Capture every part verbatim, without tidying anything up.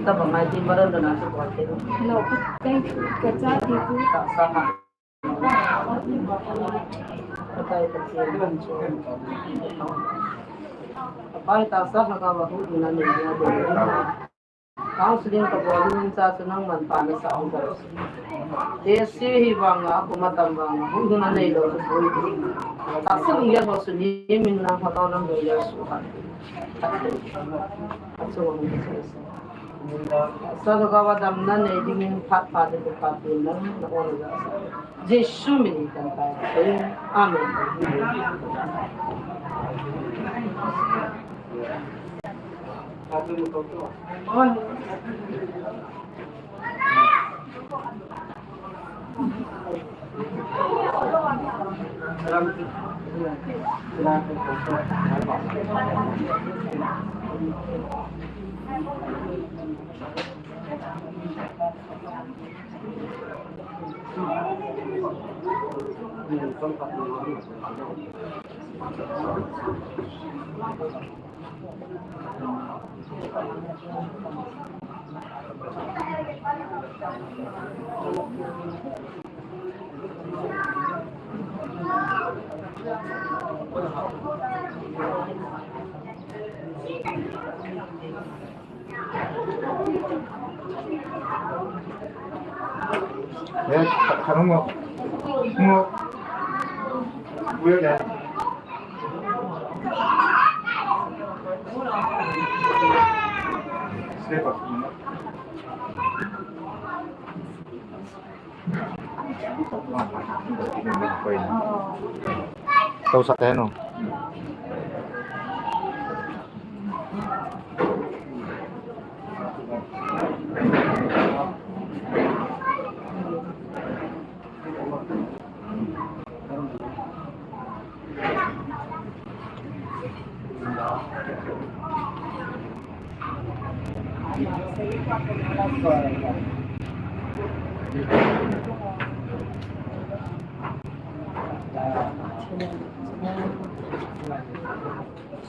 Tabang mai tin baran da na chu ko te. No, ka, ka cha ti tu. Tahsa ha. Ka tai ta che. Ka pai tahsa ha ka ba hu na ne ya de. Counseling ka bol in cha chu nangman pa na sa ong bol. Te si hi vang a, ko ma tam vang a, hu na nei lo chu boi. Tahsa lung ya ho chu ni min na ho to lam lo ya su ha. Chu ong ni se. Sa lo ka wa dam na nei ding in phat phat de phat de na na ong ya sa. Jesu min in kan tai. Amen. Tau sa teno.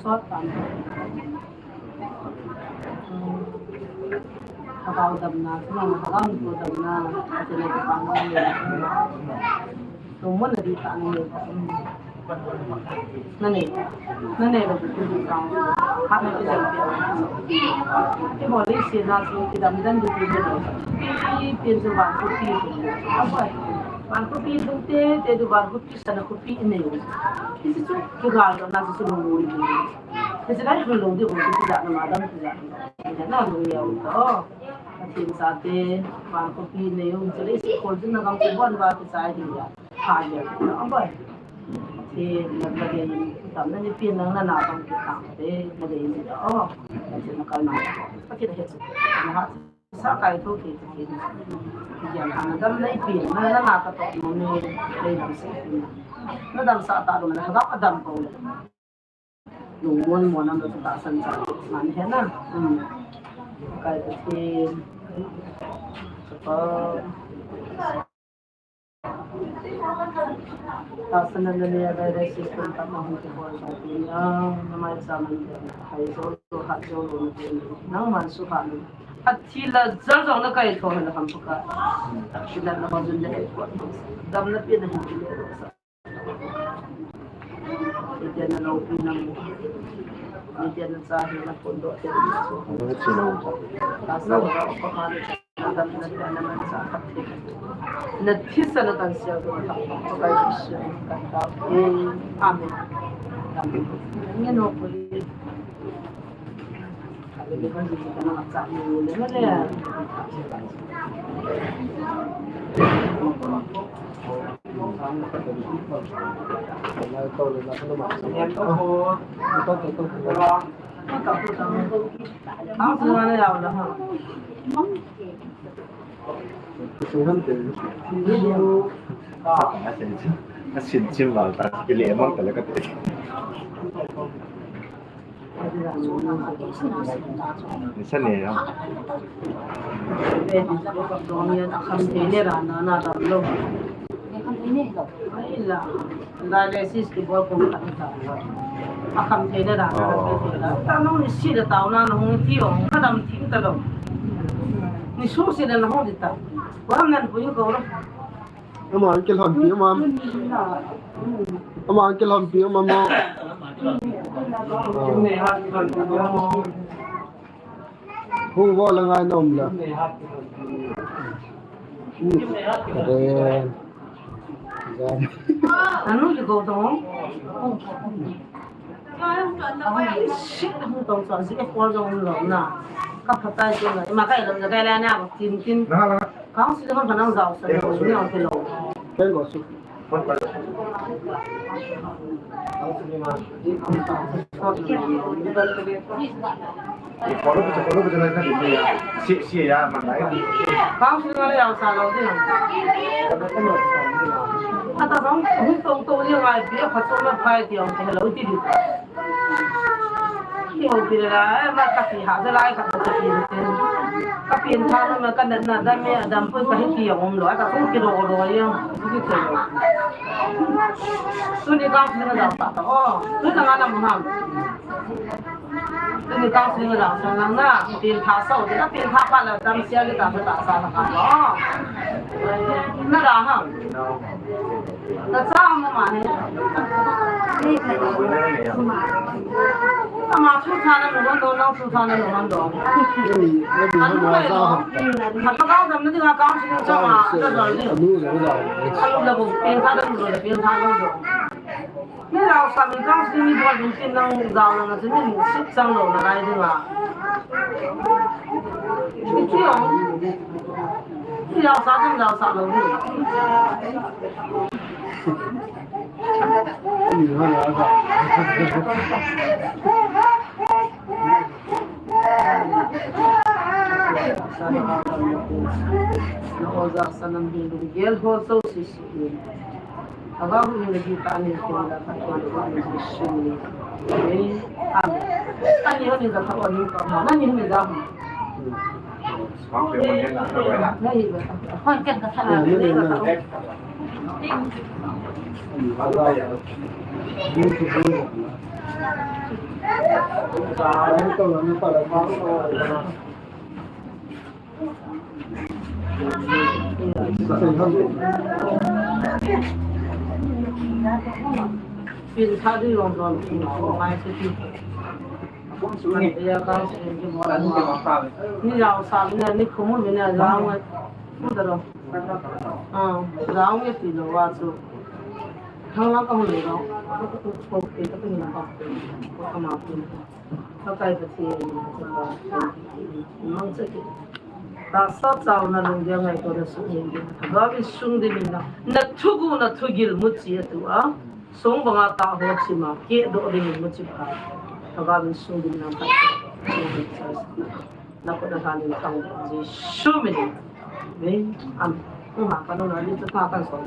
Sot tam. Lhagao damna, chuleh lhagao natoh damna, chuleh kipana le. Lungmonna ding tah na nei. Na nei. Na nei lou pi ding tah. Hatna kidam pi. Kibol le si na si kidam dam ding pi nei. Pi pi chu van khopi. Aboi. Van khopi lungte, te du van khopi sana khopi nei. Hiche chu kigal na chu lungmon ding. Hiche lai khun lou ding, hung ding, tijat na ma dam, tijat na ma dam. Tijat na lung leo to. Pathen chate, van khopi nei u, hiche lai sikol chun na gam chu bon va kichai ding ya. Pha ya. Aboi. Pathen, na, na dei in, tam na ni pi nang na na tam ki tam te, na dei in ya. Oh. Pathen na kal na. Pathen he chu. Na ha. Sa kai tho ke ke ke. Yan ha na dam nei pi, na na na ka to mo ni, nei dam se. Na dam sa ta lo na ha dam ko. Lungmon mo na lo ta san sa. Man he na. Hmm. Kai ke ke. Sa pa. Tahsa nana nei a, dialysis pen tah ma hung kibol ta tin a, na maicham in den, hai jou lou, hat jou lou na tin, nangman suhhat lou. Athi la jal jong na kai tho hela ham Pakai. Sila na ma jun le ko. Damna pi na hin kile sa. Ite na lou pi na mu. Ite na cha hi na pon do te na so. Tahsa la ko ma le. Na thisan na kan sial doh a, Pakai Jesu min in kan tao e. Amen. Amen. Nge no ko le. Asin, asin val ta, pili emang tala kate. Ni sa ne ya. Dialysis kibol kong khat ta. Akham theina dan, oh, akham theina dan. Tah nung ni si da tao na nung ti o, ka dam thim ta lou. Ni su si da na hung di ta. Wa ham nan pui ko lo. Ama ang kilhon pi ama. Ama ang kilhon pi ama mo. Hung vo la ngai nom la. Karen. Anu ji ko to. Shit, hung tong so, si ko jong lo na. Ka phatai ko na. Ma kai lo na kai la na tin tin. Kang si hon phanang jao sa lo, ni ang ke lo. Ken go su. Kang si ngai jao sa lo ni. Ata jong, hung tong tong ni ngai, pi a phat so ma phai ti ang ke lo ti di. Ki ho pi la, eh, ma ka pi ha, ja lai ka pi la. Ka pi tha na ma ka na na da me, dam pui ka hi ki yong lo, ka ku ki lo lo yong, ki ki lo. Tuni ka pi na da pa ta, oh, tuni na na mo ham. Tuni ka pi na da sa na na, pi tha sa, pi tha pa la dam sia ki ta ta sa na ka, oh. Na da ham. Ka cha ma ma he. Ama chu cha na no do, nang chu cha na no do. Ni, ni bi ha ma za ha. Ka ka dam na dinga ka chu cha ma, ka dam ni. Anu za za. Anu la bu, pen ka da no, pen ka da no. Ni la sa mi ka chu ni bo din tin nang za na na ni sit sang lo na lai dinga. Ni ti ong. Ni la sa din la sa lo ni. Pin tha di long long, mai se ti. Ni jao sa ni, ni khumu ni na jao ngai. Mu da lo. Ah, jao ngai ti lo wa chu. Thang lang ka hung le lo. Ko ke ta ni ba. Ko ka ma ti. Pakai Pathen, mang cha ki. Tahsa chauna lungdei ngaito na sung ding. Thagau in sung ding na. Na thugu na thugil muchi atua. Sung banga ta ho chima. Kedoh ding muchi pha. Thagau in sung ding na pa. Na ko na han thang Jesu min. Amen. Amen. Hu ha pa no na ni ta ta kan so.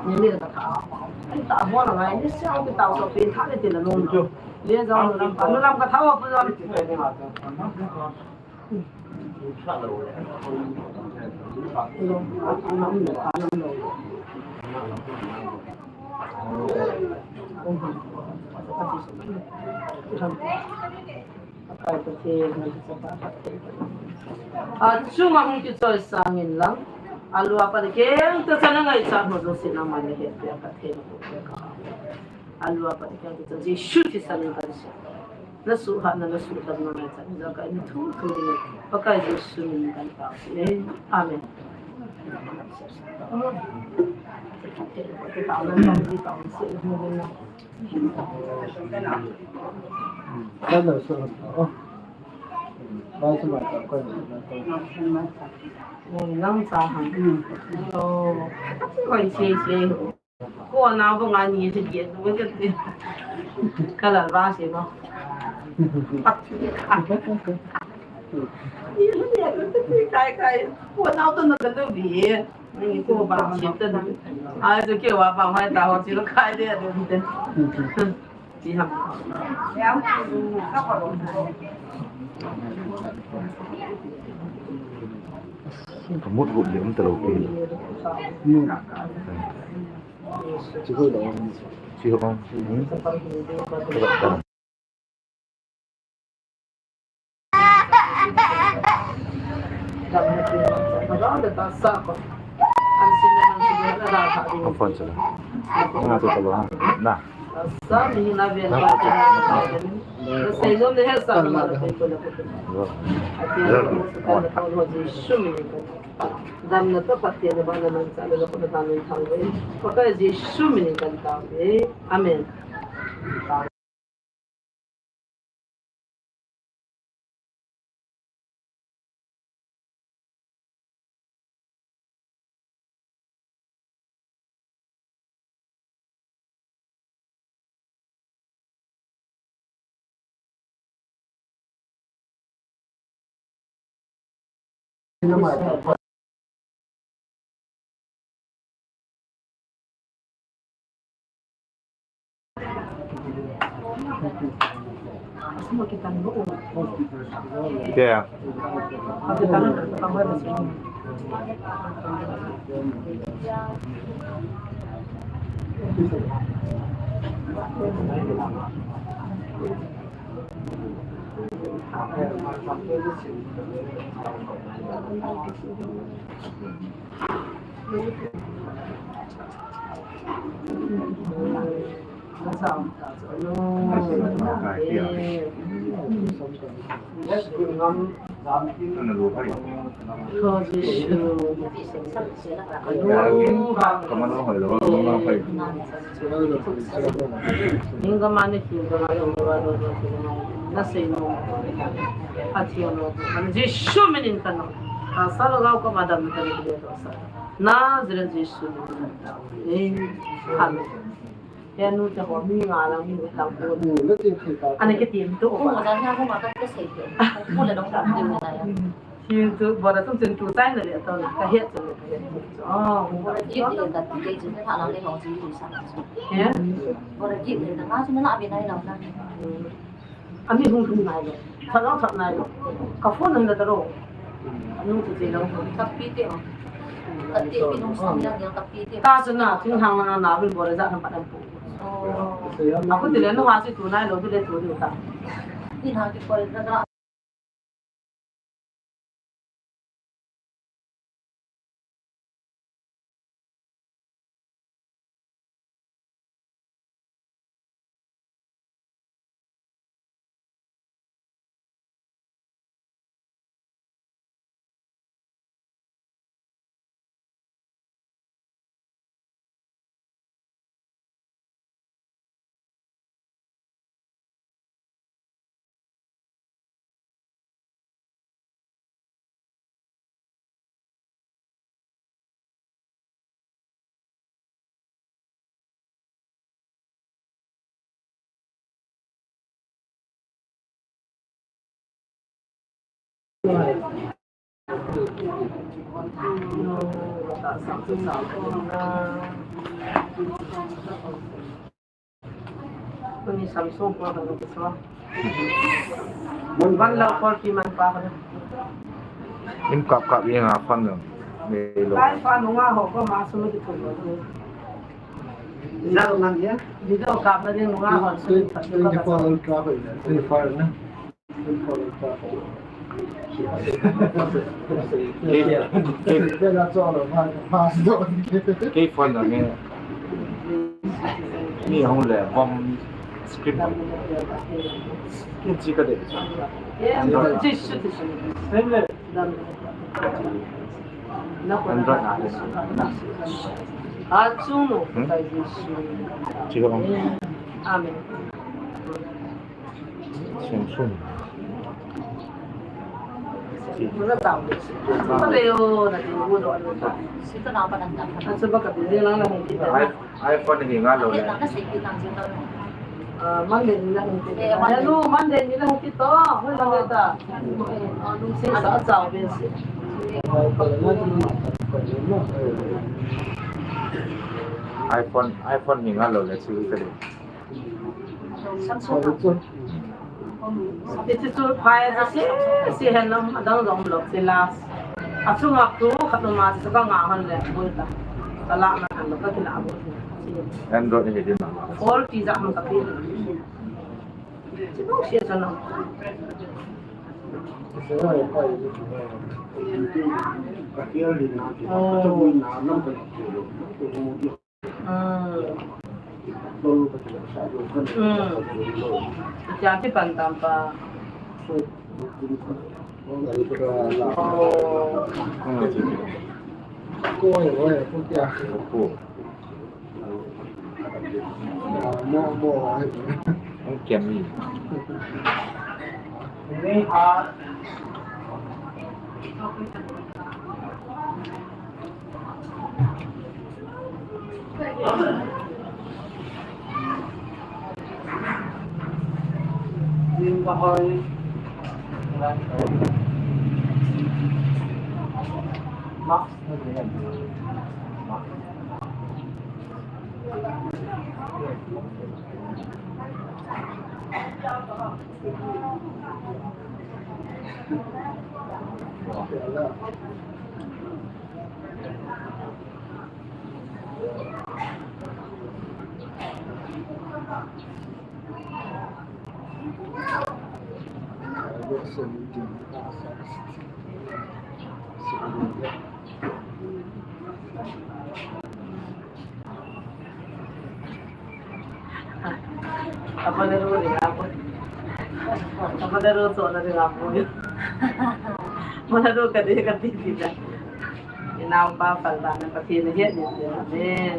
Ni ni ta ta. Ni ta ho na ngai ni sia ki ta so pe tha ni ti na no. Le jao nu lam ka, nu lam ka thao pu jao. Achunga hung kichoi sangin lang. Alua pa de keng ta chana ngai cha mo do sina ma ni he pe ka the ko pe ka. Alua pa de keng ta Jesu Christa min kan sia. Na suhhatna, na suhdamna ngai cha ni jong ka in thu thu ni. Pakai Jesu min kan tao si. Amen. Nang cha hang. Oh. Koi che che. Ko na bo nga ni se dia tu ke te. Ka la ba se no. Kai kai. Ko na to na ka lu bi. Ni ko ba chi ta na. Ai to ke wa ba mai ta ho chi lo kai de de. Ti ham. Ka mut gu liam ta lo pi. Chi hu lo. Chi hu. Hmm. Ang phone sila. Nga tu talo ha. Na. Damna tah Pathen in abana manchah le, Pakai Jesu min in kan tao e. Amen. Yeah. Ning ka mani king ka mani ong ka mani ong na sei no. Pathen o, mani Jesu min in ka no. Ka sa lo gao ka madam ka ni le sa. Nazareth Jesu min in ka no. Amen. Amen. He nu te ho mi nga lang mi tang ko. Ani ke tim to. Ko mo dan ha ko ma ka ko sei to. Ko le dong dong ding na ya. Thil chu, bora tum chen tu tai na le to, ka het chen ka het. Oh, bora ji de ka ti ke chen tha na le ho ji ni sa. He? Bora ji de na nga chu na be nai na na. Ani hung hung nai lo. Tha lo tha nai lo. Ka phone nang da ta lo. Anu tu te lo. Ka pi te ho. Ka ti pi nung sa ya ka pi te. Ta chu na, thing hang na na bin bora ja na pa dan pu. Oh. Aku ti le no ha si tu nai lo, tu le tu ni ta. Ni ha ki ko na na. Kuni Samsung pa ka nung so. Mun ban la forty man pa ka. Im kap kap yang apa nung? Ni lo. Lai pa nung a ho ko ma su mi tu. Video kap na ding nung a ho su. Twenty-four Ultra ko ina. Twenty-four na. Kei, kei, kei phone na nge. Ni hung le, bomb script. Ni chi ka de. Android. Android na de. Hmm? Chi ka bomb. Amen. Sum sum. iPhone hi nga lo le. Ah, Monday ni na hung kit. Hello, Monday ni na hung kit to. Hoi la ta. Lungset sa chau ben si. iPhone, iPhone hi nga lo le si ka de. Samsung. Iti chu phai chu si, si hen lam adang jong lou si la. Achunga khu khat ma chu ka nga hon le boi ta. Ka la na kan ka kila boi. Android hi din na. Forty ja hon ka pi. Chi bou si sa na. Oh. Hmm. Hmm. Tia kipan tam pa. Oh. Koi, koi, koi, tia. Mo, mo, ai. Ang kiam ni. Apa na ro ni apo? Apa na ro so na ni apo? Mana ro ka de ka ti ti da. Ina pa pal ba na pa ti ni he ni. Amen.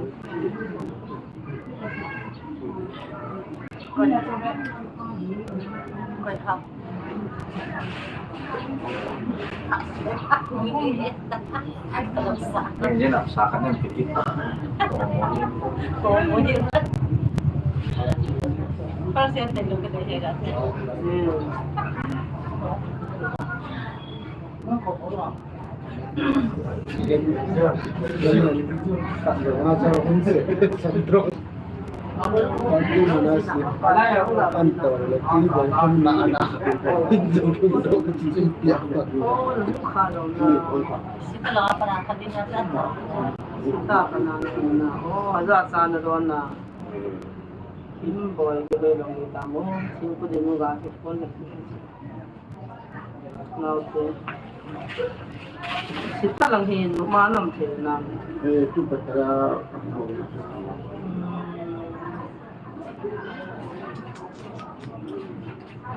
Naute. Sita lang hi numa nam thei nam. Eh, tu patara.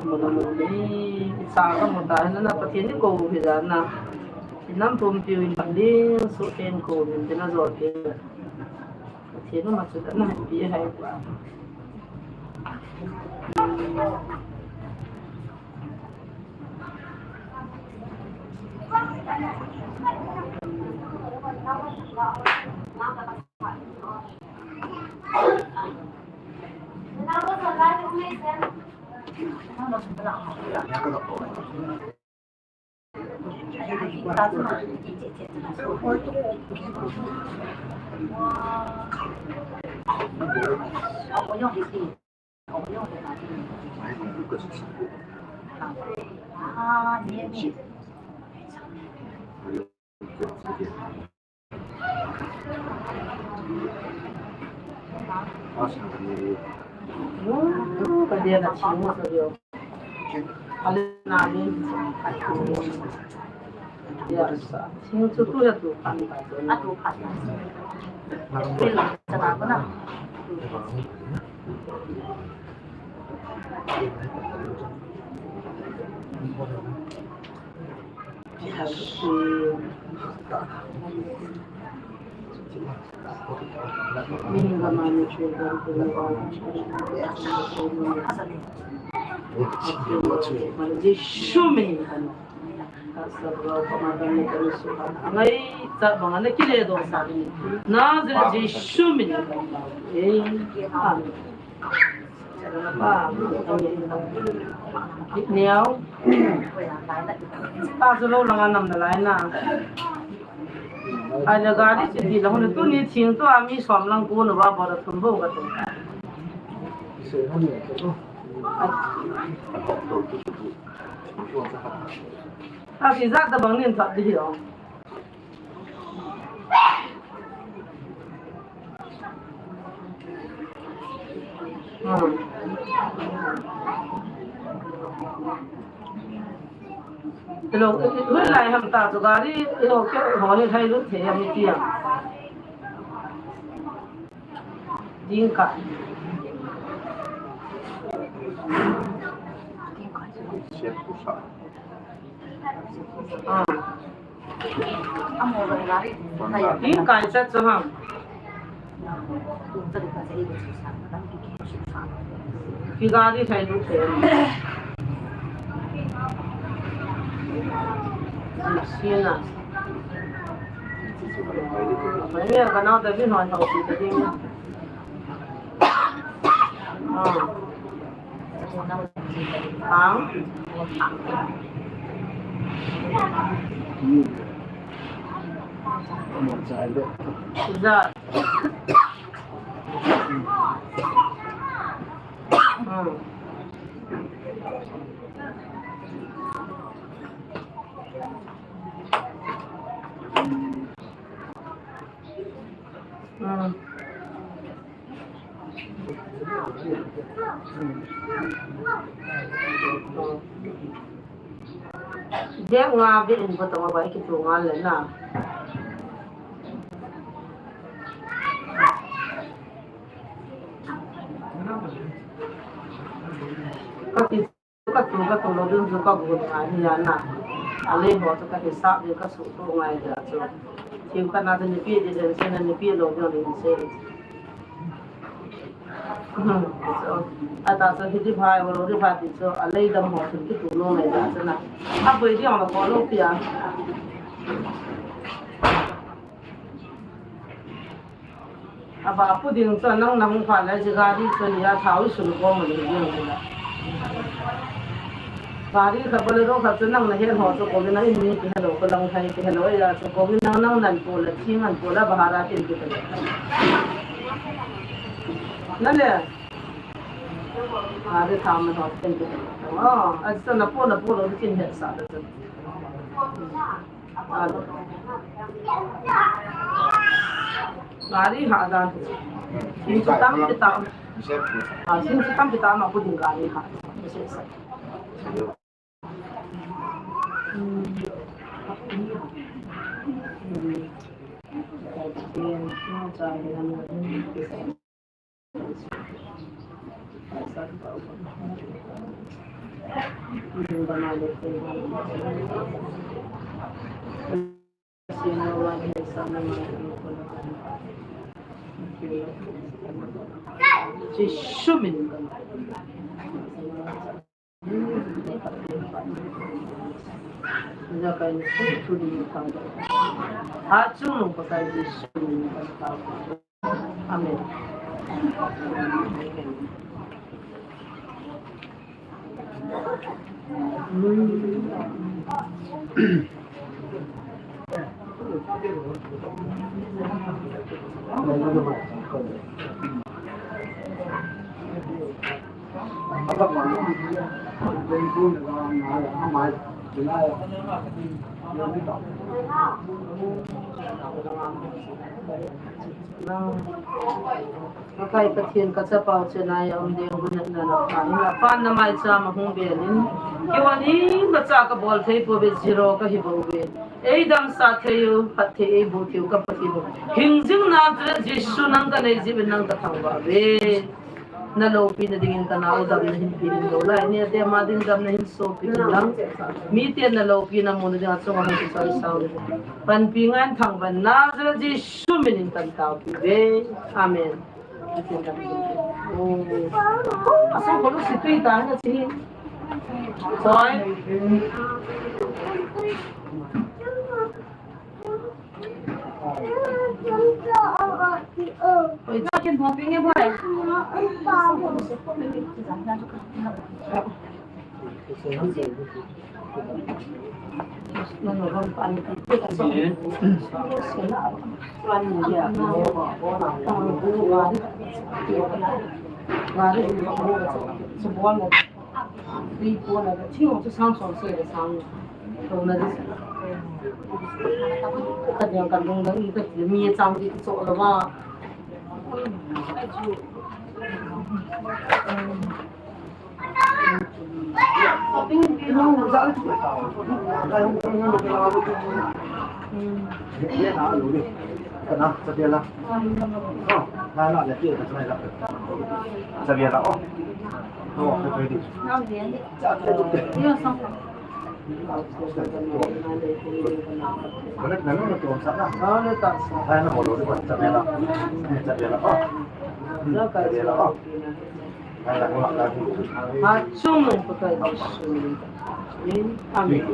Mula mula ni sa ka muta na na Pathen ni ko hi da na. Nam pumpiu in ling su ten ko hin na zo ke. Pathen ma chu da na pi hai. Thing chu tu le tu khan ta chu. A tu khan ta. Pil la chana ko na. Jisu min. Ngai cha bang ana kile do sa ni. Nazareth Jisu min. Amen. Neo. Ta su lo lang anam na lai na. Ai na gari chi di la hun tu ni thing tu ami som lang ko no ba ba da thum bo ga tu. Ta si za ta bang nin ta di ho. Hello, hui lai ham ta chu gari, hello, ke ho ni thai lu the ham ti a. Ding ka. Siap pusat. Ah. Ding kai sa chu ham. Ki gari thai lu the. Sina. Mai mi ka nau ta bi hon thau ti ta ding. Ah. Ang. Za. Hmm. Hmm. Bag nga bag in ko tong a bai ki tu nga le na. Ka ti Ka tu, ka tu lou ding chu ka gun ngai hi a na. A lei ho chu ka hisap ding ka suhtoh ngai dia chu. Thim khat na chu nipi ding den se na nipi lou ding ding se. Hmm, chu. A ta chu hiti bhai, lou ri bhai ti chu a lei dam ho chu kitu lou ngai dia chu na. A boi ding a ko lou pi a. Aba pu ding chu nang na hung pha lai chu gari chu ni a thau i sun ko mo ni ding chu la. Gari kha Bolero kha chu nang na hen ho chu ko na in ni ki hello ko lang thai ki hello ya chu ko nang nang nan ko la chi ngan ko la bahara tin ki ta. Na le. Gari tha ma ho tin ki ta. Oh, a chu na po na po lo tin he sa da chu. Gari ha dan. Sin chu tam ki tam. Ah, sin chu tam ki tam a pu ding gari ha. Jesu min. Amen. Pakai Pathen, ka chapau chenna a um ding, gunatna na pha in, apan na maicham a hung bel in, keiho in imacha ka bol thei pouve, zero ka hi bouve. Ei damsah thei u, phatthei ei boh thei u, ka Pathen u. Hingjing Nazareth Jesu nang ka nei jeh in nang ka thangvah uve. Na loupina dingin ka nao damna hin pe in, lou lai ni a te ma ding damna hin sopi in lang. Miten na loupina muna dinga chunga hung kisai sao. Panpi ngan thangvah Nazareth Jesu min in kan taopi uve. Amen. Asa ko lu si tui ta na si. Soi. Oi, chicken hoping e boy. Amen.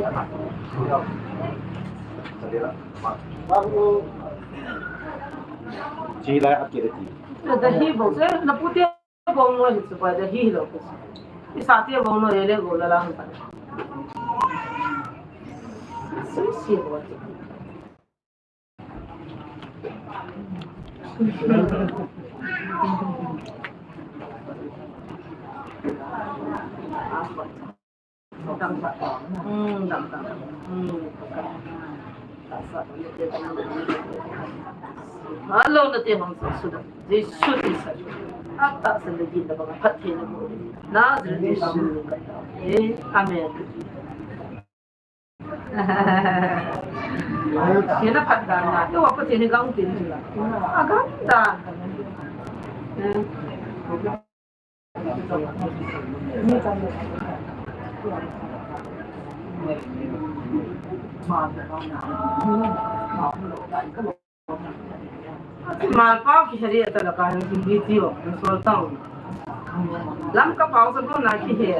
Chilai akile ti. Dahi bol se, na pute bol no hi chu pa dahi lo. Isa te bol no ye le go la la han pa. Si si bol. Hello, na te hong sa suda. Jesu Christa. Ata sa lagi na bang phat the na mo. Nazareth Jesu. Eh, amen. Kena phat dan na. Yo, apa sini gang tin la. Agam dan. Eh. Malpau ki hari ata la ka hin video sol tau. Lamka pau sa ko na ki he.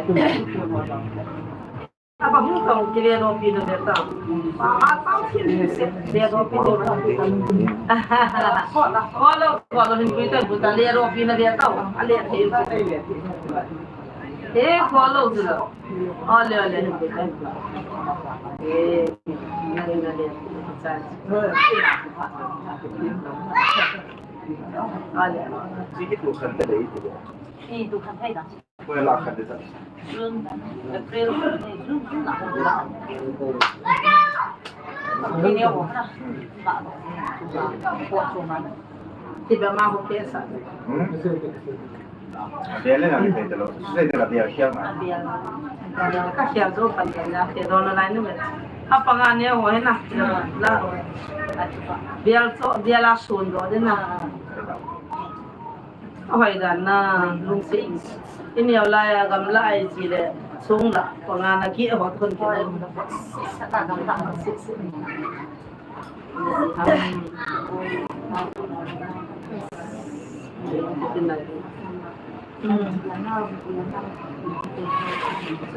Apa hung tong kile no pi no de ta. Ma, ma tong kile se de no pi no. Ko lo, ko lo hin pi ta bu ta le ro pi na de ta. A le thei. Eh, ko lo ju lo. A le, a le hin pi ta. Eh, na le, na le. Sa. A le. Chi ki tu khan ta le tu. Chi tu khan thei da. Ko la khan de ta. June, April, May, June, June la. Ni ne ho na. Ba. Ko so ma. Ti ba ma ho ke sa. Hmm? Bel le na ni pe de lo. Se de la bel kia ma. Bel. Ka kia zo pan de na ke do na lai nu me. Apa nga ne ho he na. La. Bel so, bel a sun do de na. Ahoi dan na lungsi. Ini lai a gamla ai chi le sung la panga na ki hot kon ki le.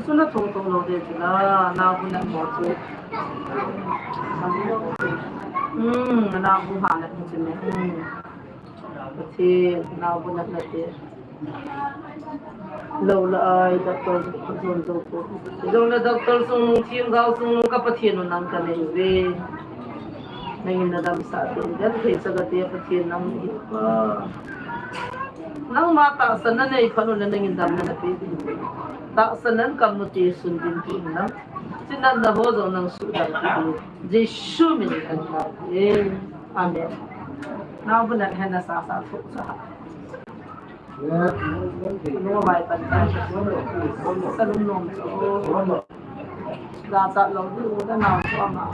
Suna thong thong lo de chu la na bu na mo chu. Hmm, na bu ha na chu ne. Hmm. Pathen, nau bu natna te. Lo la ai, doctor, zon zo ko. Zon la doctor sung nung, thim gao sung nung, ka Pathen u nang ka nei ve. Nangin na damsah te, dan thei sa ka te, Pathen nang hi pa. Nangma tahsan na nei phat u le nangin damna na pe. Tahsan nan kam nu te sun din ti nang. Chin natna ho jong nang suhdam ti. Jesu min in kan thum e. Amen. Nau bu nat hen na sa sa thuk sa. Nung vai pan ta. Sa lum nom. Ga sa lo du da nau ko ma.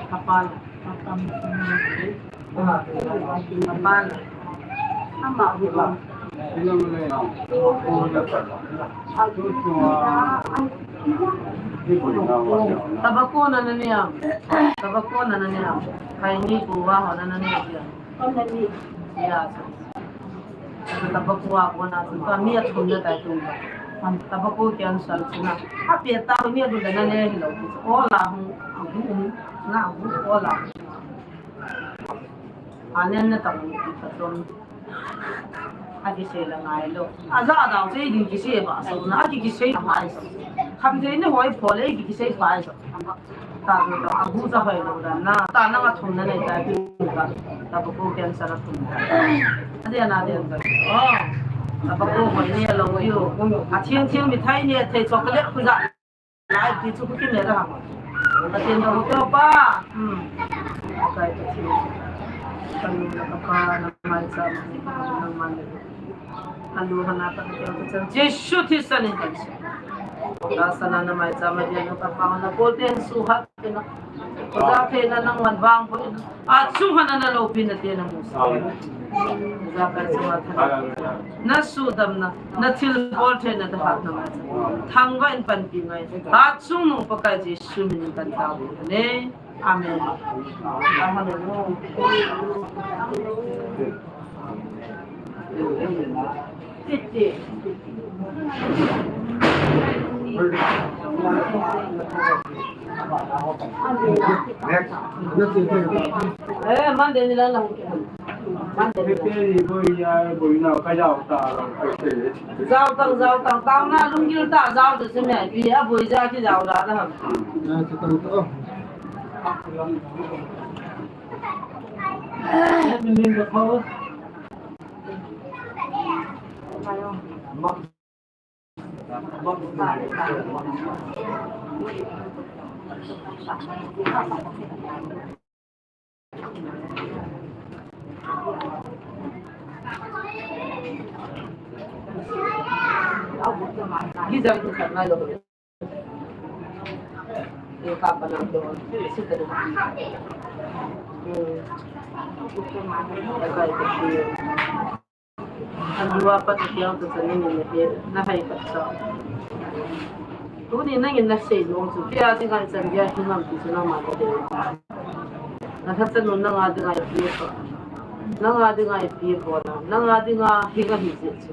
Kapal. Aman. Ama. Tabako na naniam. Tabako na naniam. Kaini kuwa ho na naniam. Ya. Tabako a kona tu ka mi a thum na tai tu. Tabako cancer tu na. A pe ta mi a du na ne lo. Ola hu. Agu um. Na agu ola. Anen na tang ki patron. A kisei la ngai lo. A ja dau sei ding kisei ba so na ki kisei na mai so. Kham sei ni hoi pho le ki kisei pai so. Ta so ta agu ja hoi lo dan na. Ta na nga thum na nei ta ki ka. Tabako cancer a thum. A de na de ta. Oh. Tabako hoi ni lo yo. A thiang thiang mithai ni thei chocolate khu ja. Lai ti chu ku ki me ra ha. Pathen da ho pa. Hmm. Kai Pathen. Kan na ka pa na mai cha ma ni na ma ni. Anu hana pa ka cha Jesu Christa ni kan. Da sana na mai cha ma ni na ka pa na ko ten su ha na. Ko da the na nang man vang ko. Achung hana na lopi na te na mu sa. Amen. Jakai chunga tha. Na sudamna, na thilbol theina da hatna. Thangvah in panpi ngai. Achungnung Pakai Jesu min in kan tao ne. Amen. Eh, Monday ni la la. Monday ni la. Jao tang, jao tang, tang na lunggil ta, jao ta se me, pi a boi ja ki jao da da ham. Alua pat kiang tu sa nangin na he, na hai pat sa. Tuni nangin na sei nung chu, kei a dinga i chan dia hi ngam ti chu nangma ka dei. Na tha chan nun nanga dinga i pi pa. Nanga dinga i pi pa na, nanga dinga hi nga hi je chu.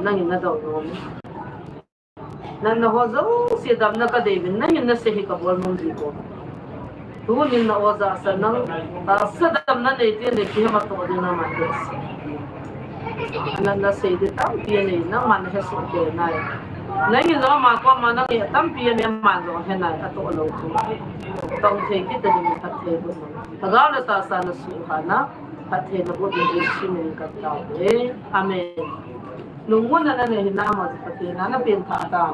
Nangin na dau nung. Nang na ho jouse damna ka dei uvin, nangin na sei hi ka bol nom ji ko. Tunin na oja sa nang, a, sa damna nei ti nei ti hema to ding na ma te. Nang na sei di tampi nei, nang man he so te nai. Nangin lo ma ko ma nang e tampi me man lo he nai, a to lo ko. Tong thei kit ta ding ka thei ko. Ka ga le ta sa na su ha na, ka thei na ko ding Jesu min ka ta. Amen. Lungmonna na nei hi na ma chu Pathen a na pengthah tam.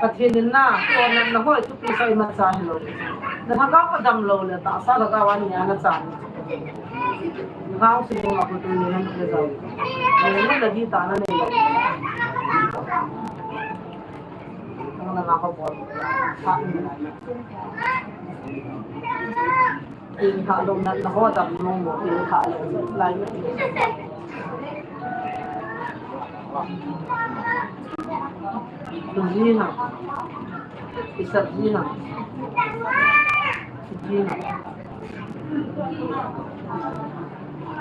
Pathen in na, ko na na hoi thupi sa ima cha hi lo. Na lhagao ka dam lo le tahsa lhagao a nia na cha. Lhagao si ding a ko tu ni na ni le jao. Lungmonna di ta na nei lo. Nang na na ho bol. Sa ni na. Pengthah lou na, na ho dam nom mo, pengthah lou na, lai na. Ji na. Isap ji na. Ji na.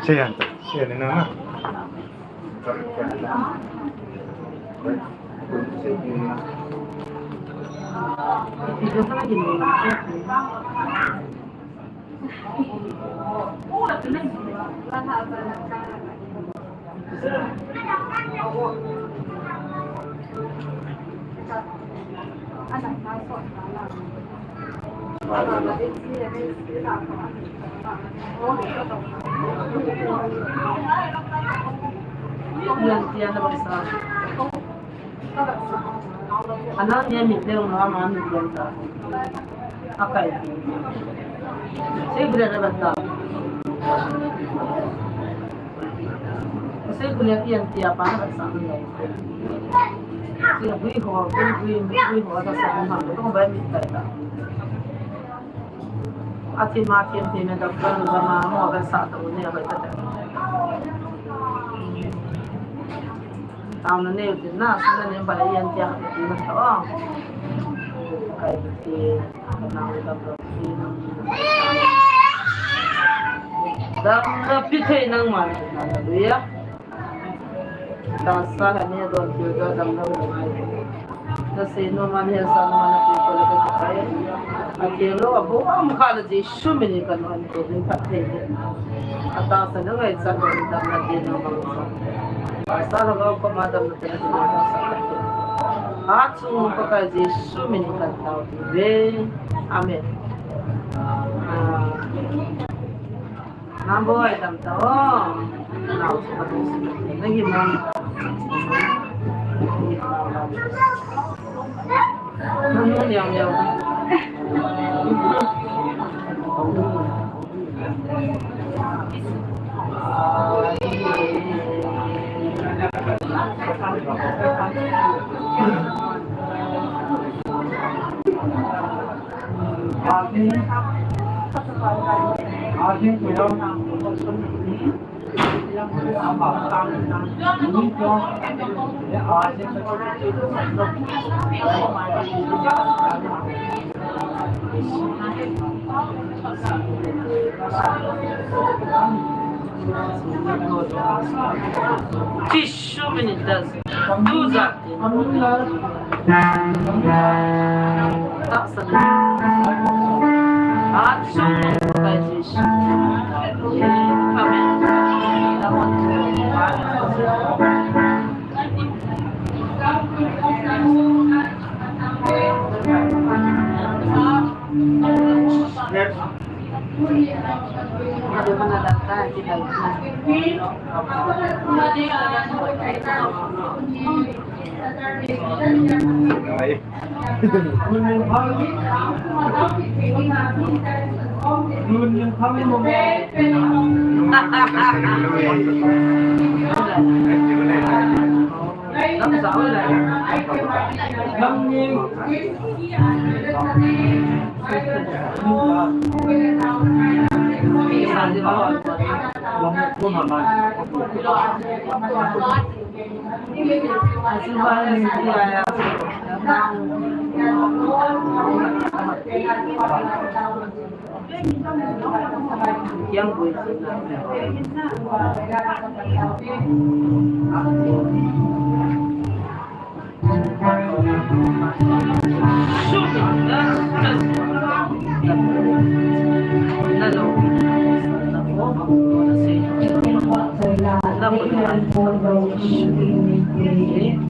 Siyan to, siyan na na. Ana nia mi teu na ma mi teu ta. Akai. Sei bule na bata. Sei bule pian tia pa na sa ni. Sei bui ho, bui, bui, bui ho ta sa ma to ba mi ta ta. Athi ma thiam thiam na doctor nu ba ma mo ba sa ta ne ba ta. Taona neiyu tin na, sum na nei ba le ian tia ka ti na tho. Kai ti, ka nau dam lo ti. Dam na pi thei nangman, hallelujah. Tahsa la ni don ti ta dam lo ngai. Na sei nom a ni sa nom a na pi ko le ka kai. A ti lo a bu am kha la Jesu min in ka nom. Ko din phat thei le. A tahsa na ngai sa ko dam na ti na ma sa. Tahsa la ko ma dam na ti na sa. A chung Pakai Jesu min in ka tao ve. Amen. Ah. Nang boi dam tao. Nang boi dam tao. Nang boi dam tao. Jesu min in ta. Duza. Tahsa. Amen.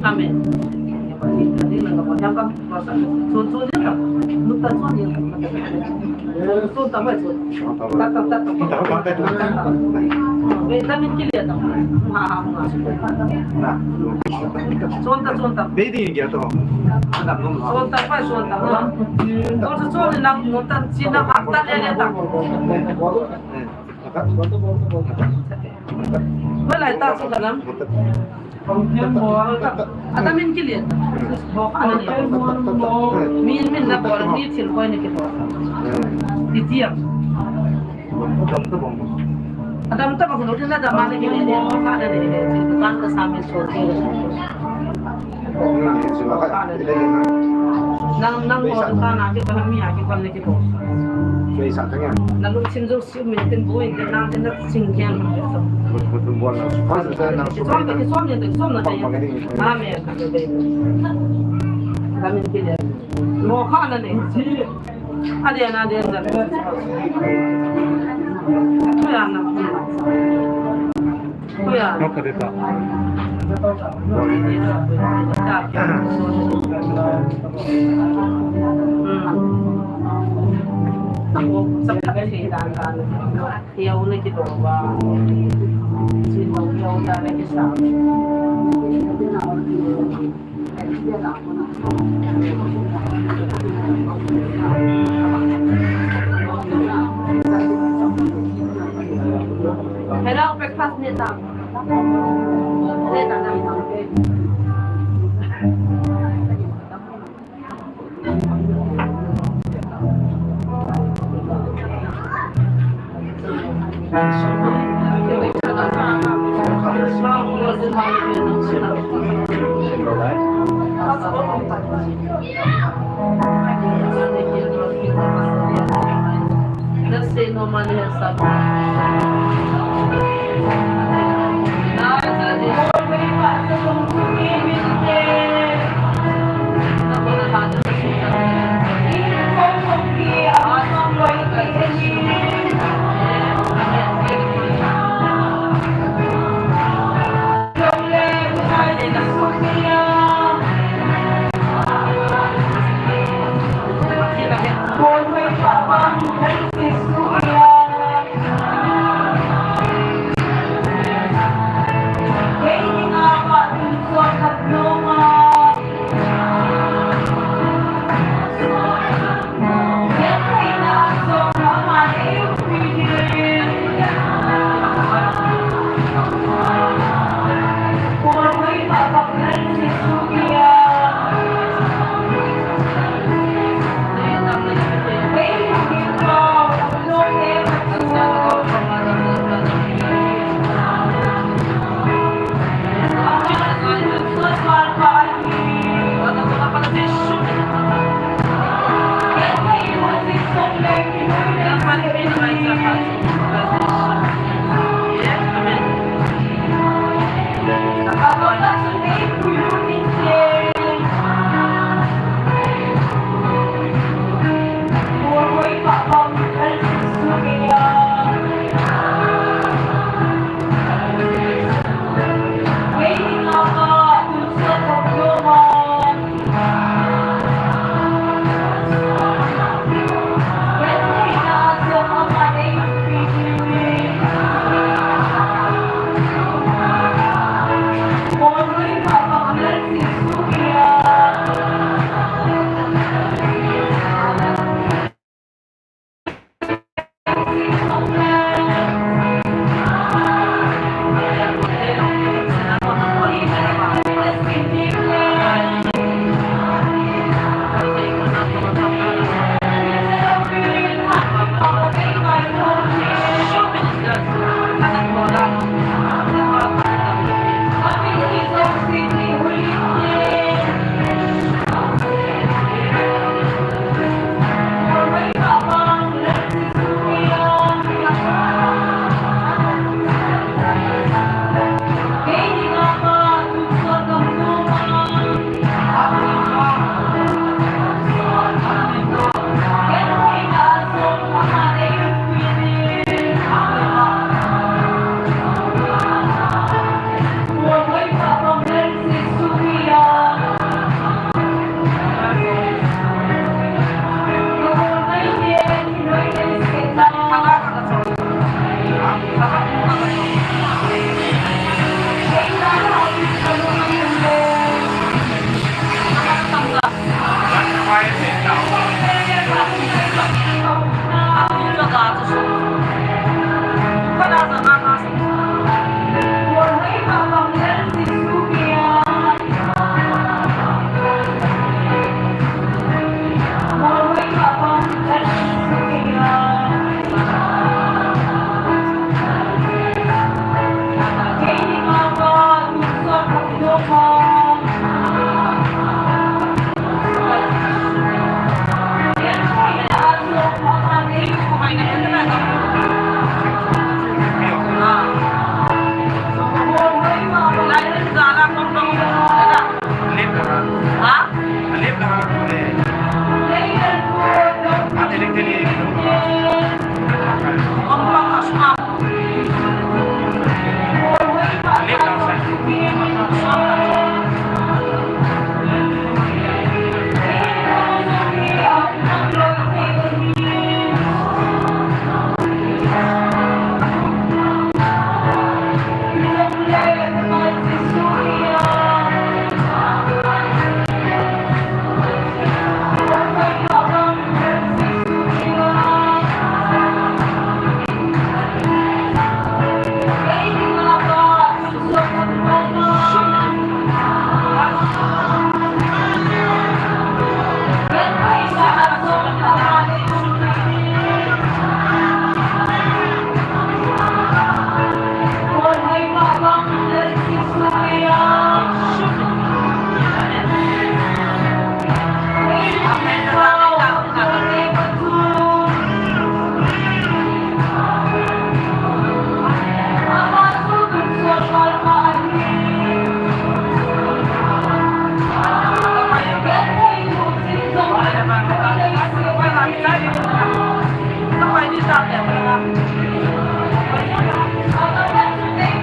Amen. Atamin kilian. Min, min na bol, mi thil koi ni kibol. Itiam. Adam ta bang lo na da ma ni kilian ni ko ka da ni ni ban ka sa mi so. Nang, nang mo ka na ki ko mi a ki ko ni kibol. Na lu chim jo Siu min tin bui tin nang tin sing kian. Kisom te kisom ni te kisom na te. Amen. Amen. Mo kha na ne. Ade na de na. Kuya na. Kuya. No ka de ta. Hmm. Sa phat thei dan dan. Hiau na kidong uva. Chin hiau na kisa. Hello, breakfast ni ta. Ni ta na. Just say no money has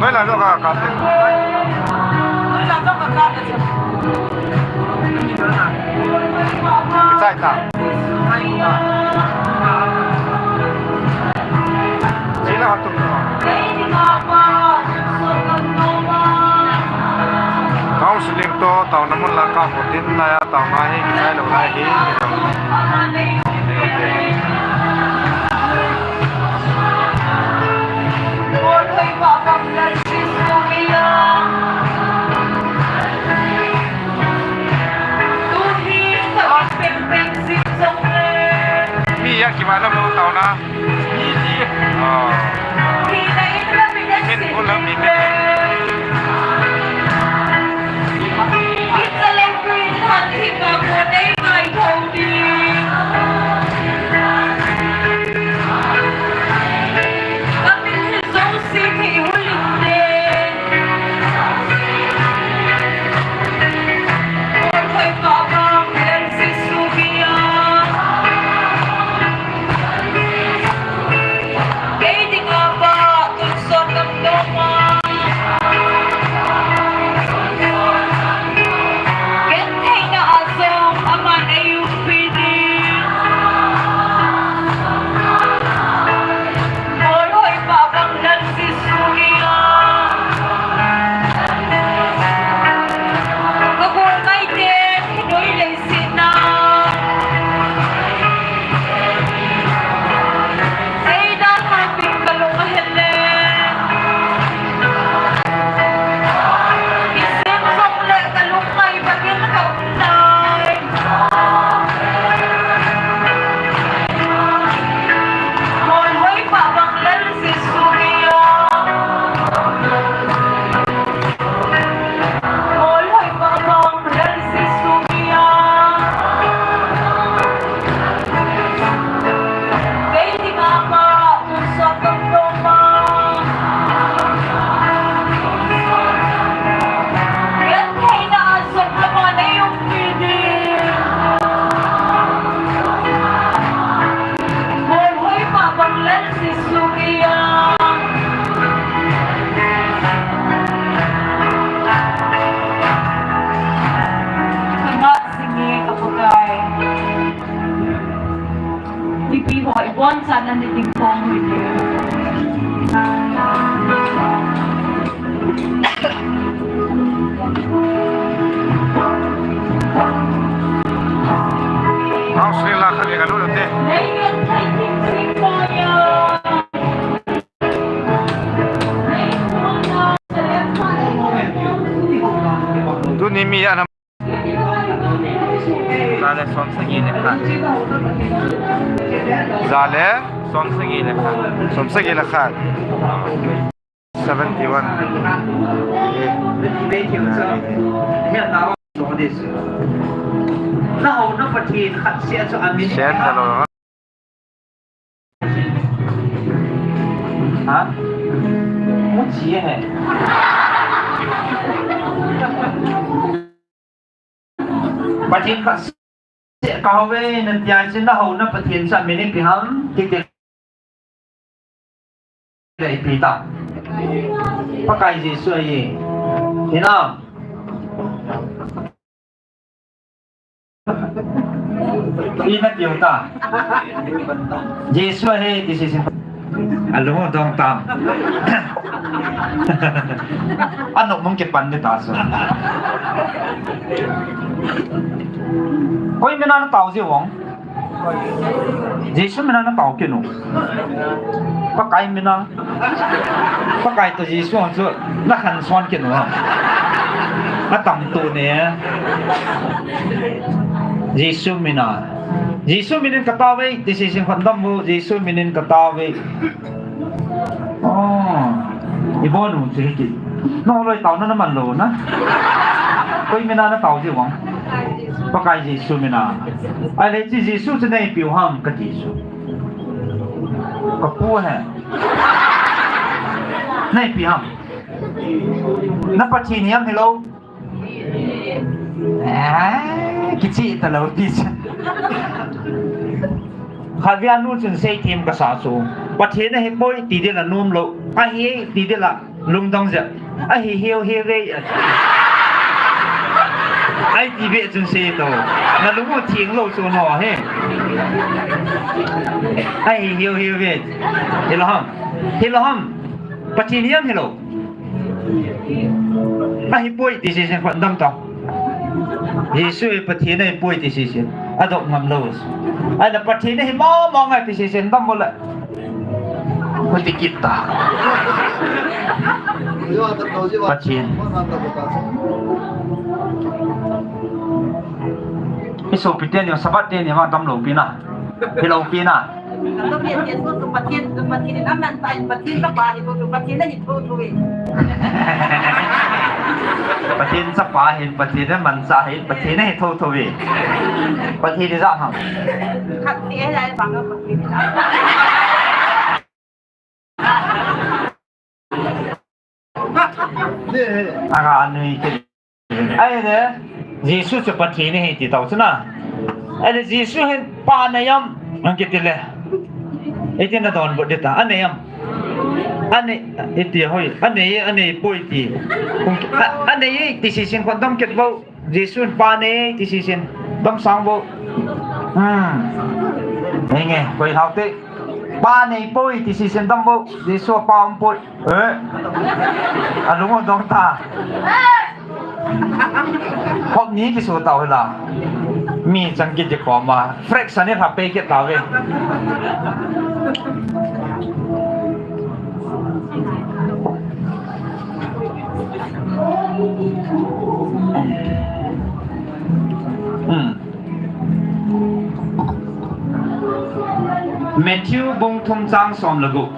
Ela doka kate. Ela doka kate. Sai ta. Sila hatu. Counseling to taona mun la ka hotin na ya taona hi kisai lou lai hi. Mi ya kima na mu taona. Ah. Min ko la mi min. Ipi ho, ibon sa na ni ding phong ho ni. House ni la kha ni ka lu te. Tuni mi ana. Za le som sagi le khat. Za le som sagi le khat. Som sagi le khat. Seventy one. Sen da lo. Ha? Pathen khat seh ka hou ve, na tia chu na houna Pathen chu amin ipi ham, kiti le ipi ta. Pakai Jesu ahi. Hinam. Ina tiu ta. Jesu ahi ti si si. Alung dong tam. Anok mong kipan ni ta so. Koi mina na tao ji wong. Jesu mina na tao kinu. Pakai mina. Pakai to Jesu ang chu na khan son kinu. Na tam tu ne. Jesu mina. Jesu minin ka tao ve, ti si sin khan dam bu, Jesu minin ka tao ve. Oh. Ibonu chu hiti. No loi tao na na man lo na. Koi mina na tao ji wang. Pakai Jesu mina. Ai le chi Jesu chu nei piu ham ka Jesu. Ka pu he. Nei pi ham. Na Pathen hiam hilo. Eh, kichi ta lo ti. Khatvei a nu chun seithem kasah chu. Pathen ahipoi ti ding la nom lou. Ahi ti ding la lungdong jep. Ahi hiu hiu ve. Ai ti ve chun sei to. Nalung u theng lou chu no he. Ahi hiu hiu ve. Hilou ham. Hilou ham. Pathen hiam hilou. Ahipoi ti sesen khondam ta. Jesu hi Pathen ahipoi ti sesen. Adop ngam lou. Ahina Pathen ahi mong mong ngai ti sesen dam mo le. Khuti kit ta. Pathen. I sopi teni, Sabbath teni, ma dam lou pi na. Hilou pi na. Ka to bia Jesu chu Pathen, Pathen in aman ta in Pathen chapa hi to chu Pathen ahi tho tho ve. Pathen chapa hin Pathen aman cha hin Pathen ahi tho tho ve. Pathen ijat ham. Khat ti e lai bang Pathen. Aga anui kit. Ahile, Jesu chu Pathen ahi ti tau chu na. Ahile, Jesu hin Pa anei am, ang kiti le. Iti na donbut ding ta, anei am. Anei, iti hoi, anei, anei poi ti. Kung, a, anei, ti sesen khondam kit bou. Jesu Pa nei ti sesen dam sang bou. Hmm. Nge nge, koi hau te. Pa nei poi ti sesen dam bou. Jesu pa um poi. Eh. Alung u dong ta. Hop ni kisu tau hila. Mi chang kiti koma. Fraction ni ha pe kit tau ve. Hmm. Matthew bung thum chang som le gup.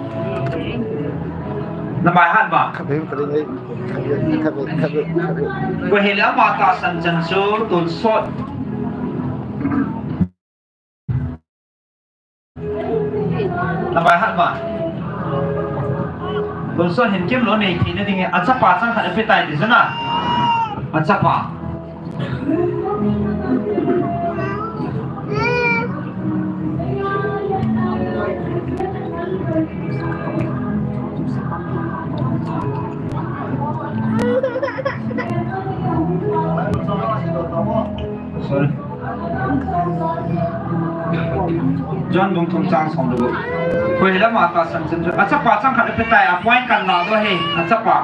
Na bai hat ba? Khabe, khabe, khabe, khabe, khabe. Koi hile ama tahsan chan chu tonsot. Na bai hat ba? Tonsot hin kimlou nei theina ding e, achapa chang khat ape tai ti chu na. Achapa. Sorry. John bung thum chang som le gup. Koi hile ama tahsan chan chu. Achapa chang khat ape tai, a point kan la doh e. Achapa.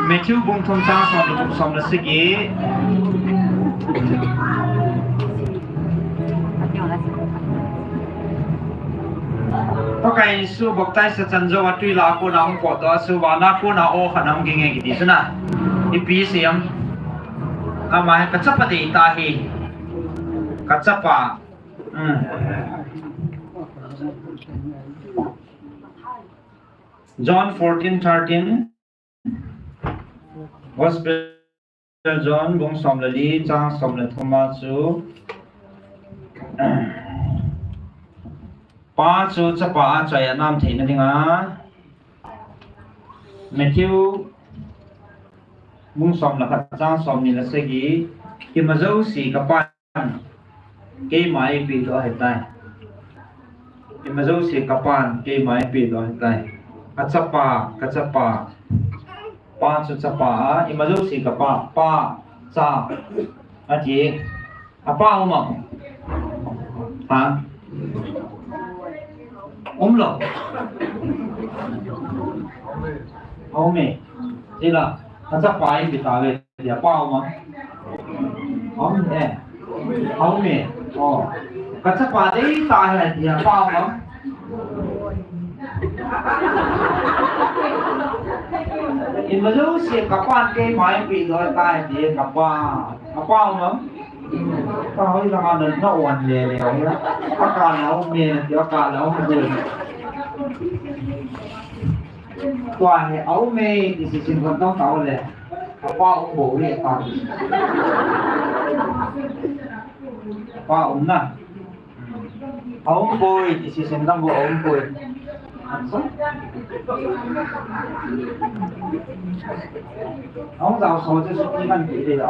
Matthew bung thum chang som le gup, som le sagi. Pakai Jesu baptize chan jou a tui lah a kona hung potdoh a chu vana kona o khat ahung ging e kiti chu na. Ipi seiyem. Ama hi kachapa dei ta hi. Kachapa. Hmm. John fourteen thirteen. Gospel John bung som le li chang som le thum a chu, Pa chu Chapa a choi a nam theina dinga, Matthew bung som le khat chang som ni le sagi, ima jouse ka Pan keima eipeh doh ahitai. Ima jouse ka Pan keima eipeh doh ahitai. Achapa, kachapa. Pa chu chapa a, ima jouse ka Pa, Pa, Cha. Ati. Apa um am? Ha? Umlou. Aume. Sila. Achapa eipeh tauve. Tia pa um am? Um e. Um e. Oh. Kachapa dei tah e tia pa um am? Ima jouse ka Pan keima eipeh doh tai tia ka Pa. Apa um am? Ka hoi langa na, na on le le hoi la. Aka la um e na tia ka la um e. Tua hi aume ti sesen kon tong tau le. Apa um bou hi ata. Apa um na. Aum poi ti sesen dam bou aum poi. Hong zau so chu suki man ti de a.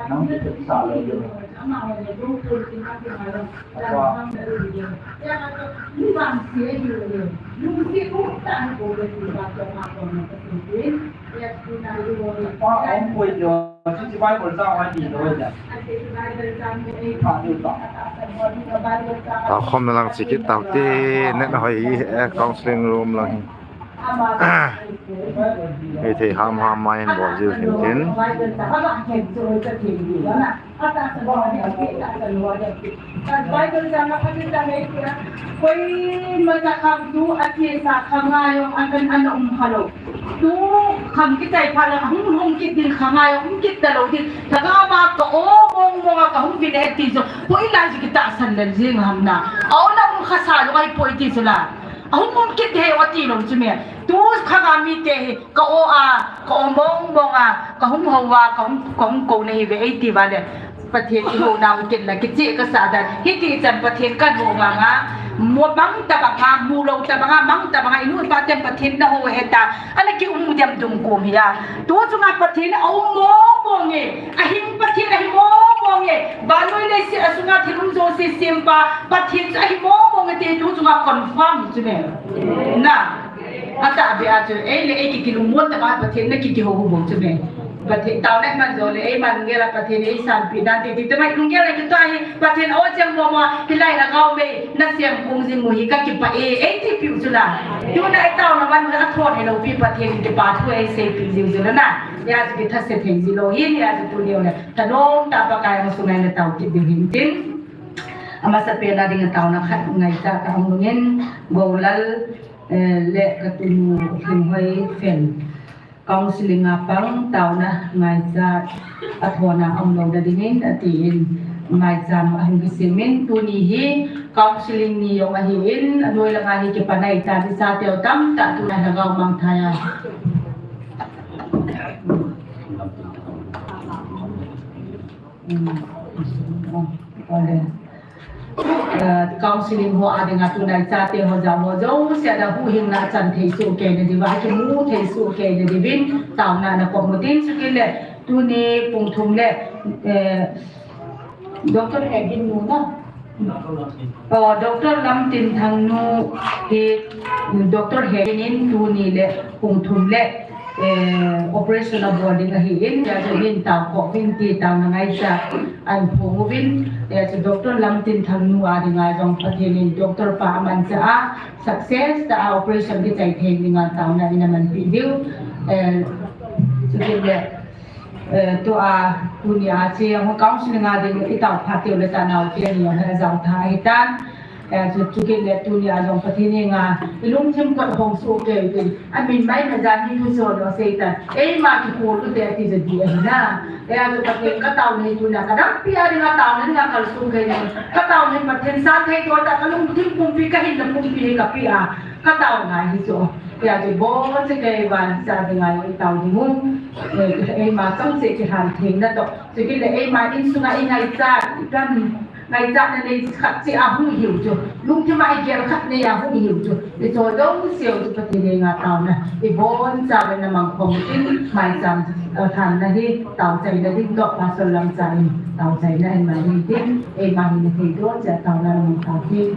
Nang ti sa le de. Acha. Pa, hong poi de. Chu chi Bible chang hoi ti de. Pa, ni ta. Tao khom na lang chi kit tao te, net na hoi, eh, counseling room lang hi. Hei thei ham ham mai hin bol jiu hin tin. Koima cha kham tu a ti sa kham ngai jong an, an, an um kha lou. Tu kham kichai pha le hung hung kit ding, kham ngai jong um kit ta lou ding. Lhagao ma ka o mong mong a ka hung vin e ti chu. Poi lai chu kitahsan lel jing ham na. A o na um kha sa lou ai poi ti chu la. A hung um kit he o ti lou chu me. Tu kham a mi te hi ka o a, ka o mong mong a, ka hung ho a, ka hung, ka hung ko na hi ve ei ti va le. Pathen i ho nau ken la kiche ka sa dan. Hiti chan Pathen ka ho vang a. Mu bang ta bang a, mu lou ta bang a, mang ta bang a, i nu i pa ten Pathen na ho he ta. Ana ki um dem dum kum hi a. Tu chunga Pathen a um mong mong e. A hing Pathen a hi mong mong e. Vanoi leiset a sunga thil um jouse sem pa. Pathen chu a hi mong mong e te tu chunga confirm chu me. Na. Atahbeh a chu, ei le ei ki, kilungmon tah a Pathen na ki, kiho ho bou chu me. Pathen taona i man jou le, ei man lunggel a Pathen ei sanpeh dan ti, ti te mai lunggel a kitoh hi, Pathen o chang mo mo, hilai Lhagao mei, na sem kong jing u hi ka kipah e, ei ti piu chu la. Tuna i taona man u a thon he lou pi Pathen kipa thu ei seipeh jiu jiu la na. Hia chu kitha se thei ji lou hin, hia chu tu leu le. Thanom tah a Pakai hung sunga i na tao kit diu hin tin. Amasapen a ding a taona khat ngaichat a um lungin, Golal, eh, le ka tunu Lhinghoi Fel. Counseling a pang taona ngaichat a thona um lou na dingin, atin maicham a hung kisemin, tuni hi counseling ni jong ahin, anoi langa hi kipanai ta, ni sa teu tamtah tuna Lhagao mangthai a. Um, ole. Eh, counseling ho a dinga tunai chate ho jao ho jouse a huhhingna chan thei soh kei na diuva, kimu thei soh kei na diuvin, taona na kom u tin, chukit le tuni pung thum le, eh, Doctor Hegin nu na. Oh, Doctor Lamtinthang nu hi, Doctor Hegin in tuni le pung thum le, eh, operation a bol ding ahin, hijeh chun hin tao khovin ti taona ngaichat ahin phong uvin, hijeh chun Doctor Lamtinthang nu a dinga jong Pathen in Doctor pa amanchah a, success tah a operation kichai thei dinga taona in amanpeh diu. Eh, chukit le, eh, tua, tuni a che, hung counseling a ding i tao phat teu le ta nao te ni jong he jao tha ahitan. Eh, chu, chukit le tuni a jong Pathen henga, i lungthim kot hong soh kei u tin. A min mai na jan ni thu so lo sei tan. Eima kikhol u te ti ja di ahi na. Eh, chu Pathen ka taona hi tuna ka dampi a dinga taona dinga kalsong kei na. Ka taona hi Pathen sa thei to ta ka lungthim pumpi ka hinna pumpi hi ka pe a. Ka taona hi chu. Hijeh chun bon che kei van sa dinga i tao ding u. Eh, eima chang che kihan theng na to. Chukit le eima insunga i ngaichat, i kan ngaichatna nei khat che a hung hiu chu. Lungthim a i gel khat nei a hung hiu chu. I cho dong siu chu Pathen henga taona. I boncha le na mang khom tin, maicham, eh, thanna hi, tao chaina ding toh, Pastor Lamcha in, tao chaina in mai hin tin, eima hin thei don cha taona na mang tao tin.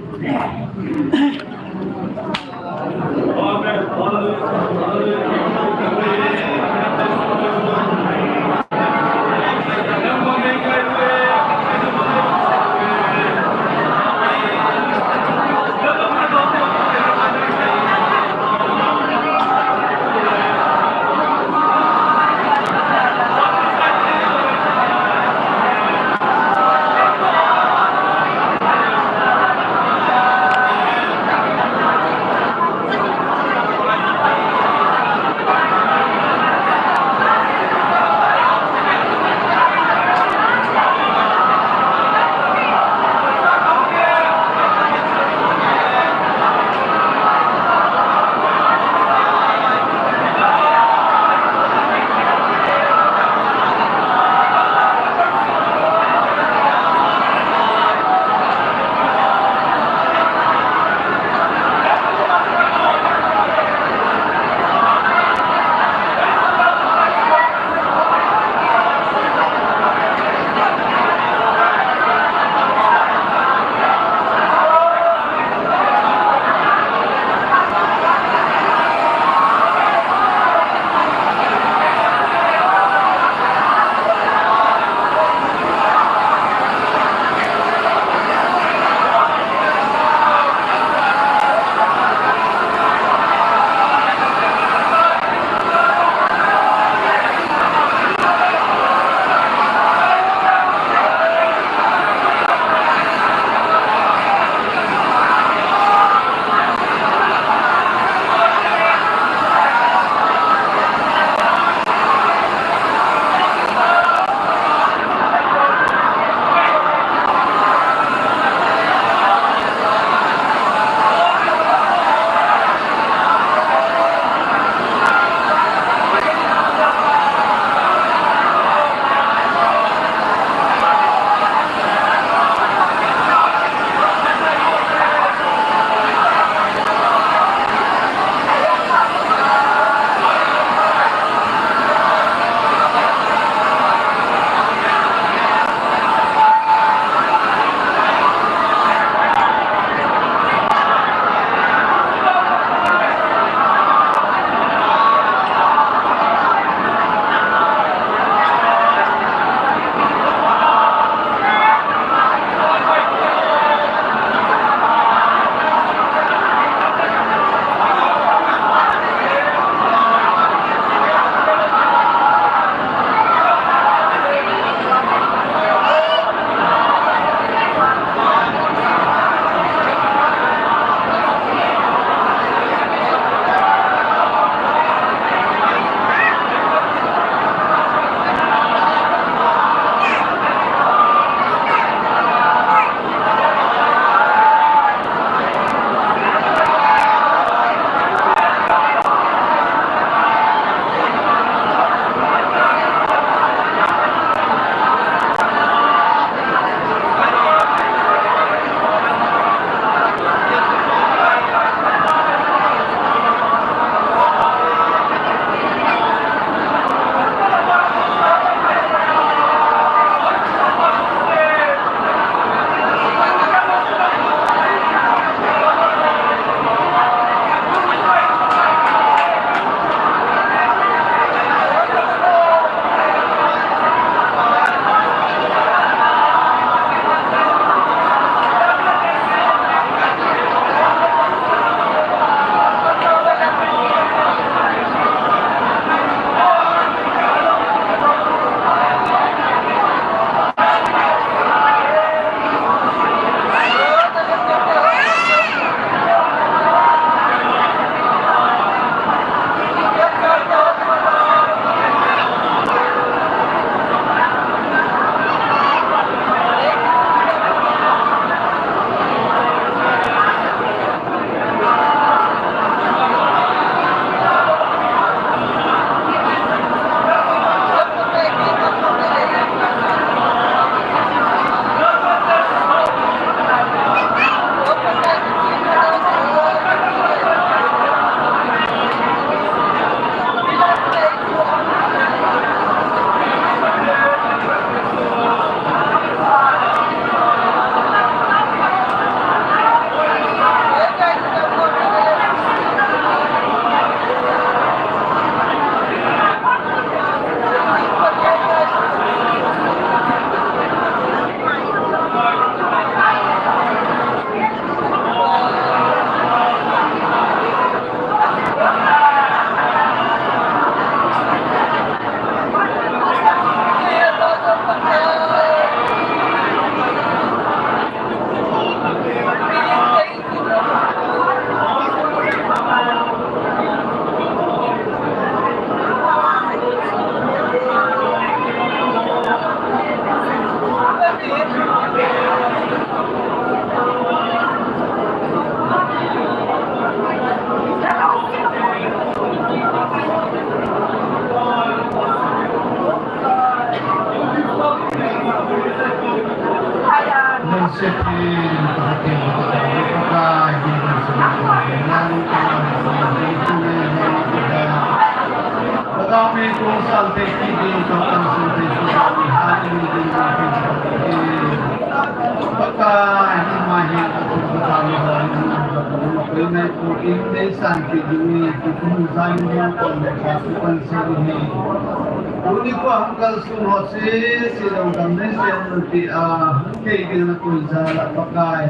Tuni kho hung kalsong ho sese jong damna sel nati a, hung thei ding na koi jal a Pakai.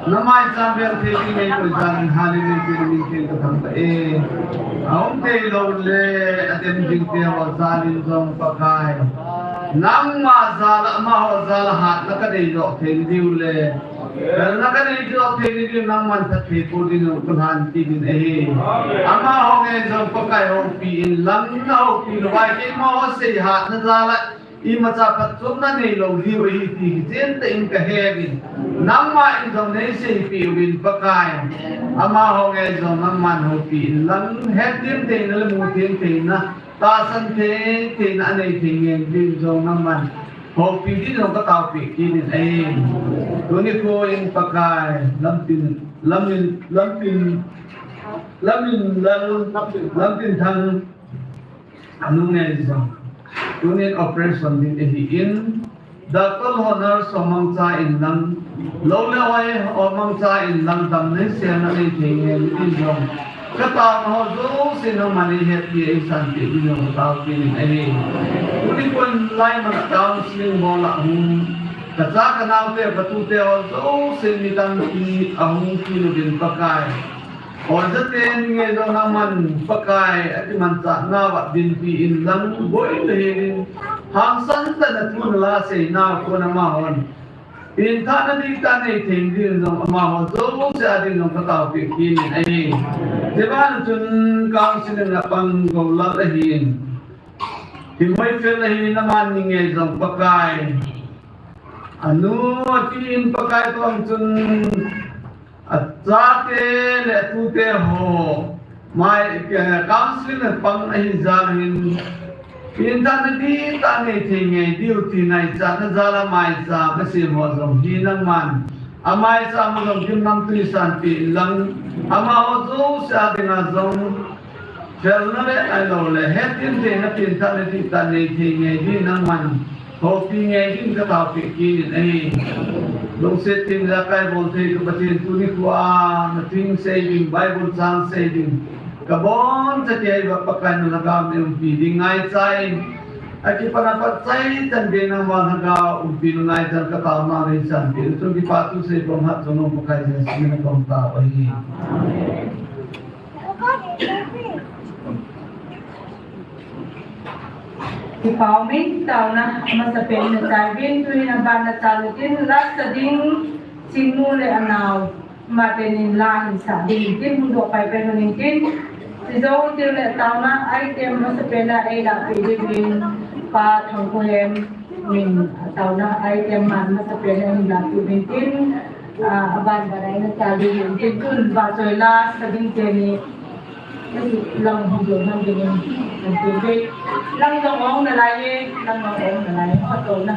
Na maicham vel thei ding nei koi jal in, hallelujah, tin min thei ka thangvah e. Ahung thei lou le, adem ding te ho jal in jong Pakai. Nangma jal a, amaho jal a hatna ka nei doh thei diu le. Vel na ka nei doh thei diu, nangman phatthei po ding jong ka lhan ti ding ahi. Amaho nge jong Pakai houpi in lang na houpi lou vai, keimaho seihatna jal a imacha phatchomna neilou diu ahi ti kichen tah in ka he in. Nangma in jong nei seipeh uvin Pakai. Amaho nge jong nangman houpi in lang, het them theina le mu them theina, tahsan them theina anei thei ngen ding jong nangman houpi ding jong ka taopeh kit in ahi. Tuni kho in Pakai, lamtin, lamin, lamtin, lamin, lam, lamtin thang. Anu nge jong tunin operation ding ahi in, doctor ho nurse ho mangcha in lang, lou le oi ho mangcha in lang, damna selna nei thei nge in jong ka taona ho jouse nangman nei hetpi a eisanpeh ding jong ka taopeh in ahi. Tuni kho in laiman a counseling bol a hung, ka cha ka naote ka tute ho jouse mi tampi ahung kit uvin Pakai. Oja teni nge jong nangman Pakai akimanchah nauva dinpi in lang boi le hin hangsan tah in athu nala seinau kho namahon pengthahna dihtah nei thei ding jong amaho jouse a ding jong ka taopeh kit in ahi. Hiche ban chun counseling a pang Golal ahin, Thinghoifel ahin, amani nge jong Pakai. Anu api in Pakai, tun chun achate le atute ho mai, eh, counseling a pang ahi jal in, pengthahna dihtah nei thei nge diu ti ngaichatna jal a maicham asem ho jong hi nangman amaicham a jong gimnamtui eisanpeh in lang, amaho jouse a dinga jong felna le ahilou le het them theina, pengthahna dihtah nei thei nge din nangman houpi nge din ka taopeh kit in ahi. Lungset tah in ijakai bol thei ka Pathen, tuni kho a na thu sei ding, Bible chang sei ding, ka boncha keiya Pakai na lhagao nei umpi ding ngaicha in, akipana pat chai chan gei nangma lhagao umpi na ngaichan ka taona nei eisanpeh in, chun kipa thu sei pum hat jong Pakai Jesu min a ka taopeh ahi. Kipa umin, taona masapen na chai uvin, tuin aban na chai uvin, last a ding, Chingnu le anao, amatenin la ahin sah ding tin, hung doh pai pai uvin tin, chujou teng le taona item masapen a eilahpeh diuvin, Pa Thangkhohem min taona item man masapen a eilahpeh uvin tin, Ah, aban ban a eina chal ding in, tin tun vahchoi la sa ding teni, lang hung ding ham ding in, tin te, lang jong ong nalai e, lang jong ong nalai e, phatona.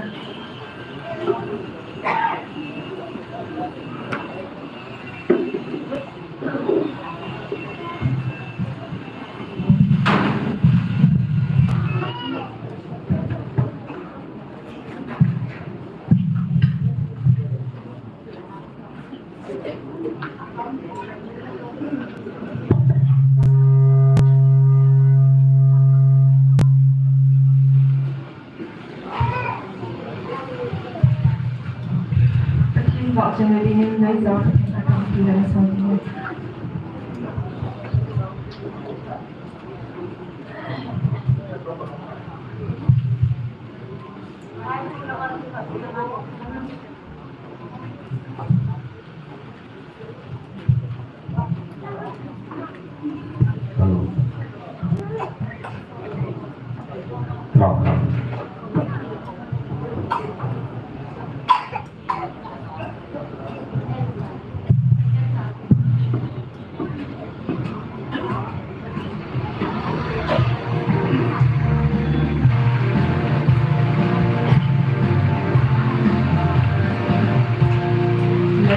Pathen vahchoi na dingin ngai jong Pathen a tampi lam sa ding.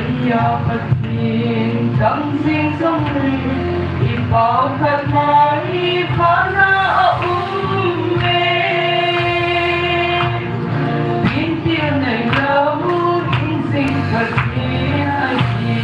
Pathen tam jing jong le, i pao khat mai pha na a um e. Tin til nei lou, tin jing Pathen ahi.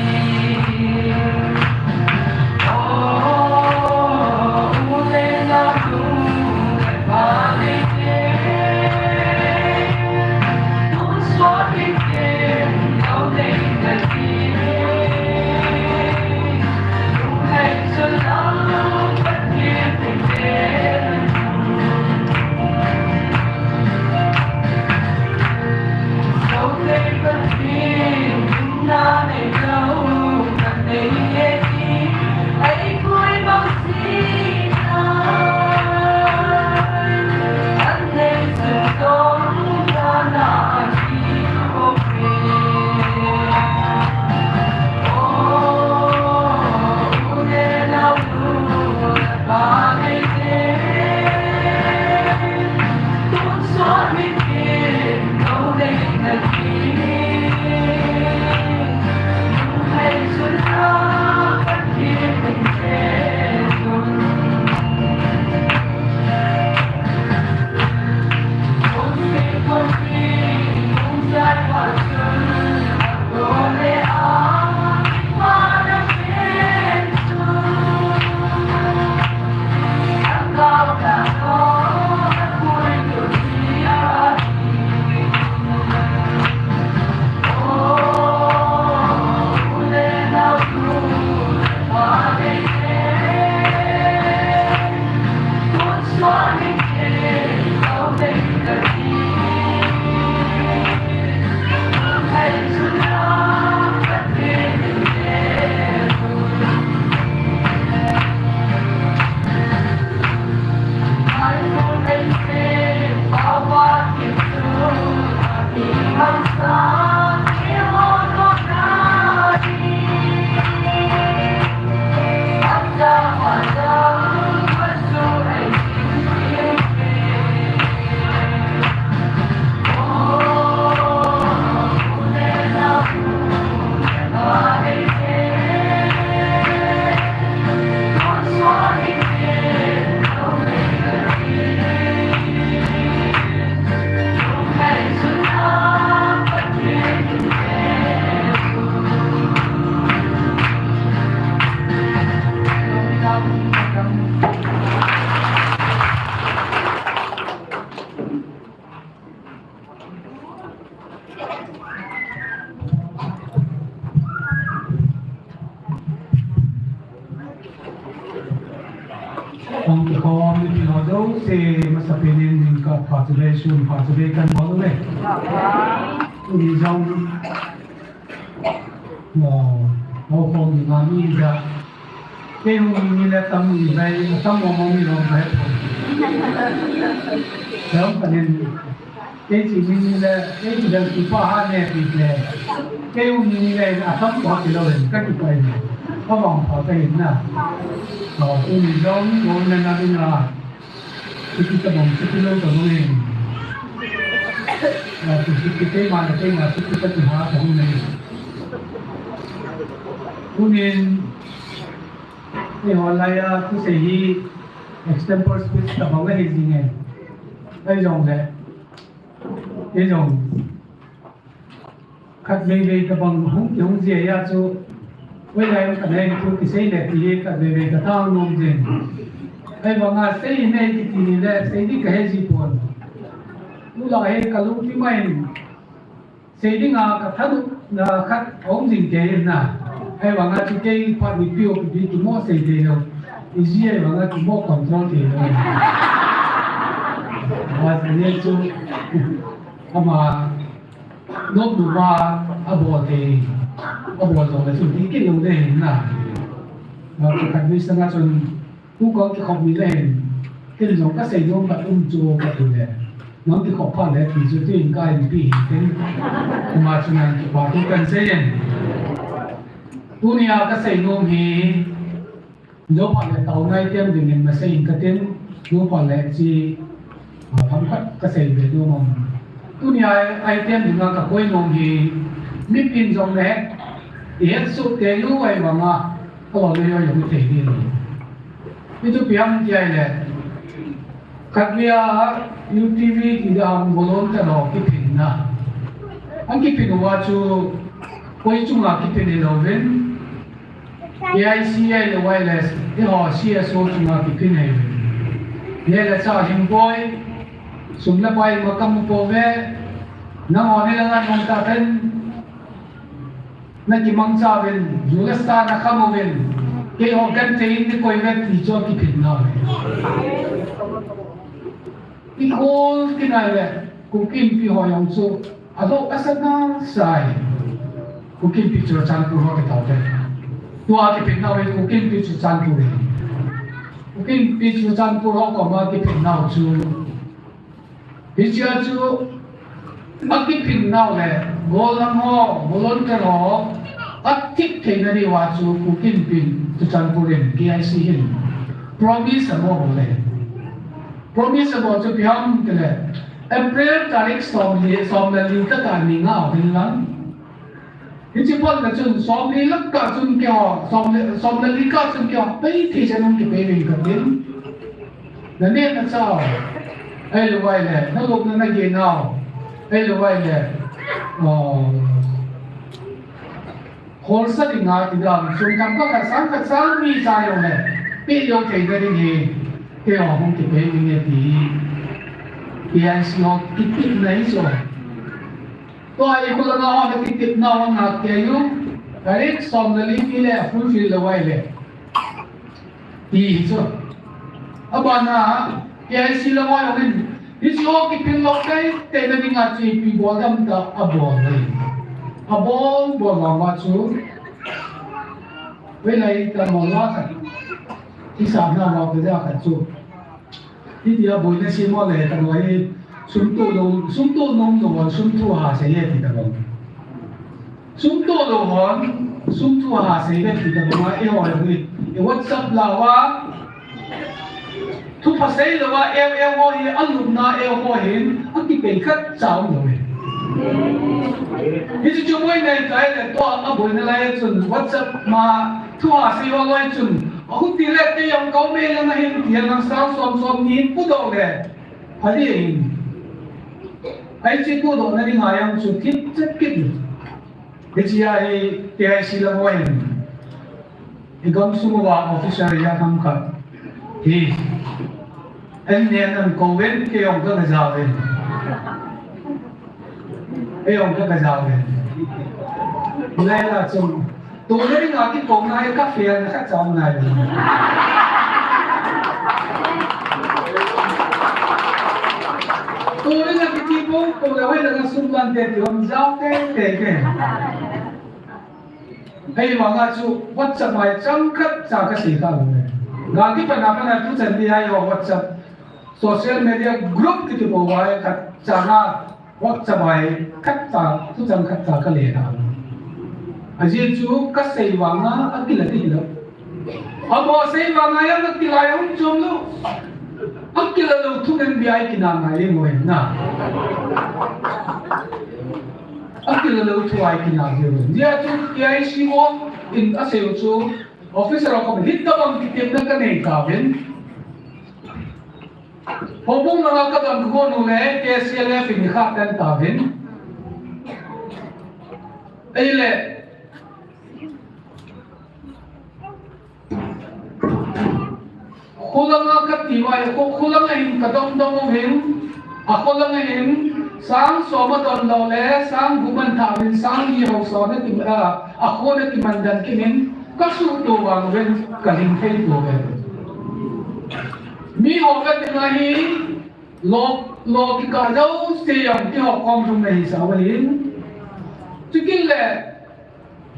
Hung kikhom mipi ho jouse, masapen in ka pha chule sun pha chule kan bol le. Ni jong, no, ho khom ni nga mi ja. Kei hung ni le tam ni vai, tam mo mo ni lo vai. Tam panin Kei chi ni ni le, kei chi dang kipa ha ne ti le. Kei u ni ni le, a tam pa ti lo le, ka kipa ni. Ka vang pa ka hin na. Ka u ni dong, u ni na ni na. Ki ki ta bang, ki ki lo ta bang ni. Ka ki ki ki te ma, te ma, ki ki ta ki ha ta ni. U ni, ni ho la ya, tu se hi, extempore speech ta bang hi ji nge. Ai jong le. Kei jong khatvei vei tabang hung kihung jia chu, hoilai hung kanei thu kisei le ti hi khatvei vei kathang nom jing. Ahivanga sei nei kiti ni le sei ding kahe ji pon. Tulai hi kalungthim a hin sei dinga kathanopna khat aum jing kei in na. Ahivanga chu kei phat ni piu kiti kimo sei thei lou. Iji ahivanga kimo control thei lou. Ama chu, ama, nopnop a, abol thei, abol jong le chun ti kit lou ding ahi na. Pakhat ni sanga chun, tu kong kikhop ni le hin, ken jong kasei nom khat um chu kati le. Nang kikhop phat le ti chu tuin ka inpi hi tin. Ama chun nang kipa thu kan sei in. Tunia kasei nom hi, Johan le taona item dingin nasei in katin, Johan le chi, ah, themkhat kasei be nom. Tunia item dinga kakoi nom hi, mipin jong le, Ihet soh kei lou ahivanga, alou le yo yo thei ni. Hichu ipi ham tia ahile, khatvei a U T V kidang volunteer ho kiphinna. Ahung kiphin uva chu, koi chunga kiphin hilouvin, K I C ahilou ahile, eiho C S O chunga kiphin ahiuvin. Neh le chah himpoi, sum le pai ima kamu pouve, nangho neh le ngah nung tah pen, nakimangcha uvin, ju le sa nakham uvin, keiho genthei in neikoi uve ti chu akiphinna ahi. Ikhol kinai le, Kuki Inpi ho jong chu, alou asa nasai. Kuki Inpi Churachandpur ho kitaote. Tua kiphinna ahi, Kuki Inpi Churachandpur ahi. Kuki Inpi Churachandpur ho koma kiphinna chu. Hichea chu, akiphinnau le, gollhang ho, volunteer ho, athip theina diuva chu, Kuki Inpi Churachandpur in, K I C hin, promise abol le. Promise abol chu ipi ham tile, April tarik som le, som le li tah a ni nga hin lang. Hiche phat na chun, som le li kah chun keiho, som le, som le li kah chun keiho, pei thei chan hung kipei ding katin. Naneh nachah u, ahilou ahile, nalupna naginau, ahilou ahile, uh, holsa dinga kidang, sum themkhat khat sang khat sang ni cha jong le, peh jou theina ding hi, keiho hung kipei ding e ti hi, K I C ho kitepna hi chu. Tua hi kholanga ho kitepna ho ngah kei u. Tarik som le li ni le fulfill lou ahile. Ti hi chu. Abana, K I C lang ho jong hin. Hiche ho kiphin lou teitei na dinga chu ipi bol ding ham tia abol le. Abol, bol vang uva chu. Hoilai tah mo la khat. Hisah na mo pe ja khat chu. Hitia boina sem ho le, ka noi, sum toh lou, sum toh nom lou hon, sum thu ha sei e ti tabang. Sum toh lou hon, sum thu ha sei e ti tabang, eiho hi, i WhatsApp la uva, thu pha sei lou uva, eu eu ho hi, alupna eu ho hin, akipei khatcha um lou e. Hichu chu boina ahitai le, tua aboina lai chun, WhatsApp ma, thu ha sei ho loi chun, ahuti le, kei jong ka um e lang ahin, ti lang sang som som ni hin pudoh le, Pha ding ahin. Hiche pudohna dinga jong chu thip chet kit in. Hichea hi K I C lang ho hin. I gamsung uva officer ijat ham khat hi. An neh an kou uvin, kei jong ka ga jao uvin. Kei jong ka ga jao uvin. Lai la chung. Tuni dinga kikouna hi ka fail na khat cha um nai. Tuni dinga kiti pou pou le, hoilanga sum lante ti hung jao teitei e. Ahivanga chu WhatsApp a hi chang khat cha ka sei kha lou e. Gal kipat na pat na tuchan ni a hi WhatsApp social media group kiti pou a hi khat cha na WhatsApp a hi khat cha, thuchang khat cha ka le na. Ajeh chu ka sei vanga akila ding hilou. Abo sei vanga jong akila jong chom lou. Akila lou thu ngen bia i kina ngai le mo na. Akila lou thu a i kina le mo. Ajeh chu K I C ho in asei u chu officer ho koma hitabang kitepna ka nei tauvin. Houbung langa ka don ka gon u le K C L F in i khah pen tauvin. Ahile, kholanga ka ti uva, kho, kholanga hin ka dong dong uvin, a kholanga hin sang som a don lou le, sang gup man tha uvin, sang li ho som na ti, a, a kho na ti man dan kin in, ka suhto vang uvin, ka ling thei to uvin. Miho ka ti na hi, Lo, lo kikah jouse jong keiho kom jong nahi sa uvin. Chukit le,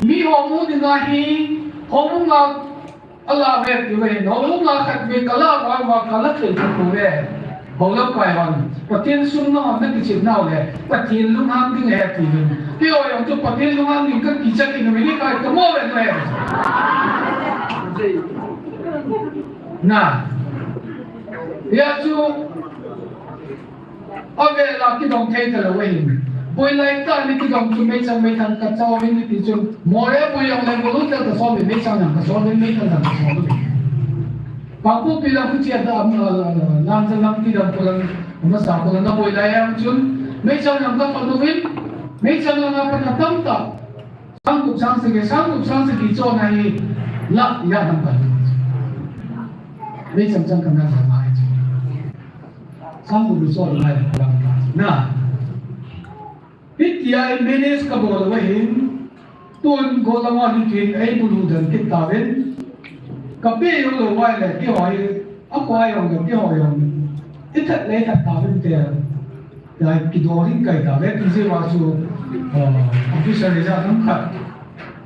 miho mu dinga hi, houbung a, ala ve ti uvin, houbung a khat ve kala va va kala thei thei uve. Houlam kai hon, Pathen sum na hon na kichep nau le, Pathen lunghang ding ahi ti uvin. Keiho jong chu Pathen lunghang ding ka kichep in uvin, kai ka mo ve ve. Na. Hia chu, avel a kidong thei talou ahin. Poi lai ta ni kidong chu meichang meithang kachau hin ni ti chun. Moreh poi jong le volunteer kasol uvin meichang jong kasol uvin meithang jong kasol uvin. Kangpokpi lang khu chia ta am, ah, Lamjang lang kidong khu lang, masa khu lang na poi lai jong chun. Meichang jong kapan uvin, meichang lang a pat atam tah. Sang gup sang sagi, sang gup sang sagi chon ahi, lakh ja lang pan. Meichang chang kana jang ahi. Sang gup chon ahi, lang ta. Na. Hitia i manage kabol uva hin, tun gollhang a hitin eibulu den kit tauvin. Kape jou lou uva ahile, kihoi, akoi jong le, kihoi jong le. Ithat le ithat tauvin te. Tia kidol in kai tauve, ti jeh uva chu, ah, official exam khat.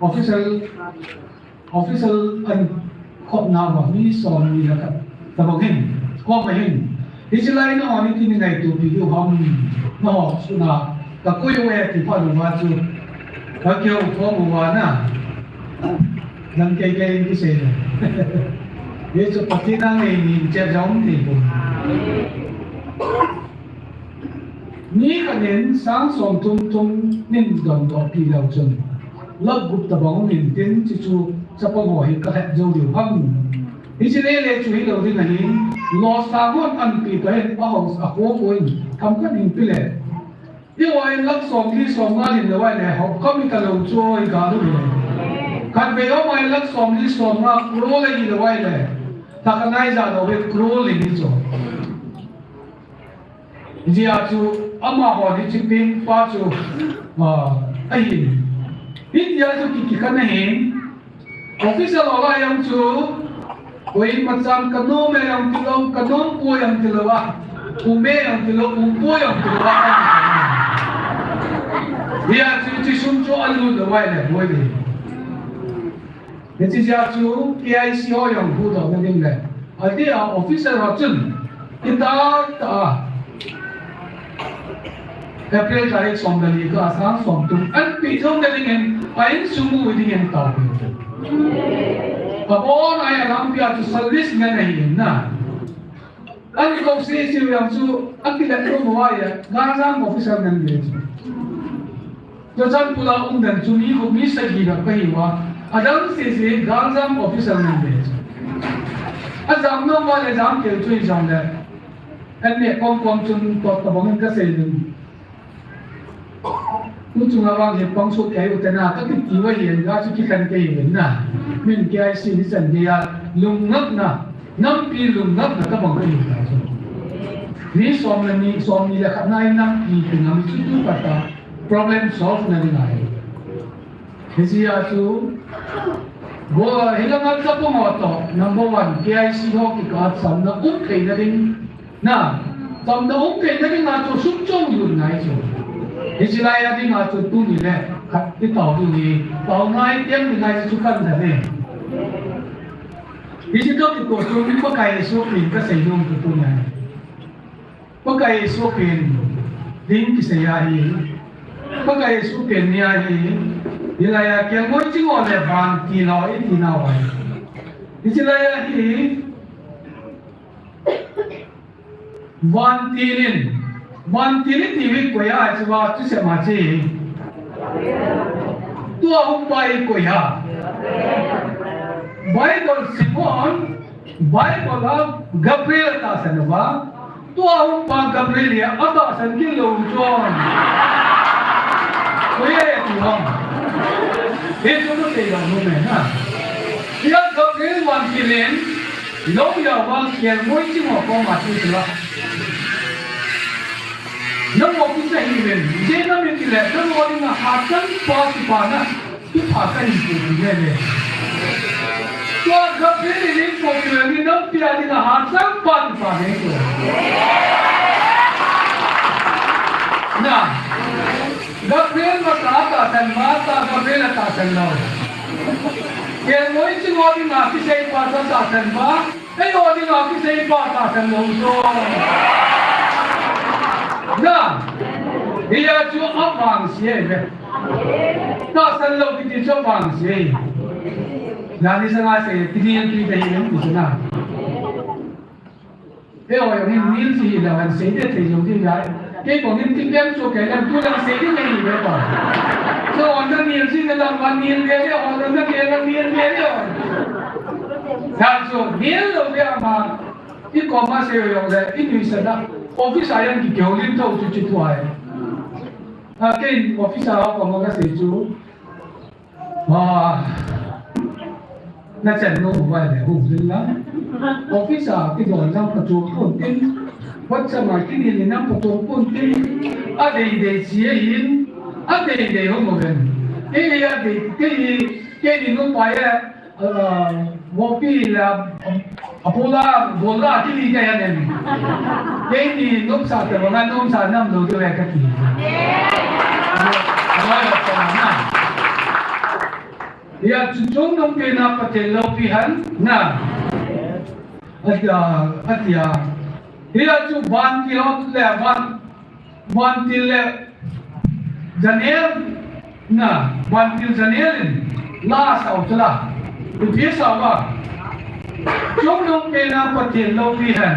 Official Official an khopna uva mi somni le khat tabang hin, khop ahin. Hiche lai nangho ni ti ni ngaito pi diu ham, nangho suna kakoi uve ti phat uva chu, kakihou khom uva na. Nang kei kei in kisei le. Hichu Pathen a ngai ni chet jong ti pon. Mi khat in sang somthum thum min dongdoh pi leu chun, lakh gup tabang um intin, chuchu chapang ho hi kalhep jou diu ham. Hiche lele chu hilou ding ahin, loss a hon anpi toh hin, a house a kho kho in, themkhat in pe le. Eiho in lakh somli somnga lhin lou ahile, ho kham italou chu iga lou le. Khatvei ho in lakh somli somnga crore le lhin lou ahile, thakhat na ijat lou le crore lhin hi chu. Hijeh a chu amaho hi hiche pen pa chu, ah, ahin. Hitia chu ki, kikhen ahin. Official ho lai jong chu, koimacha kanom e jong tilou, kanom poi jong tilou a, um e jong tilou, um poi jong tilou a. Hijeh a chu hiche sum chu alut lou ahile boi ding. Hiche jeh a chu K I C ho jong huhdoh na ding le. Adeh a officer ho chun, kitah tah a. April tarik som le li kah a sang somthum. Anpi jou na ding in, a insung u ding in taopeh. Abon a hi alampi a chu service man ahi in na. Ahin kou sese u jong chu, akilet nom uva ahile, Galjam officer ngan ve chu. Churachandpur a um den chu mi khu mi sagi bep kahi uva, adang sese Galjam officer ngan ve chu. Ajam nom uva le jam keu chu hijongle, an neh kom kom chun tot tabang in kasei ding. Tuchung a vang hi pang soh kei u te na, kakiti uva hin, ga chu kikhen kei uvin na. Min K I C ni chan gei a, lungnatna, nampi lungnatna tabang kahi ta chu. Mi som le ni, somni le khat na in nampi kingam chu tu khat a, problem solve na ding ahi. Hijeh a chu, go, hilanga chapang ho toh, number one, K I C ho kikah a chamna um thei na ding, Na, chamna um theina dinga chu sum chom lut ngai chu. Hiche lai a dinga chu tuni le khat i tao ding hi, tao ngai tiang ding ngai chu kan da ne. Hiche toh kitoh chu mi Pakai Jesu pen kasei nom chu tuni ahi. Pakai Jesu pen ding kisei ahi. Pakai Jesu pen ni ahi. Hilai a kelngoi ching ho le vantil ho i ti nau ahi. Hiche lai a hi Vantil in, vantil i ti hi koi a, hiche va thusei ma che. Tua hung pa hi koi a. Bible sim hon, Bible a Gabriel atahsan uva. Tua hung pa Gabriel hi atahsan kit lou chun. Koi a ti ham. Hichu thusei lou nu me na. Tia Gabriel vantil in, Lou jao vang kelngoi ching ho koma chu tila. Nangho kicha hiuvin, ijeh inem itile, nangho dinga hachang pa kipana, kipha kahin pohpi nene. Tua Gabriel in eipohpi lou hi nampi a dinga hachang pa kipa nei chu. Na, Gabriel masa atahsan ma, ta Gabriel atahsan lou. Kelngoi ching ho dinga kiseipa chu atahsan ma, eiho dinga kiseipa tahsan lou chu. Na, hia chu avangse ve. Tahsan lou kiti chu avangse. Jani sanga sei, kiti yan pi te hi yan pi sanga. Eiho jong hin nil chu hilou hen, seide thei jong ding ahi. Kei bang hin ti pian chu kei lam tu lam sei ding nei ve pa. So on the nil si na lam van nil ve ve on the nil lam nil ve ve on. Sa chu nil lo ve ama. I koma sei yong le i nui sa da. Office a yang ki keu lim tho chu chu tu ai. A kei office a koma ka sei chu. Ah, na chan no ba le hu din la. Office a kidon jang pa chu kun tin. WhatsApp a kini ni nam pa chu kun tin. A dei dei si e hin. A dei dei ho mo ben. E a dei ke hi ke ni no pa ya. Ah, mo pi la. Apula, bola, kili ka yan em. Kei ni nomsa te, bola nomsa nam lo tu ya kati. Alo, alo, alo, na. Ya chu chungnungpena Pathen loupi hen, na. Atia, atia. Ya chu vantil le, van, vantil le, Daniel, na, vantil Daniel in la asao chu la. Ipi asao a? Chungnungpena Pathen loupi hen.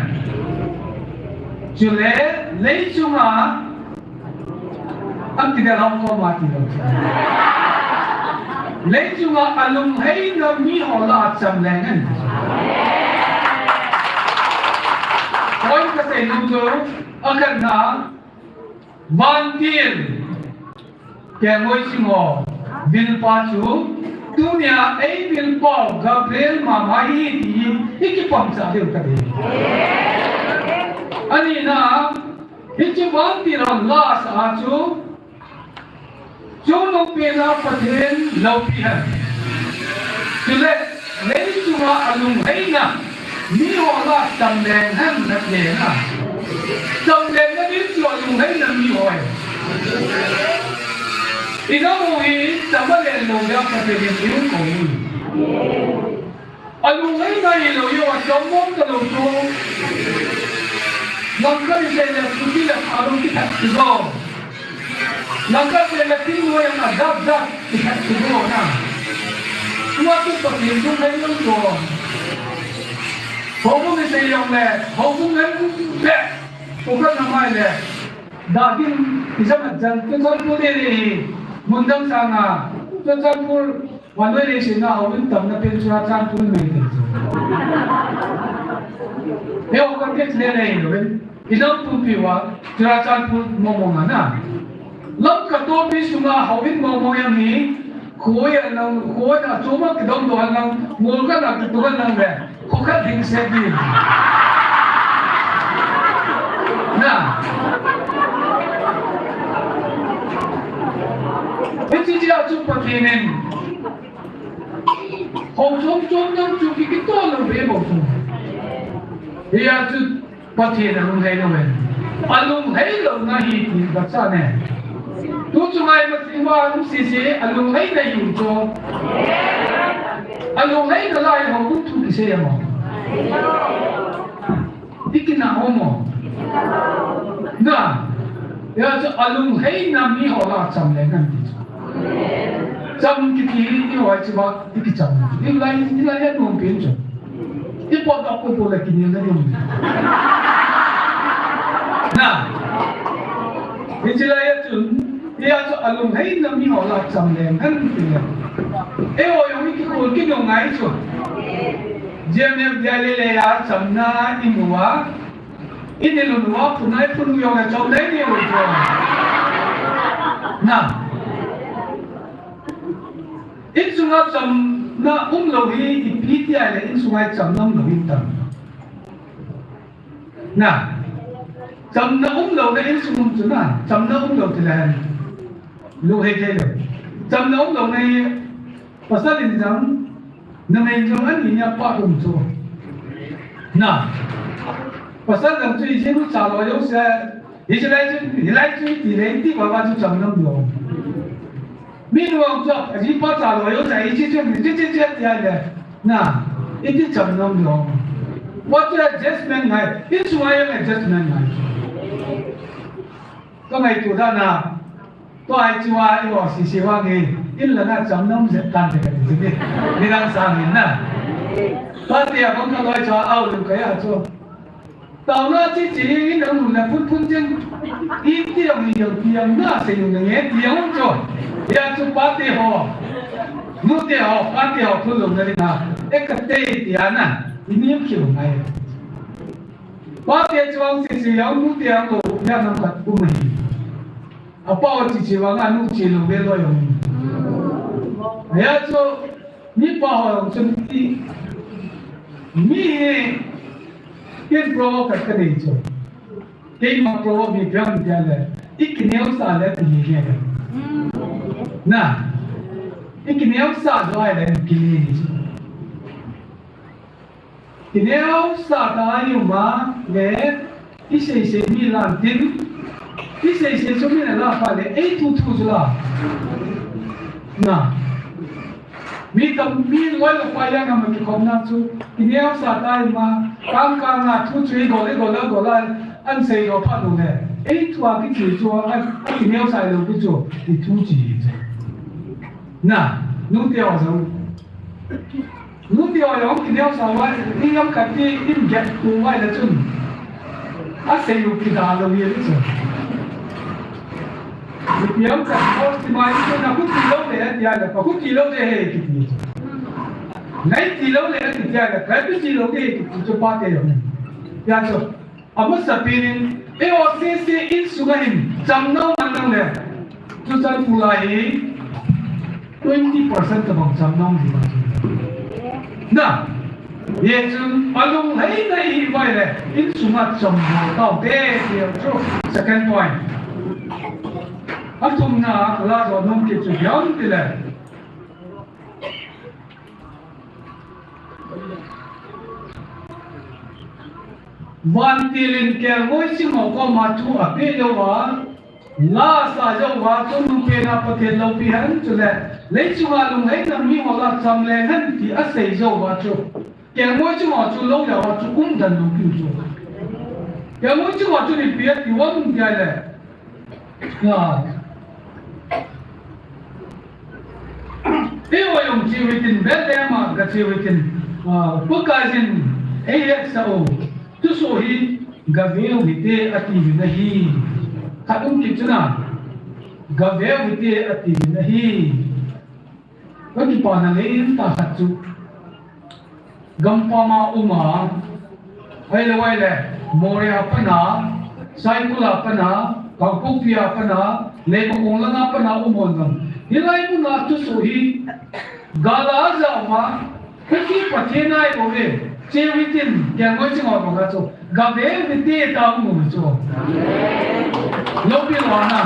Chule, leichunga, a kidel hom koma ti lou. Leichunga alungheina miho la acham leng hen. Point kasei nom chu, akhatna, Vantil, kengoi sing ho, vilpa chu, tunia ei vilpa u Gabriel mama hi ti hi, i kipamcha diu ka ti. Anina, hiche vantil hon la asa chu, chungnungpena Pathen loupi hen. Chule, leichunga alungheina, miho la cham leng hen nati na. Cham lengna ding chu alungheina miho ahi. Inam u hi cham alen lou ding Pathen in eikou. Alungheina hilou jeh a cham mong talou chu. Langkhat isei le scooty le car kithat chu. Langkhat isei le tin loi a dap dap kithat chu na. Tua chu Pathen lunglhai lou chu. Houbung isei jong le, houbung le, le. Ukhat na mai le. Dakin isam jan, Churachandpur le le hi. Mundang sanga. Churachandpur Vanloi leiset a houin tamna pen Churachandpur mei te chu. He ho context le le lo ven. Inam pumpi uva Churachandpur mong mong ana. Lamka topi sunga houin mong mong jong hi. Khoi a nang, khoi a choma kidom do nang, ngol ka na kitu ka nang le. Khokhat ding se din. Na. Hiche jeh a chu Pathen in. Hou chom chom jong chu ki, kitoh lou ve bou chu. Hia chu Pathen alunglhai lou ve. Alunglhai louna hi ti ka sa ne. Tu chu ngai ma ti ma um sese alunglhaina hi chu. Alunglhaina lai ho tu tu kisei mo. Ikinah mo. Na. Hia chu alunglhaina miho la cham leng hen ti chu. Cham kiti hi iho chu ba ikicham. Ilai, ilai anom pen chu. Ipotdoh kou pole kinelna ding. Na. Hiche lai a chun, hia chu alunglhaina miho la cham leng hen ti le. Eiho jong ikikhol kit u ngai chu. G M F D I le le a chamna imu a. Ini lun uva, punai punu jong le chom dei diu chu. Na. Insunga chamna umlou hi ipi ti ahile insunga chamna umlou hi tam. Na. Chamna umlouna insung um chu na. Chamna umlou ti le. Lu hei thei lou. Chamna umlouna hi pasal in jong, numei in jong ani nia pa um chu. Na. Pasal jong chu ijin u cha lou jouse. Hiche lai chu, hilai chu iti le, iti baba chu chamna umlou. Minu jong chu, ajipa cha lou jouse, hiche chu, hiche, hiche, hiche, ti ahile. Na, iti chamna umlou. What to adjustment ngai, insunga jong adjustment ngai. Ka ngaito dan a, tua hi chu a, eiho sese vang hi, in lang a chamna um jep tan te kati chu ni. Midang sang in na. Tua tia kong ka loi chu a, au lu ka ja chu. Taona chi chi in ang le phun phun cheng. I ti ang i ang ti ang na se yung nge ti ang cho. Ya chu pate ho. Nute ho, pate ho phun lo na ri na. E ka te ti ana. I ni ki lo ngai. Pate chu ang si si ang nute ang lo ya nam ka ku mai. Apa o chi chi wa nga nu chi lo ve lo yong. Ya chu mi pa ho yong chun ti. Mi hi kin provo ka ka nei chu. Keima provo mi piang dia le. I kineo sa le ti ni le. Na. I kineo sa do ai le ki ni ni chu. Kineo sa ta yuma le, i sei sei mi lan tin, i sei sei chu mi na la pa le, ei thu thu chu la. Na. Mi kam mi loi lo pa ya na ma ki kom na chu, kineo sa ta yuma, kam kam na thu chu i go le go le go la, an sei lo pa lo le. Ei thu a ki chu chu, an kineo sa lo ki chu, i thu chi chu. Na, nu te o zo. Nupi o yong kineo sa wa, i yong kati in get tu wa le chun. A sei u ki da lo ye le chun. Nupi yong ka ko ti mai chun na ku ti lo le ti ya le, ku ti lo le he ki ti. Nai ti lo le ki ti ya le, ka ti lo le ki ti chu pa te yong. Ya chu. Amasapin in, A O C C in sunga hin, chamnau man nang le. Tuchan pulai hi, twenty percent tabang chamnau hi ba. Na, ye chun, alung hei na hi bai le, in sunga chamnau tau te, te chu, second point. Athumna, la do nom ki chu yam ti le. Vantil in kelngoi ching ho koma thu apeh jou a, la asa jou a, chungnung pena Pathen loupi hen chule, leichunga lungheina mi ho la chamleng hen ti asei jou a chu, kelngoi ching ho chu lou leu a chu umden lou piu chu. Kelngoi ching ho chu ipi ati uvam tia le, Eiho jong che uhitin, Bethlehem a ga che uhitin, ah, Pakaiyin eihetsah u, thusoh hi gave u hite atiuvin ahi. Khat um kit chun a, gave u hite atiuvin ahi. Kakipana lentah khat chu, gampam a um a, ahilou ahile, Moreh a pat a, Saikul a pat a, Kangpokpi a pat a, Leimakhong lang a pat a um hon jong, hilai mun a thusoh hi gal a aja um a, hiche Pathen a ahibouve, che uhitin, kelngoi ching ho banga chu, gave u hite tia um u chu. Loupi lou na.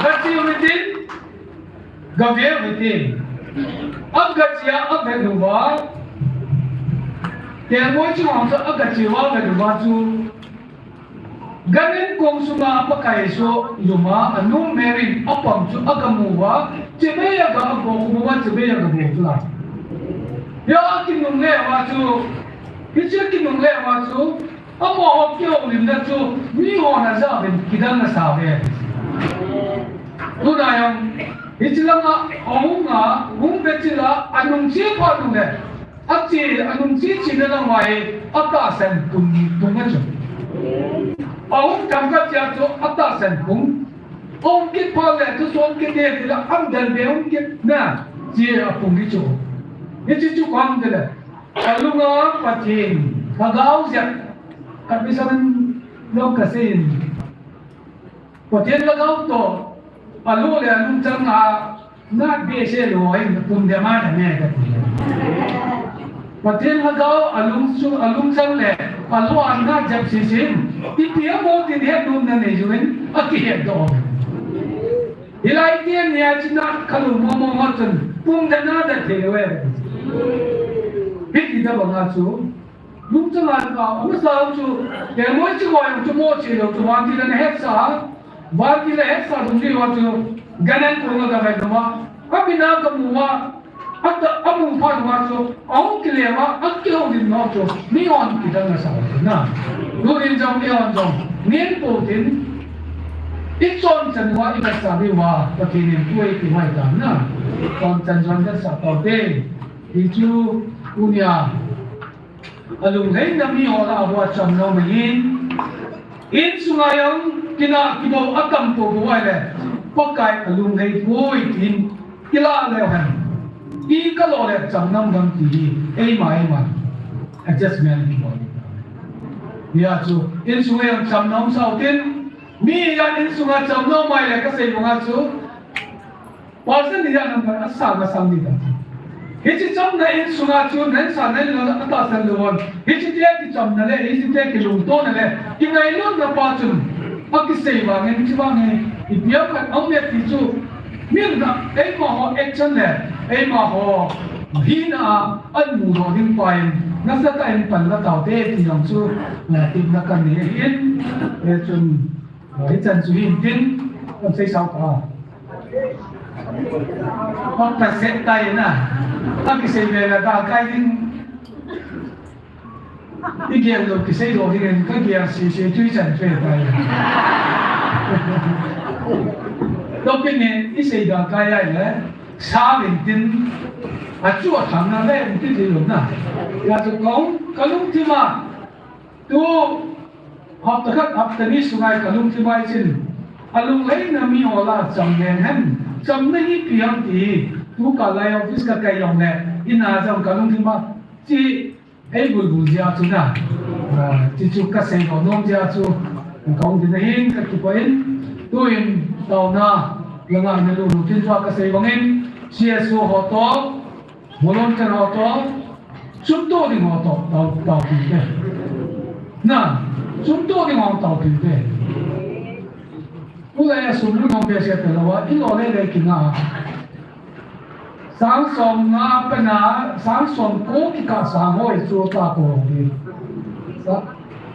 Gache uhitin, gave u hite. Agache a avet uva, kelngoi ching ho chu agache uva avet uva chu, gan in kong sunga Pakai soh lum a anu Mary in apang chu agamu uva, chibai a ga ago khum uva, chibai a gabo chu la. Hia kinungle uva chu, hiche kinungle uva chu, amaho kihoulimna chu mihon aja uvin kidang asa uve. Tuna jong, hiche langa ahung a, hung vechil a, anung che phat uleh, ache, anung che chena lang uva hi, atahsan pung, pung a chu. Ahung thangkhat chea chu, atahsan pung. Ahung kit phat le, thusoh kit e tile, amdan be hung kit na, che apung hi chu. Hiche chu koi ham tile, alunga Pathen lhagao jep, ka mission lo kasei in. Pathen lhagao toh, alo le alungchang a, nat behseh lou in, pum dem a dem e kati. Pathen lhagao alung chu, alungchang le, alo a nat jep sese in, ipi amo tin hetnomna nei jeh in, akihetdoh. Hilai teni a chu nat khalou momo ho chun, pum dem a dem thei lou e. Hiti tabang a chu, lungchang a ka, amasa chu, kelngoi ching ho jong chu mo che lou chu, vantil in ahetsah a, vantil in ahetsah dungjuiya chu, gan in kong a gavet uva, amin a gamu uva, ata, amu phat uva chu, ahung kile uva, akihoulim nau chu, mihon kidang asa uve na. Tunin jong, eihon jong, nin po tin, ichonchan uva, ivetsah diuva, Pathen in tua eipeh mai tan na. Chonchan jong vetsah taute. Hichu, tunia, Alungheina mi ho lah a bou a cham nom ahin. Insunga jong kina kibol atam popo ahile, Pakai alunghei poi tin kilah leu hen. Ikalo le cham nom ding ti hi eima eima adjustment kibol. Hijeh chun insunga jong cham nom sao tin, mi jat insunga cham nom ahile kasei banga chu Pasal ni jat number asang asang ni ta. Hiche chamna insunga chu nangsan nang lo atahsan lou hon. Hiche tia kichamna le, hiche tia kilungtona le, kingailutna pa chun. Akisei vangin, hiche vangin, ipi ham khat aum e ti chu. Min na, eima ho action le, eima ho hina a, amu lou ding pa in, nasatah in pan la taute ti jong chu, eh, tipna kanei ahin, eh, chun, Hichan chu hin tin, kan sei sao ta. Pha pha set tai na. Akisei ve ve ta kai ding. Igel lou kisei lou ding in kagel sese chu hichan chu tai. Topic ne isei da kai ai le. Sa vin tin. Achu athang na le in tin lou na. Hijeh chun kalungthim a. Tu, hapta khat, hapta ni sunga kalungthim a hichun. Alungheina mi ho lah a cham leng hen. Chamna hi ipi ham ti. Tu kah lai office kakai jongle. Ina jong kalungthim a. Chi, ei bulbul jeh a chu na. Ah, chi chu kasei ho nom jeh a chu. Kaung tin ahin kakipah in. Tuin, taona. Langa nalu lu tin chu kasei bangin. C S O ho toh. Volunteer ho toh, sum toh ding ho toh, tao, taopi te. Na, sum toh ding ho taopi te. Tulai a sum lu nom behseh talou a, ilo le le kina. Sang som nga pena, sang som ko kikah sang ho chu ta ko di. Sa-,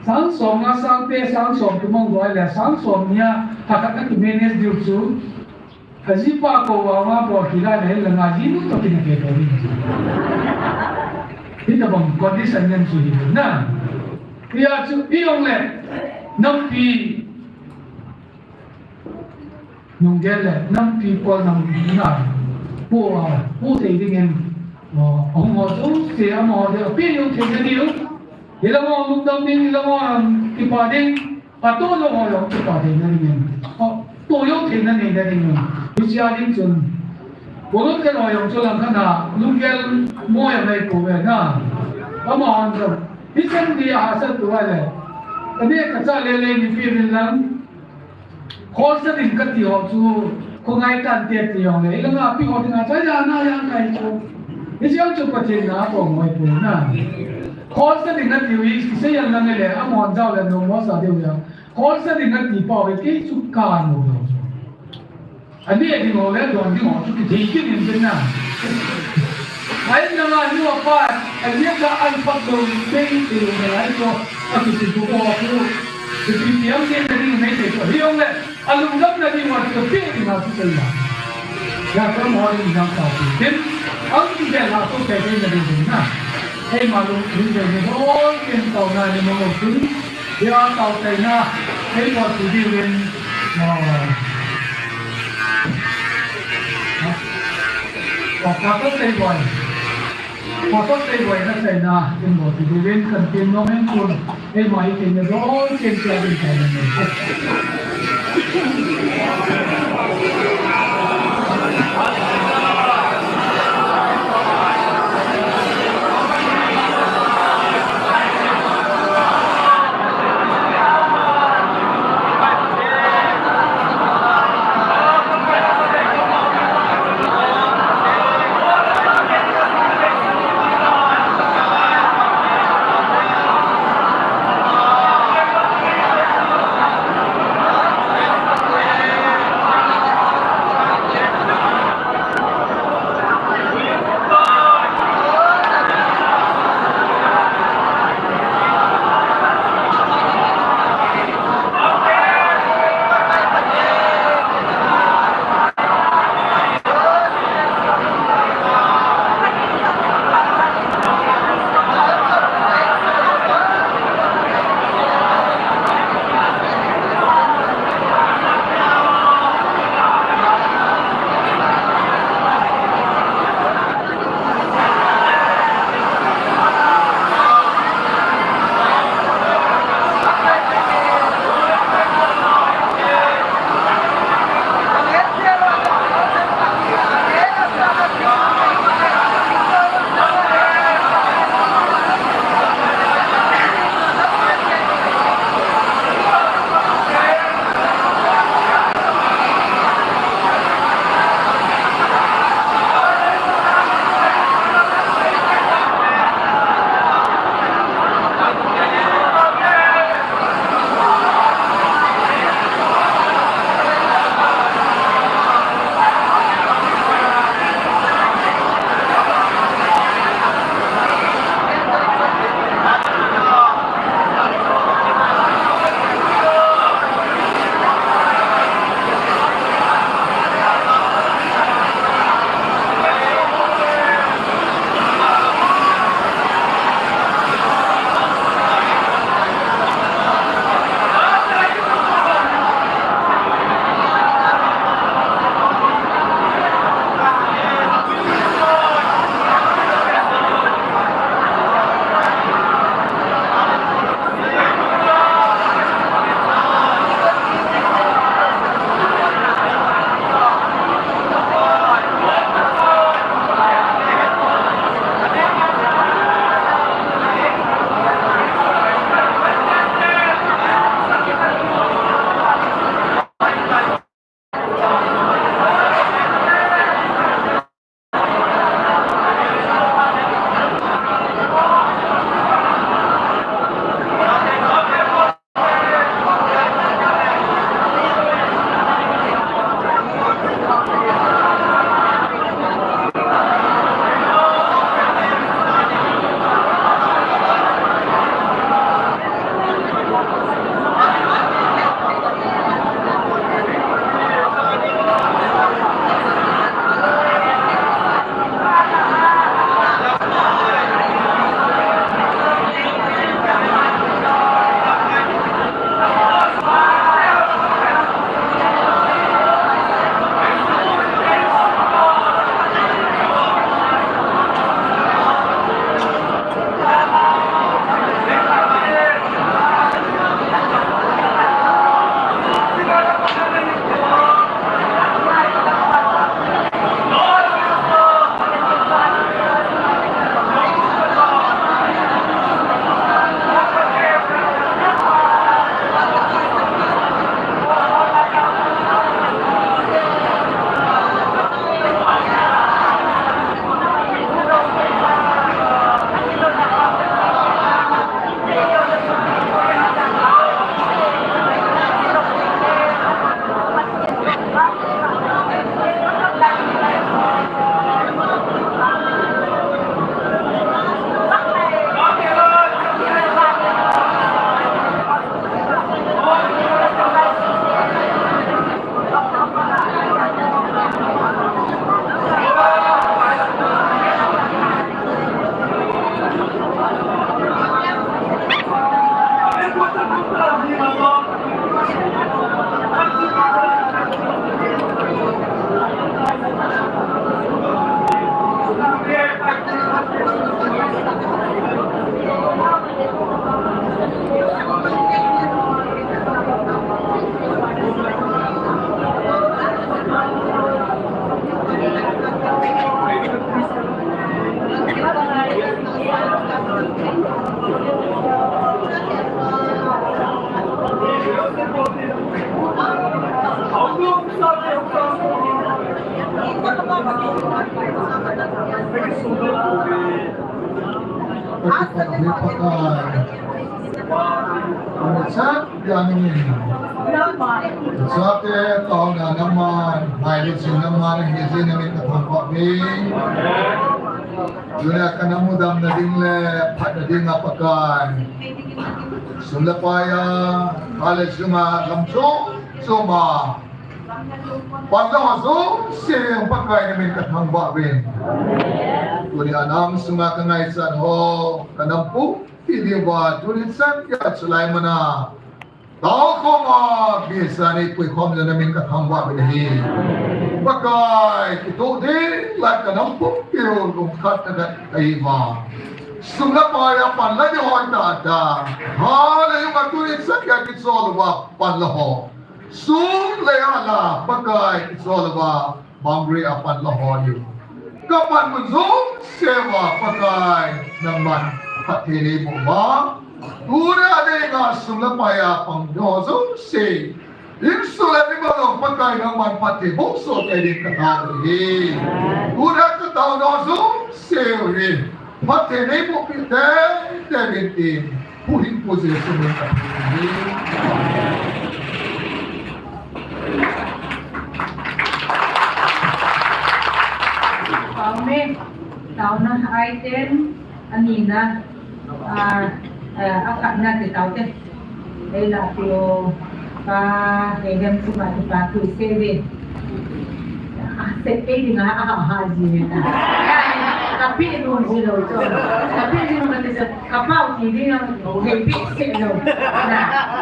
sang som nga sang pe, sang som tu mong doi le, sang som nia, hakhat na ki manage diu chu. Ajipa kou vang a bol kit a le, langa jinu toh kina ke bol in. Hitabang condition ngen chu hi na. Hijeh chun, ijong le, nampi, nung gel le, nampi kol nam na, pu a, pu thei ding in, o, ahung ho chu, se amaho de, api jong thei na diu. Hilama lungdam ding, hilama kipa ding. Atoh lou ho jong chu pa theina dingin. Atoh lou theina neina dingin. Hichea ding chun. Volunteer ho jong chu langkhat a lunggel mo jong nei pouve na. Amahon jong. Hichan dia hahsat tou le. Kani kacha lele nipi vin lang. Kholsa ding kati ho chu. Khongai tante ti jongle. Ilanga pi ho dinga cha ja na ja kai chu. Hichea chu Pathen na ko ngoi pu na. Kholsa ding nati u hi, kisei jeng lang le, amahon jao le, nom mo sa diu ja. Kholsa ding nati pau hi kei chu kanom lou chu. Ani ding ho le don ding ho chu kithei kit in tin na. Ai na la ni wa pa, ani ka an pat lou ni kei ti lou na lai chu. Akiti tu ko ku. Kiti ti am ni na ding nei te chu. Hi ong le, alungdam na ding wa chu pe ding na chu sei la. Ja ka mo ding jang ka ti. Tin, ang ti ja la ko pe pe na ding na. Eima lungthim dei ni dol kin taona ni mong u tin. Hia taochaina, ei bol ti diuvin, ah, ah, Pastor Seiboi. Pastor Seiboi na chaina, in bol ti diuvin, kan tin nom in kun, eima i tin ni dol kin tia din chaina ni. Chate, taona naman, maile chin naman, hiji namin kathangvah uve. Tuna kanam u damna ding le phatna dinga Pakai, sum le pai a, pha le jung a, lam chom chom a pan la ho jouse, Pakai namin kathangvah uve. Tuni a nang sunga kangaichat ho, kanam pumpi diuva, tuni chan geiya chulai mana tao khom a, bisa nei puikhom jong namin kathangvah uve. Pakai, kitoh ding la kanam pumpi u lungkhat tah a kahi uva, sum le pai a pan la ding hoi tah tah. Hallelujah, tuni chan geiya kichol uva pan la ho, sum le pai a la Pakai kichol uva, boundary a pan la ho u, kapan mun jouse uva Pakai nangman phatthei neiboh uva, tuna dinga sum le pai a pang ho jouse, insung le mimal jong Pakai nangman phatthei boh soh tei ding katao uve. Tuna kataona jouse u hi phatthei neiboh peh tei tei uvin tin, huhhingpu Jesu min in kathum uve. Amen. Taona item anina, ah, ah, akhatna te tao te. Ei la pio, pa, ei dem chu ma ti pa tu se ve. Ah, se pe ding a, ah, ha ji ne ta. Ka pi nu ji lo cho. Ka pi ji nu ma ti se, ka pau ti ding a, hei pi se lo. Na,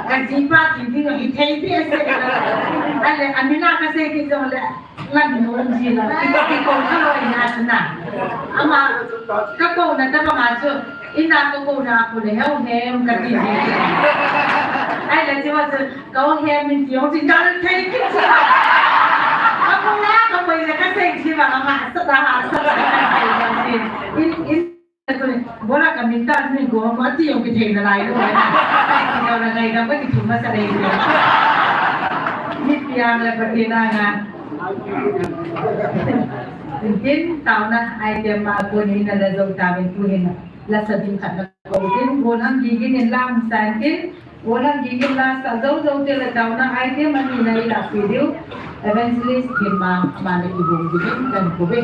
ka ji pa ti ding a, hei pi se lo. Ale, amina ka se ti jong le. Ngan nu ji la, ki, ki ko ka lo ina sina. Ama, ka ko na ta ba ma chu, ina ka ko na ko le heu hem ka ti ji. Ai la ji wa chu, ka o hem min ti o ji dal thei ki ji. Ka ko na ka ko ina ka sei ji ba ma sa ta ha sa ta ka sei ji. In, in Bola ka min ta min ko, ko ati jong kithei nalai lou. Kithei nalai ka kithum masa lei. Ni piang le Pathen a nga. Tin taona item a kon hin la jong ta min tu hin la sa ding khat na ko tin, ko nang gigin in lang san tin. Bola gigin la sa jou jou te le taona item anina i la video. Evangelist Himang amani i bung gigin kan ko be.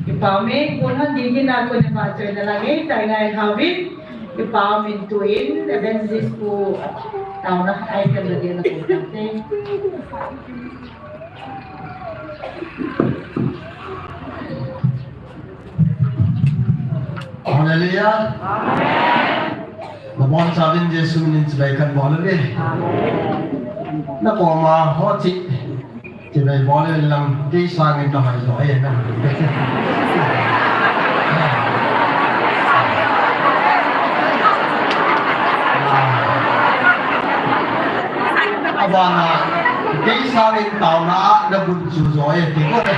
Kipa umin, kun hon ding hin a kun a pa choi na lang e, tai ngai hao vin. Kipa umin, tuin Evangelist Pu taona item la ding na kun te. Hallelujah. Amen. Nabonchauvin Jesu minin chibai kan bol uve. Amen. Nakoma ho chi. Chibai bol uve lang, kei sangin nahoi jo e na. Abana, kei sangin taona a nabun chu jo e, ti ko te.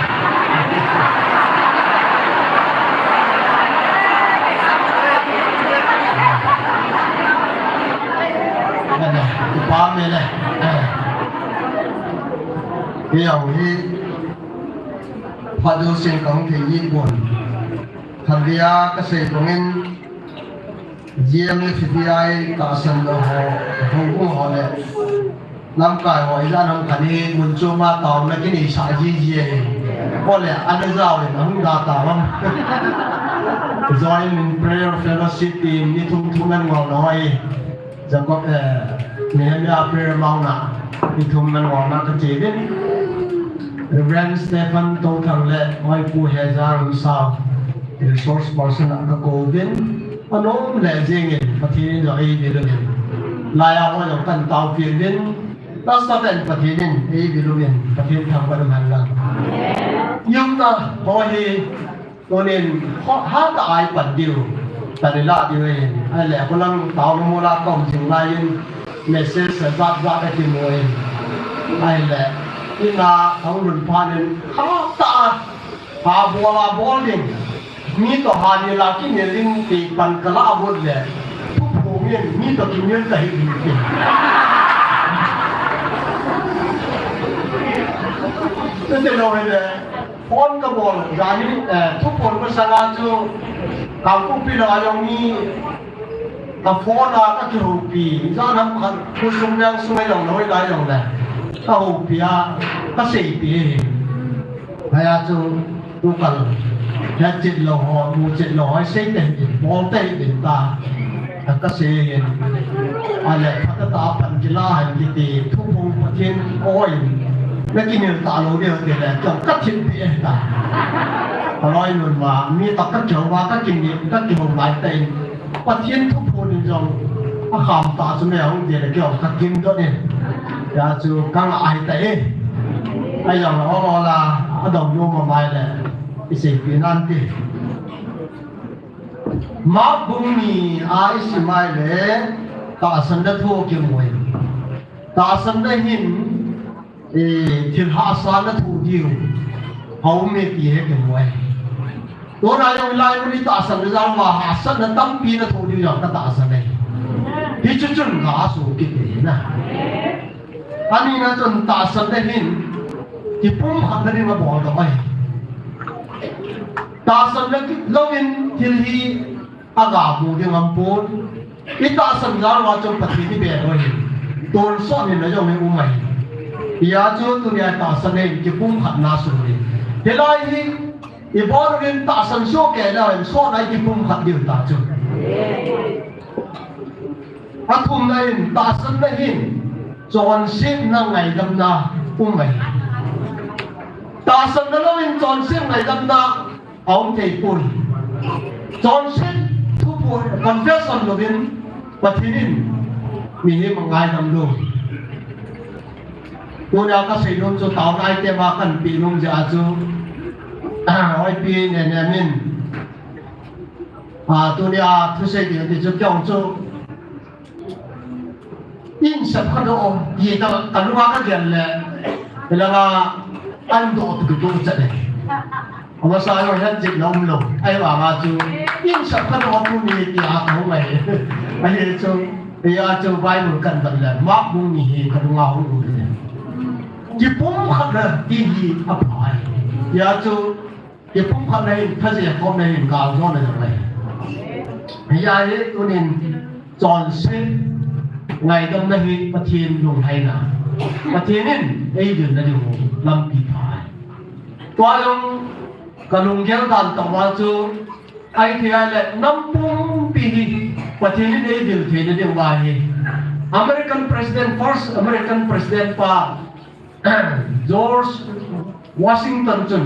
Ane, kipa ume le. Kei jong hi, phat jousea kahung thei ji pon. Khatvei a kasei bangin, G M F D I tahsan lou ho, houbung ho le lamkai ho, ijat ham khat hi mun chom a taona kineisah jiji ahi. Ole, ana jaovin ahung da tauvem. Join in prayer fellowship team ni thum thum an ngol na hoi. Jacob, eh, Nehemiah prayer mount a ni thum an ngol na kache uvin. Reverend Stephen Touthang le Hoipu Hejang Sao, resource person a kakou uvin. Anom le jingin, Pathen in jong eiviluvin. Laiya ho jong kan taopi uvin. Pastor ten Pathen in eiviluvin. Pathen thangvah in umhen lang. Yumna ho hi, tunin, ho, hatah a ipan diu. Tan ilah diu ahin. Ahile, kolang taona mol a kaum jing lai in. Message jat jat akimu in. Ahile, ina ahung lhun phat in. Hatah a. Ha bol a bol ding. Mi toh ha nil a kinil ding ti pan kalah got le. Thuphong in mi toh kinil kahi ding ti. Tute lou hile, phone kabol, jani, eh, thuphon masanga chu, Kangpokpi langa jong mi, Ka phone a kakihoupi, jan ham khat, khosung veng sung a jong, loi lai jong le. Kahoupi a, kaseipeh e. Hia chu, tukal, hetchet lou ho, muchet lou ho, sei tahih in, bol tahih in ta. Kasei e. Ale, phatah a pan kila hen kiti, thuphong Pathen oi. Nakinel talou diu ti le, kathipeh e ta. Kaloi mun ma, mi toh kakihou a, kakinel, kakihou lai tah in. Pathen thuphon in jong akham tah chu me hung ti le kei jong kakim doh in. Hia chu kanga ahi tah e. Ahi jong la ol ol a adong nom a mai le iseipeh nante. Mark bung ni a isim a ile tahsanna thu kimu e. Tahsanna hin Eh, thil hahsatna thu diu. Aum e ti hi kimu e. Tuna jong hilai mun hi tahsanna jal uva hahsatna tampi na thu diu jong katahsan e. Hichu chun ka asuh kit e na. Ani na chun tahsanna hin kipumkhatna ding abol doh ahi. Tahsanna kit louvin thil hi Aga mu ding aum pon. I tahsan jal uva chun Pathen i be lou hi. Tonsot hina jong hi um ahi. Hia chu tunia tahsan in kipumkhatna sung hi. Hilai hi i bol uvin tahsan soh kei leu hen sot a i kipumkhat diu ta chu. Athumna in tahsanna hin chonsetna ngaidamna um ahi. Tahsanna louvin chonset ngaidamna aum thei poi. Chonset thuphon confession louvin Pathen in mihem angaidam lou. Tunia kasei nom chu taona item a kahin peh nom jeh a chu, ah, Hoipi Nenem in, ah, tunia thusei ding ti chu kei jong chu Insep kha doh, ti ka, ka lunga ka gel le, langa an doh tu tu chat le. Amasa jong hian jik na um lou. Ahivanga chu, insep kha doh tuni tia ka hung ahi. Ahi chu, hia chu Bible kan dam le, Mark bung ni hi ka lunga hung um le. Kipumkhatna ti hi apha ahi. Hia chu, Kipumkhatna hin, thajetkhomna hin, galjona jong ahi. Hia hi tunin chonset ngaidamna hi Pathen lunglhaina. Pathen in eidilna diu lampi pha. Tua jong kalunggel dan tah ma chu, ahithei le nam pumpi hi Pathen in eidil theina diu ahi. American President, first American President pa George Washington chun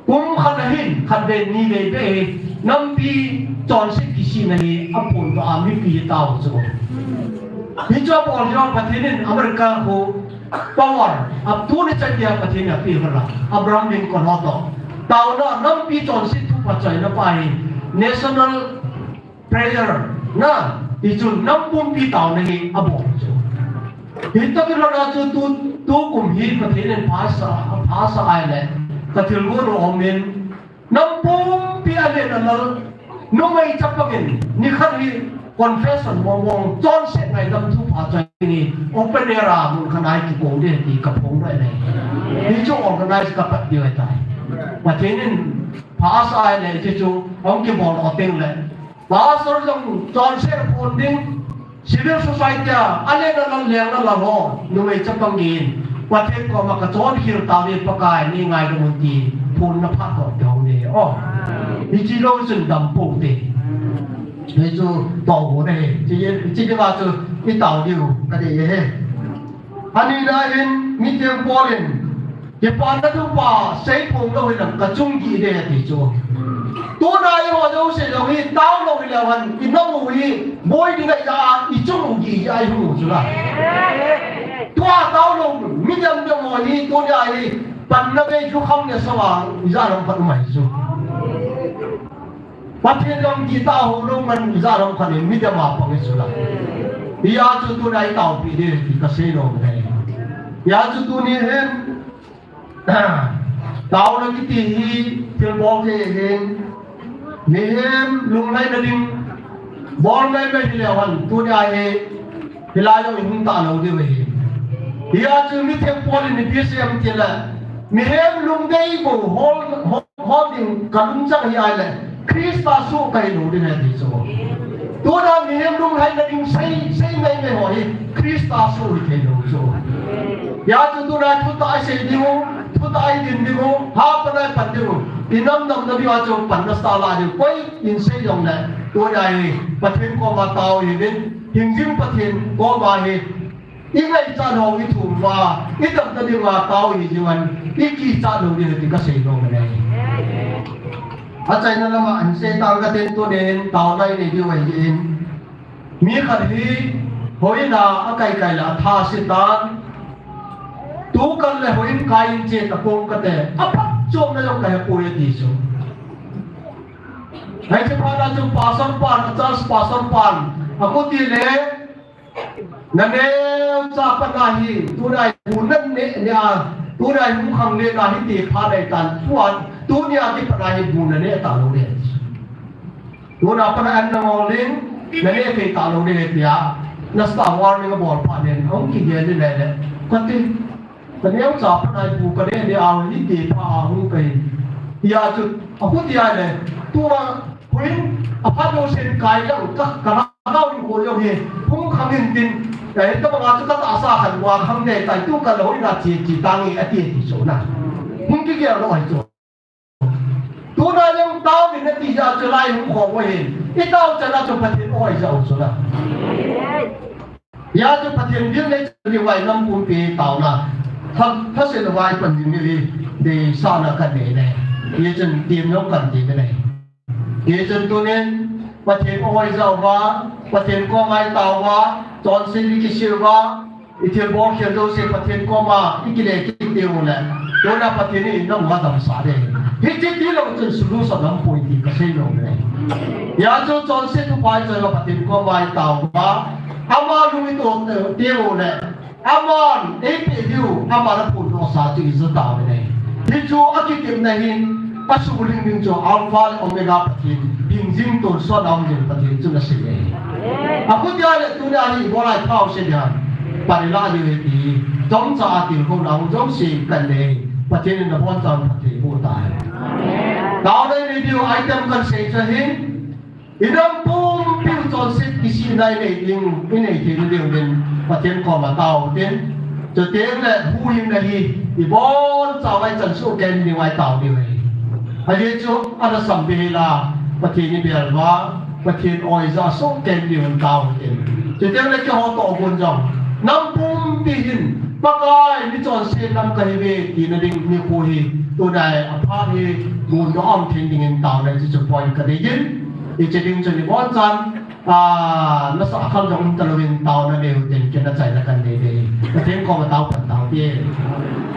kum khat ahin, khatvei nivei beh hi nampi chonset kisihna hi aphondoh a mipi hi tao chu. Hichu abol jeh a Pathen in America khu power a tuni chan geiya Pathen in apeh vala, Abraham Lincoln ho toh. Taona nampi chonset thupha choina pa hi National Prayer na, hichun nam pumpi taona hi abol chu. Hitoh kilhona chu tu, tukum hi Pathen in phasah, phasah ahile, kathilgon u aumin, nam pumpi alen alal, numei chapang in, nikhat hi confession mong mong, chonset ngaidam thupha choi ni, open air a mun khat a kikou ding ti kaphong nai. Hichu organize kapat diu ahitai. Pathen in phasah ahile, hichu hung kibol u teng le, Pastor jong chonset phon ding, civil society a, alen alal leng alal ho, numei chapang in, Pathen koma kachonkhel tauve Pakai, nei ngaidam un ti, phonna phat khat te hung nei. O, hichi lou chun dam pou te. Hichu tao hon ahi, hichi, hichi dinga chu itao diu kadei ahi. Anina in, mitheng Paul in, kipana thupha seiphong lou hilam kachung gih ding ati chu. Tuna eiho jouse jong hi tao lou hileu hen, inam u hi boi ding ahi a, ichung u gih ahi hung u chu la. Tua tao lou, midang dang ho hi, tunia hi, panna bei jukham le sawa, ijat ham phat um ahi chu. Pathen lampi tao lou man ijat ham khat in midang a pang ichu la. Hia chu tuna itaopi ding ti kasei nom e. Hia chu tuni hin, taona kiti hi thilbol thei hin, mihem lunglhaina ding bol ngai mai hileu hen, tunia hi, hilai jong ihung ta lou diu ahi. Hia chu mitheng Paul in ipi asei em tile, mihem lungdei bou hol, hol, hol ding kalungchang hi ahile, Christa soh kahi lou ding ahi ti chu. Tuna mihem lunglhaina ding sei, sei mai mai ho hi, Christa soh hithei lou chu. Hia chu tuna thutah isei ding u, thutah idin ding u, hapan a ipan ding u, inam damna ding a chu panna sa la ding u, koi in sei jongle, tuna hi, Pathen koma tao hiuvin, hingjing Pathen koma hi, ingaichat ho ithum uva, idamna dinga tao hi jing un, ikichat lou ding ahi ti kasei nom e. Achaina lama ahin sei tang katin, tunin taona inei diu ahin. Mi khat hi, hoi in a, akai kai le atha ase tan. Tukal le hoi in kai in che tapong kate, aphatchomna jong kahepoi ati chu. Hiche phat a chu pastor pan, church pastor pan, akhuti le, naneocha pat a hi, tuna hi bu naneh neh a, tuna hi hung khang le na hiti phat ahi tan, tua, tunia kipat a hi bu naneh talou ding. Tuna pat a an nangol ding, naneh thei talou ding tia, nasa warning abol phat in, ahung kigel le le, kati, kaneocha pat a hi bu kaneh neh a, hiti phat a hung kahi. Hia chu, akhuti a le, tua, hoi in, aphat jousen kai jong, ka, kalhagao in kho jong hi, hung khang in tin, eh, tabang a chu katahsa khat uva khang ding tai, tukal le hoi in a che, che tange ati, ati chu na. Hung kigel lou ahi chu. Tuna jong taovin ati jeh a chu lai hung khom u ahin. Itao chan a chu Pathen ahijaovin chu la. Hia chu Pathen vil nei chan diu vai nam pumpi taona. Tha, thasil vai pan ding hi deisahna kanei e. Hichun tim jong kan ti ve e. Hichun tunin Pathen ahijaovin, Pathen koma itao uva, chonset ikisih uva, ithilbol khel jouse Pathen koma ikile kit diu le, tuna Pathen in inam u adamsah ding. Hiche tilou chun solution aumpoi ti kasei nom e. Hia chu chonset thupha ichoi uva Pathen koma itao uva, ama lung ito diu le, aman eipeh diu, aman aphondohsa chu ija tauvin ahi. Hichu akitepna hin, asuhling ding chu Alpha le Omega Pathen, hingjing tonsot a um ding Pathen chun asei e. Akhuti a le tunia hi ibola iphao se ding ham, pan ilah diu ahi ti, chomcha a tilkhouna hung jouse kanei, Pathen in nabonchauvin phattheiboh tahen. Taona inei diu item kahin sei chu ahin, inam pumpiu chonset kisihna inei ding, inei theina diuvin, Pathen koma tao tin. Chuteng le huhhingna hi ibonchauva ichan soh kei ding uva itao diu ahi. Ajeh chu ana sampi hela Pathen ibel uva, Pathen oija soh kei diuvin tao tin. Chuteng le keiho toh gon jong, nam pumpi hin Pakai michonse nam kahiuve tina ding nikho hi, tuna aphat hi gondoh aum thei dingin taona hiche chu point kadei in. Hiche ding chun ibonchan, ah, nasah kham jong um talouvin taona neiu tin kei nachaina kanei dei. Pathen koma tao pan tao te.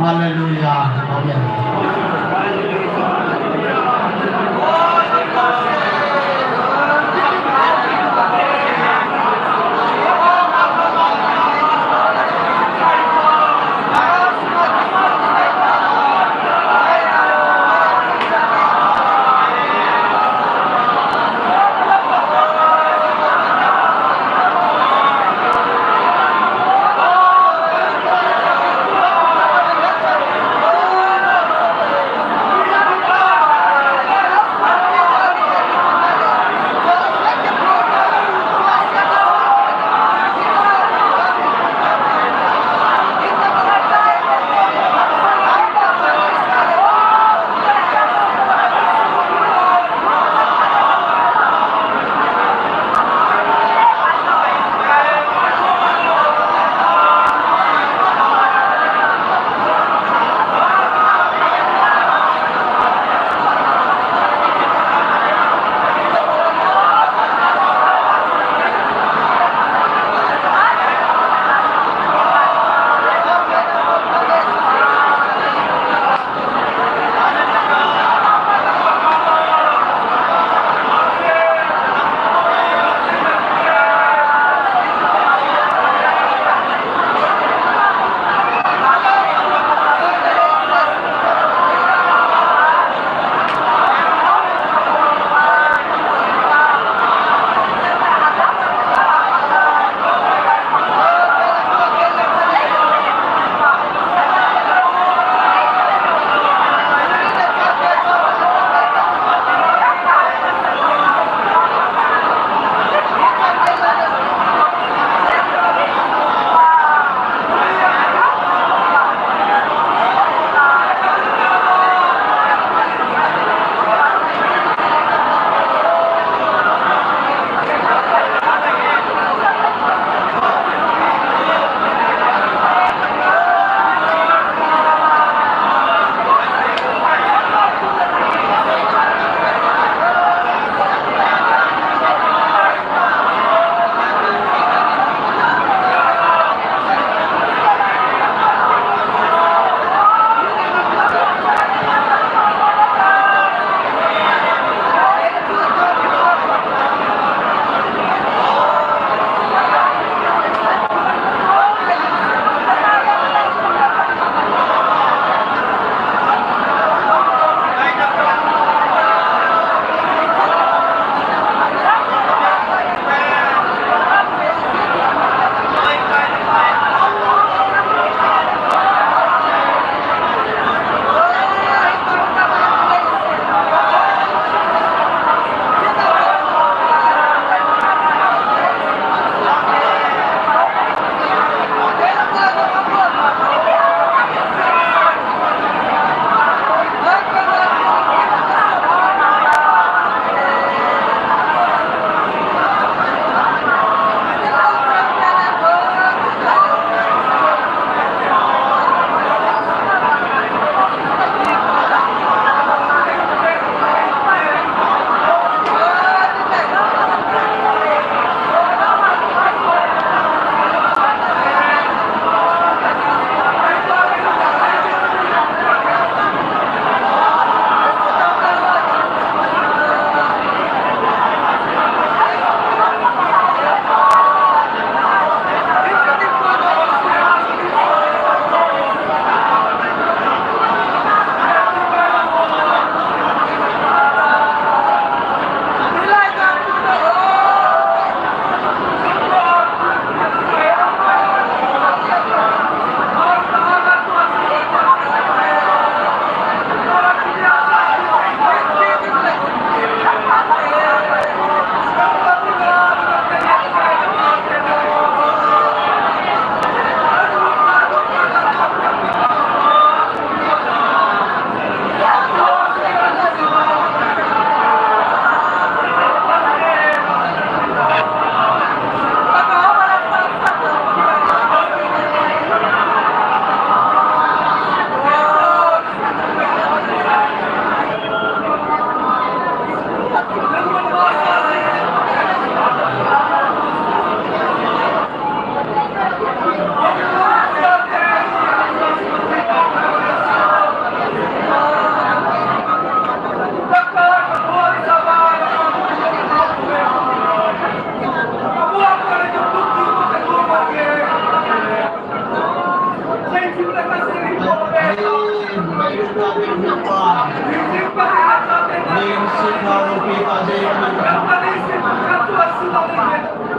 Hallelujah. Amen.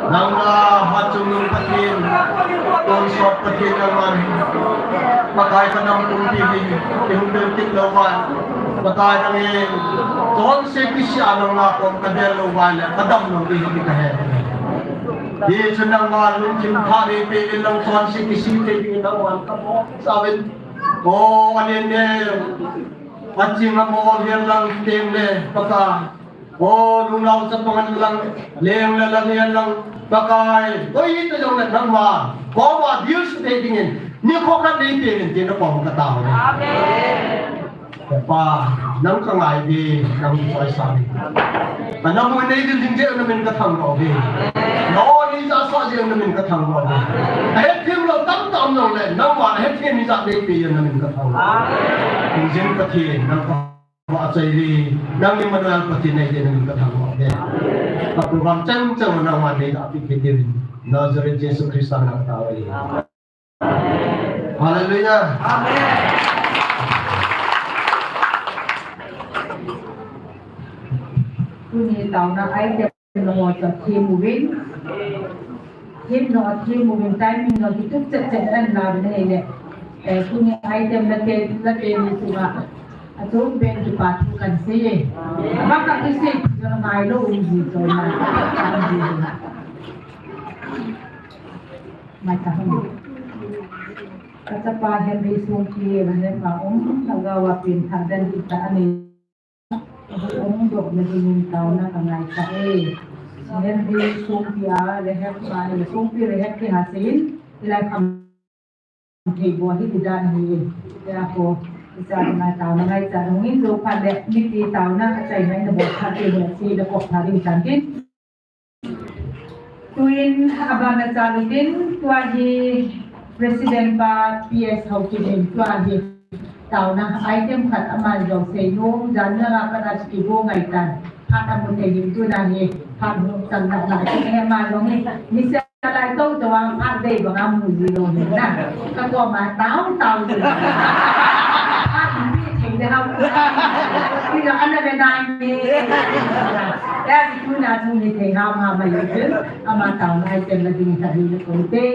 Nangma hachungnung Pathen, tonsot Pathen nangman, Pakai kanam pumpi hi, ihung bel kit lou va, Pakai nangin, chonse kisih a nangma kom kabel lou va le, kadam lou ding hi kahe. Hichu nangma lungthim thah nei peh in lang chonse kisih thei ding nangman kabonchauvin. O, anene, aching amol hihen lang tengle, Pakai. O, nunao chapang hihen lang, leng le lal hihen lang, Pakai. Koi hita jongle nangma koma deal suthei dingin nikho khat neipen in tin nakoma katao e. Amen. Pa, nang kangai e, nang choisang e. Nang mun nei ding ding jeh namin kathangvah e. Na o nei jahsah jeh namin kathangvah e. Ahethem lou tamtah um jongle, nangma ahethem ijat neipe jeh namin kathangvah e. Hingjing Pathen, nang kavahchoi e. Nang Emmanuel Pathen nahi jeh namin kathangvah e. Ka program chang chang nangma neidalha pi kit in. Nazareth Jesu Christa min a katao e. Hallelujah. Amen. Tuni taona item ho chu them uvin. Them ho them uvin, timing ho kitup chet chet in la uvin ahile. Eh, tuni item la te, la teni sunga. Achom pen kipa thu kahin sei e. Abang ka kisei, jong ngai lou um ji, jong ngai. Mai ta hung. Kachapa Henry Songpi, Rahem a um, Lhagao a pen thah den ding tah anei. Hung dohna dingin taona kangai tah e. Henry Songpi a, Rahem a, Songpi Rahem ti ha seiyin, hilai kham thei bou hi ti dan ahi. Tia ko, icha ngai taona ngai cha, hung in jo phat le, mipi taona, achai ngai na bol phat le, le, si le kop phat ding tan tin. Tuin abana chalutin, tua hi President pa P S Haokip in tua hi taona item khat aman jong seinom, jan langa pat a chu kigo ngai tan, phat amu thei hin tuna hi, phat hung chang na na chu he ma jong hi, ni se lai to to ang phat dei bang amu ji lou hin na. Ka koma tao tao ji. Phat bi thei de hao. Ti la ana be nai ni. Ya, tuna chu ni thei ha ma ma yu chu. Ama taona item la ding ta hi ko te.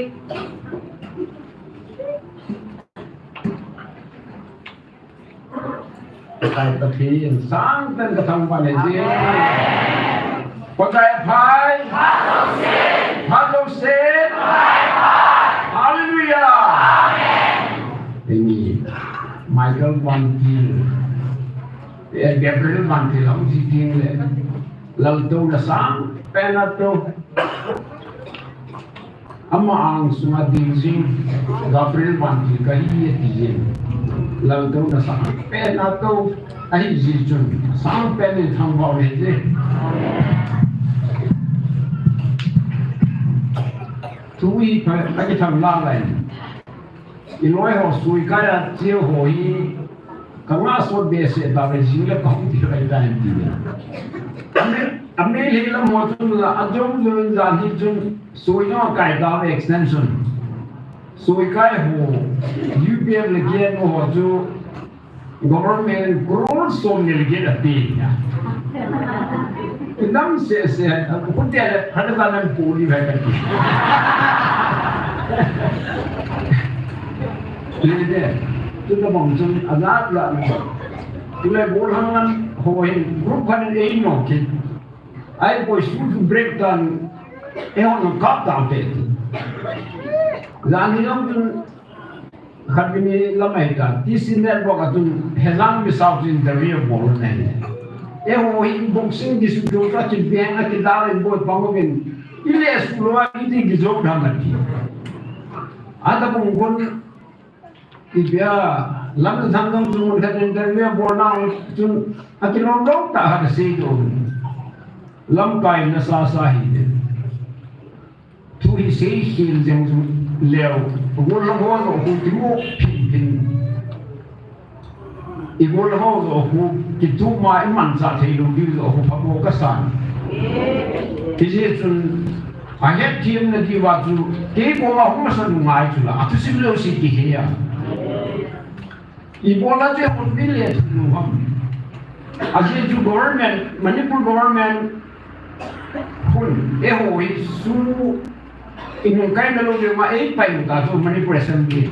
Pakai Pathen sangpen kathangvah e. Pakai phai. Phat jouse. Hallelujah. Amen. Michael Van Til. Eh, Gabriel Van Til, hung ji ding le. Laltouna sangpen ato. Ama angsunga ding jing Gabriel Van Til kahi e ti jin. Laltouna sangpen ato ahi ji chun sangpen in thangvah e ji. Thu hi pha, akithang la lai. I loi ho suikai a cheu ho hi ka nga sot behseh tave jing le kong ti kai ta hin ti. Ame, ame le lam ho chun la, a jong jong jan hi chun sui no kai tave extension. Suikai ho, U P F le K N O ho chu government crore som ni le get a ti nia. Inam se se, a, kutia le, hana ta nan pu ni vai ka ti. Lele, tu ta bang chun, a la la. Tu le bol hang nan, ho hin, group khan ei no ki. Ai koi su tu break tan, e hon kap tan te. Zan ni long tun, Khat ni lam ahi ta, T C Network a chun hejang mi sao chun interview bol na hi. E ho hi boxing di su jo ka chi beng a ki dal in bol pang bin. I le su lo a i ti ki jo dam na ti. A ta bung gon i bia lam na tham dong chun khat interview bol na chun a ki lom lom ta ha sei do. Lamkai na sa sa hi. Thu hi sei khel jeng chu leo, gol ho joh khu kimu phin phin. I gol ho joh khu kitu ma i manchah thei lou diu joh khu pha mo ka san. Hijeh chun a hetthem na diu a chu kei koma hung masa nungai chu la, a thusim lou si kihe a. Ibola chu hon vile thulu ham. Ajeh chu government, Manipur government hun, eiho hi chu inung kai na lou le ma ei pai ta chu Manipur Assembly.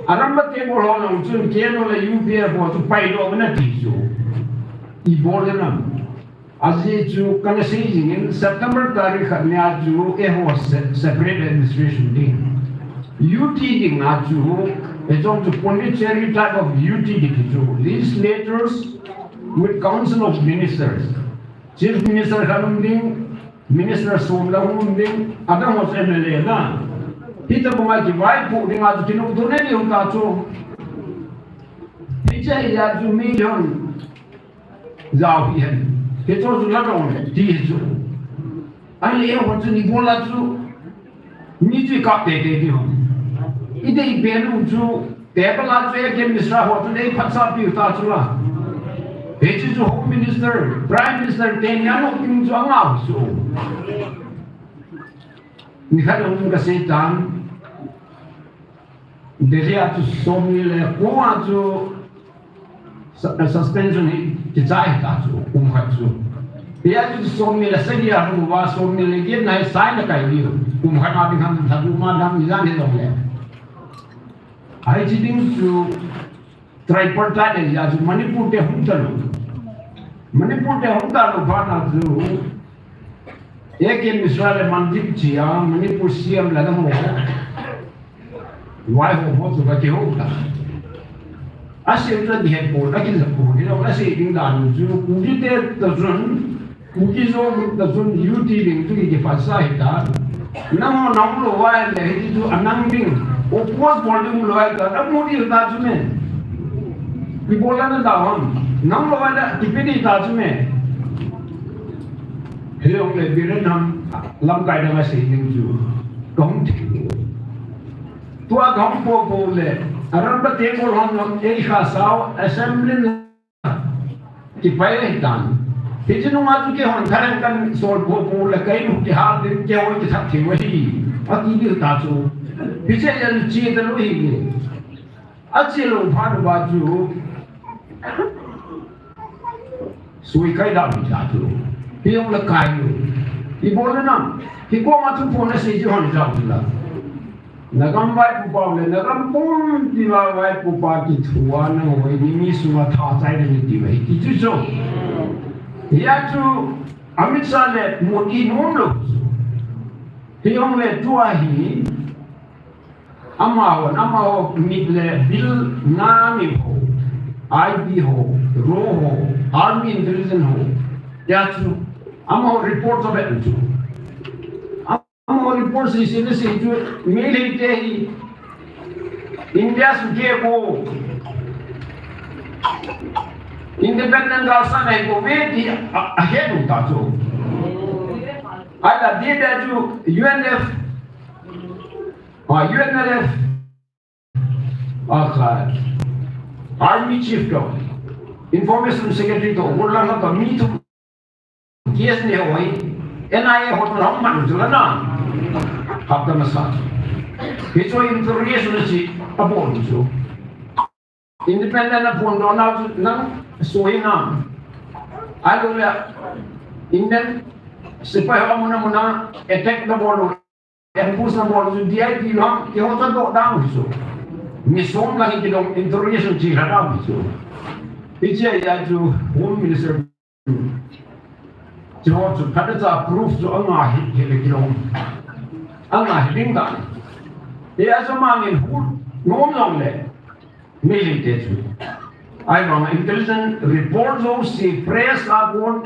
Aram ba te bol ho long chun K N O le U P F ho chu pai lou na ti chu. Ibola nam. Ajeh chu kana sei jing in September tarik khat nia chu eiho se-, separate administration ding. U T ding a chu, ejong chu Pondicherry type of U T ding chu, legislatures with council of ministers. Chief Minister khat um ding, Minister som le um ding, adang ho chu M L A na. Hita bunga kivaipoh ding a chu kinung tu ne ding ta chu. Hiche a chu million Jao hi hen. Hichu chu la dong le, ti hi chu. Ahile eiho chu ibola chu. Mi chu ikap tete di ho. Idei benu chu, table a chu A K Mishra ho chu eiphatsah piu ta chu la. Hichu chu Home Minister, Prime Minister teni anop ding chu angah chu. Nikhat um kasei tan. Delhi a chu somni le ko a chu su-, suspension hi kichai ta chu, kum khat chu. Hia chu somni le sagi a hung uva, somni le get na hi sign akai diu. Kum khat a ding ham, thadou ma dam ni jan hi long le. Hiche ding chu tripartite le a chu Manipur te hung talou. Manipur te hung talou phat na chu A K Mishra le Mandeep chia Manipur C M le na ho. Vai ho ho chu ka kihou ta. Asei chu dihet po, akijah po, hilou asei ding dan chu, Kuki te ta chun, Kuki Zo ta chun, U T ding chu kiphatsah hita. Nang ho nang lou vai le, hiti chu anang ding, oppose bol ding lou vai ta, amu ding ta chu me. Ibola na da ham, nang lou vai le, kipe ding ta chu me. Hilou le, Biren ham, lamkai dang asei ding chu, kahung thei. Tua kahung po po le, aram ba te bol hon hon, ei kha sao, assembly na kipai le tan. Hiche nunga chu keihon thareng kan sol po po le, kei nu kihal ding, kei hoi kithak thei u ahi. Ati diu ta chu. Hiche a chu che talou ahi. Ache lou phat uva chu. Sui kai da mi ta chu. Hi jong le kai u. Ibola nam. Hi koma thuphon asei chu hon jao la. Nagam vaipopa le, nagam pumpi a vaipopa kithoa nangho hi mi sunga tha chai ding ti ve, ti chu chu. Hia chu Amit Shah le Modi nom lou chu. Hi jong le tua hi, amaho, amaho mit le bill na mi ho, I B ho, RAW ho, Army Intelligence ho. Hia chu, amaho report chu ve chu. Amaho report sei sei le sei chu, Meitei te hi India sukeh ko, independent galsat nei ko ve ti a, ahet u ta chu. Ahila di da chu U N F, a, U N L F, a kha, Army Chief to, Information Secretary to, gollhang to, mi thum K S ne hoi, N I A ho to lam man chu la na. Hapta masa. Hichu interrogation chu abol chu. Independent a phondoh nau chu nang soi na. Ahilou le Indian sepai ho amun amun a attack na bol u. Ambush na bol chu D I T lang, keiho chu doh dang chu. Mi som lang hi kidong interrogation chi kha dang chu. Hiche a chu Home Minister chu chu phat cha proof chu anga hi, hi le kidong. Anga hi ding dang. Hia chu mangin hu nom jong le. Meitei te chu. Ahivang intelligence report jouse press a kon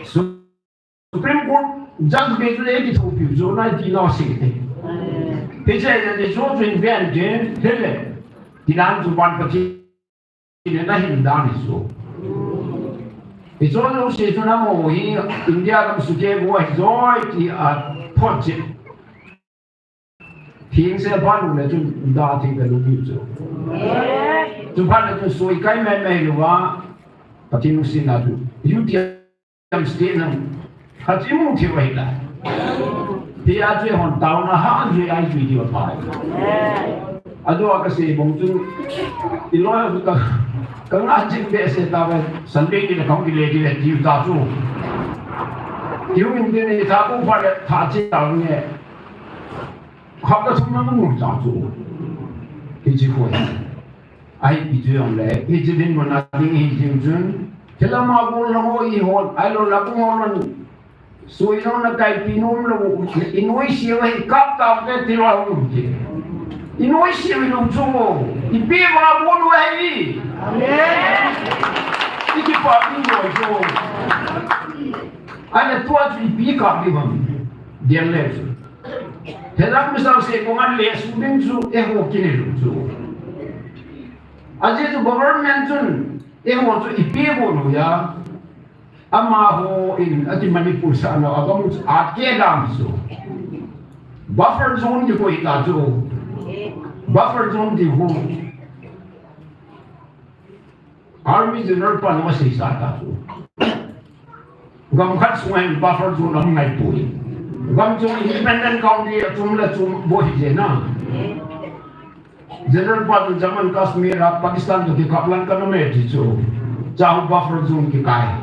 Supreme Court Judge beh chu eikithopiu chu nai ti nau sei te. Hiche a ni chu chu in ven te, hele. Ti dan chu ban Pathen in ana hin dan hi chu. Hichu jouse chu namo hi India gam sukeh go ahi joi ti aphot cheh. Thingse phat le chun da thei ka lung hi chu. Chu phat le chun soi kai mai mai louva. Pathen lungsetna chu. U T M state na. Khat imu thei u ahi ta. Hia chu hon taona ha an jui ai jui diu ahi. Ajou a kasei bang chun, iloi a ka, ka nga chim behseh tave, Sunday ni le kong ni le ni le tiu ta chu. Tiu in tin ni ta ku pha le tha chi ta nge. Khap ka thum na mu ta chu. Hichi khoi. Ahi pi chu jong le, hichi dinmun a ding hi jing chun. Thilha ma bol na ho i hon, ahilou le bol hon. Sui nom na kaipi nom lou, i noise u hi kap tau te ti lou u ti. I noise u i nom chu mo, ipi va bol u ahi. Amen. I kipa pi lou chu. Ahile tua chu ipi kap di ham. Dian le chu. Thilha mi sao se ko ngan le su ding chu eiho kine lou chu. Ajeh chu government chun eiho chu ipi bol u ya. Amaho in ati Manipur sa na agam at ke dam so. Buffer zone kikoi ta chu. Buffer zone kiho. Army General pan asei sa ta chu. Gam khat sunga hin buffer zone aum ngai poi. Gam chung independent country achom le chom bou hi je na. General pa chu Jammu and Kashmir a Pakistan toh kikap Lankan a um e ti chu. Chau buffer zone kikai.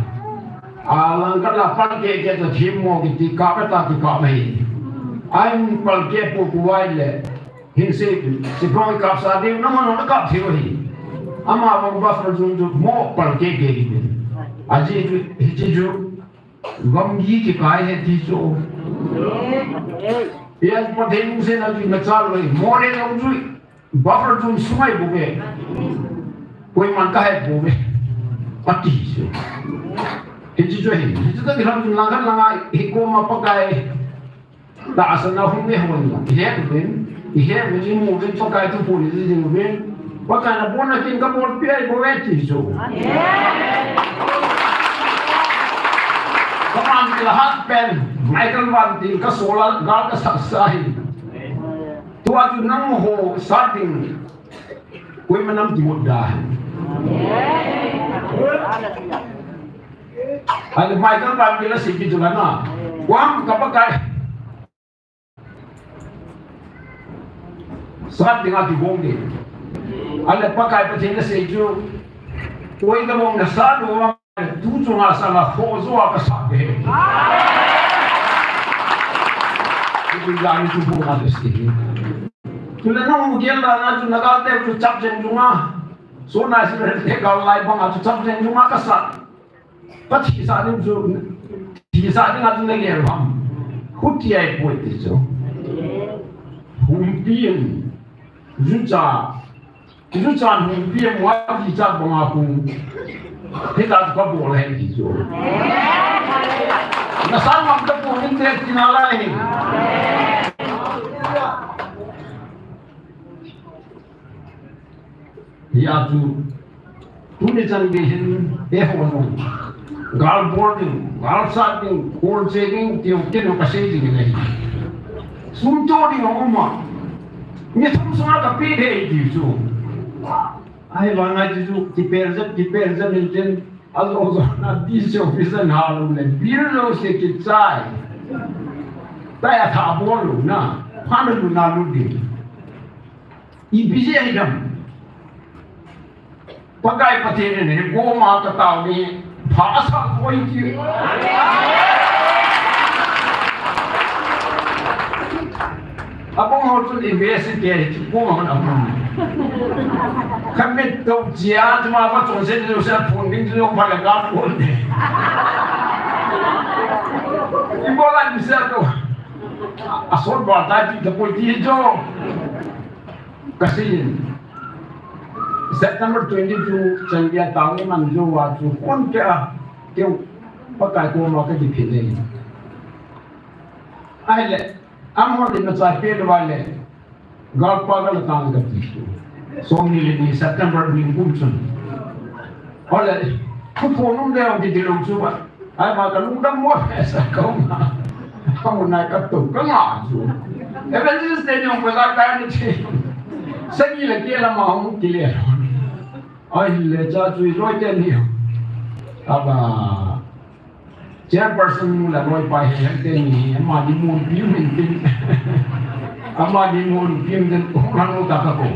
A Lankan a pan ke ke toh thim mo kiti kap ta kikap mai. Ahin pan ke pu pu vai le. Hin se, se kong kap sa ding na mo na kap thei hi. Ama bang buffer zone chu mo pan ke ke hi. Ajeh chu, hichi chu. Gamgi kikai he ti chu. Pian Pathen lungset a chu na chal loi. More long chu. Buffer zone sunga bou ve. Koiman ka he bou ve. Ati chu. Hichi chu hi. Hichi ta kilam chu lang khat langa hi koma Pakai. Tahsan a hung ve hon la. Ihe uvin. Ihe uvin imu uvin Pakai thu puni jing uvin. Pakai na bon a kin ka bol pi a bou ve ti chu. Amen. Kaman kila hat pen. Michael Van tin ka sola gal ka sa sa hi. Tua chu nangho sa ding. Koima nam ti mut da. Ahile Michael Van kila si ki chu la na. Kuam ka Pakai. Sat dinga kibol ding. Ahile Pakai Pathen in asei chu. Koi ka bol na sa lou a tu chunga sa la ho jo a ka sa de. Tu ja ni chu bu ma de si. Tu le nong mu gel la na chu na ga te chu chap chen chunga. So na si le te ga lai bang a chu chap chen chunga ka sa. Ka thisa ding chu, thisa ding a chu na gel ham. Huti ahipoi ti chu. Humpi in, jucha, jucha humpi in, wa thisa bang a hung. Hita chu ka bol ahi ti chu. Na sang ngam ta pu min te ti na lai. Hia chu, tuni chan gei hin, eiho jong. Gal bol ding, gal sat ding, kol che ding, tiu ken ka sei ding ahi. Sum to ding a um a. Mi thum sunga ka pe de ti chu. Ahivang a chu, chu, ti per jep, ti per jep in tin, a jo jo na D C office a na lou le, bill lou se kichai. Tai a tha bol lou na, pha na lou na lou ding. Ipi jeh a hi dam. Pakai Pathen in hi koma ka tao ni pha asa koi ki. Abang ho chun i ve si ke hi koma hon abang. Kami to chia tu ma pa chon se tu se phun ding tu pa le ka phun. I bola ni se to. A sot ba ta ti ta poi ti jo. Ka sei in, September twenty-two, Chandia Town in man jo wa chu kon ke a, keu Pakai koma ka kiphin e. Ahile, amahon in na chai pe lou va le, galpa ka la tang ka ti chu. Som ni le ni September ni kum chun. Ahile, thu phon um le ong ti ti lou chu ba. Ai ma ka lungdam mo sa ka um. Amun nai ka to ka nga chu. Evangelist te ni ong ka la ka ni chi. Sagi le ke la ma ong ki le. Ahile cha chu loi te ni. Aba. Chairperson nu la loi pa he he te ni. Ama ni mun pi min tin. Ama ni mun kim den hung hang ta ka ko.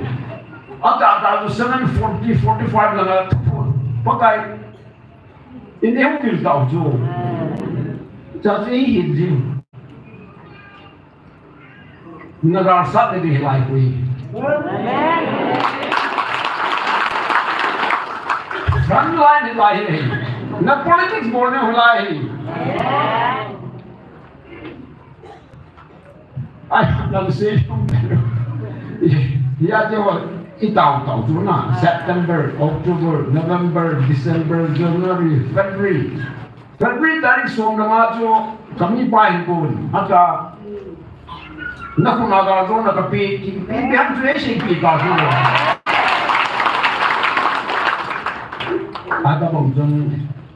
Ata ta tu seven forty, forty-five langa thupu. Pakai. In eu kil tau chu. Cha chu i hin jin. Na gar sa ne di lai kui. Front line ni lai hi. Na politics bol ne lai hi. Ai, lam se. Ya je wa i tau tau tu na. September, October, November, December, January, February. February tarik som langa chu kami pa hin kun. Ata. Na khun a ga zo na ka pi, pi, pi ham chu ei sei pi ka chu. Ata bom chun,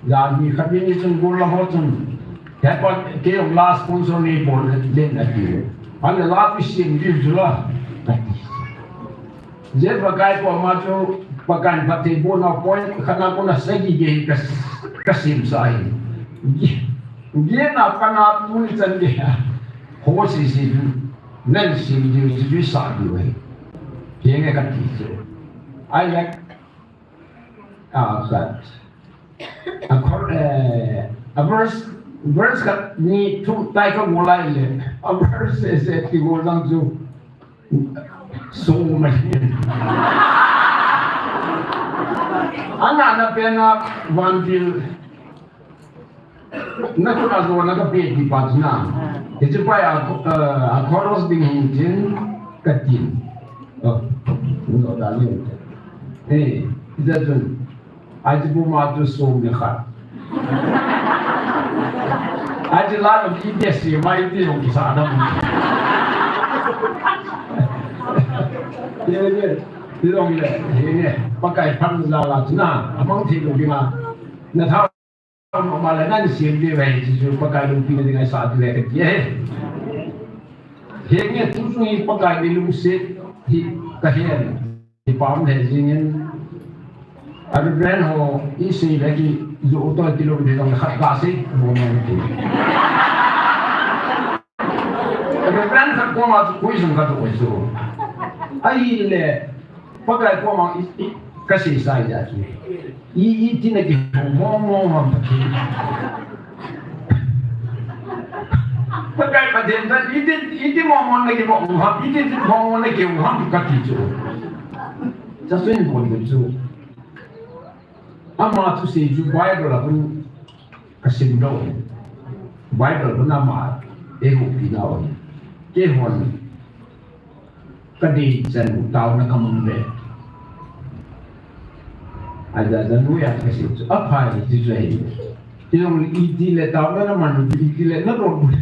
ya ni khat ni chun gol la ho chun. Hepa kei jong la sponsor nei bol den ati. Ahile la pi sim diu chu la. Ati. Jeh Pakai koma chu Pakai in phattheibohna point khat na kona sagi gei ka, ka simsa ahi. Gei, gei na pana tuni chan gei a. Ho sisi chu. Nang sim diu chu sa diu ahi. Henge kati chu. I like Ah, khat. A khor, eh, a verse, verse khat ni thum tai ka ngol lai le. A verse se se ti ngol lang chu. So ma hin. Ana na pen a vantil. Na tu na zo na ka pe di pa na. Hiche pa a, eh, a chorus ding hin chin ka tin. Oh, no da ni. Eh, ija chun. Aji bu ma tu som le khat. Aji la lo ki de si mai ti lo ki sa da mu. Ye ye. Ti lo le. Ye ye. Pakai phan la la na. Amang ti lo ki ma. Na tha ma la nan si de ve ti chu Pakai lungpi na ding a sa ti ve ka ti he. Henge tu chu hi Pakai ni lungset hi ka hen. Hi pam he jingin. A Reverend ho i sei le ki zu to ti lo de dong khat ka sei mo mo ti. A Reverend khat ko ma chu kui sang ka to so. Ahile Pakai ko ma i, i, ka sei sa ya chu. I, i ti na ki mo mo ma pa ki. Pakai pa den da i ti, i ti mo mo na ki mo mo ha, i ti mo mo na ki mo ha ka ti chu. Cha sui ni bon chu. Ama thusei chu Bible a hun ka sim lou. Bible hun ama eiho pi nau ahi. Keihon ka dei chan taona ka mang ve. Aja ja nu ya ka sim chu. Aphai ti chu ahi. Ti jong le iti le taona na man, iti le na donbut.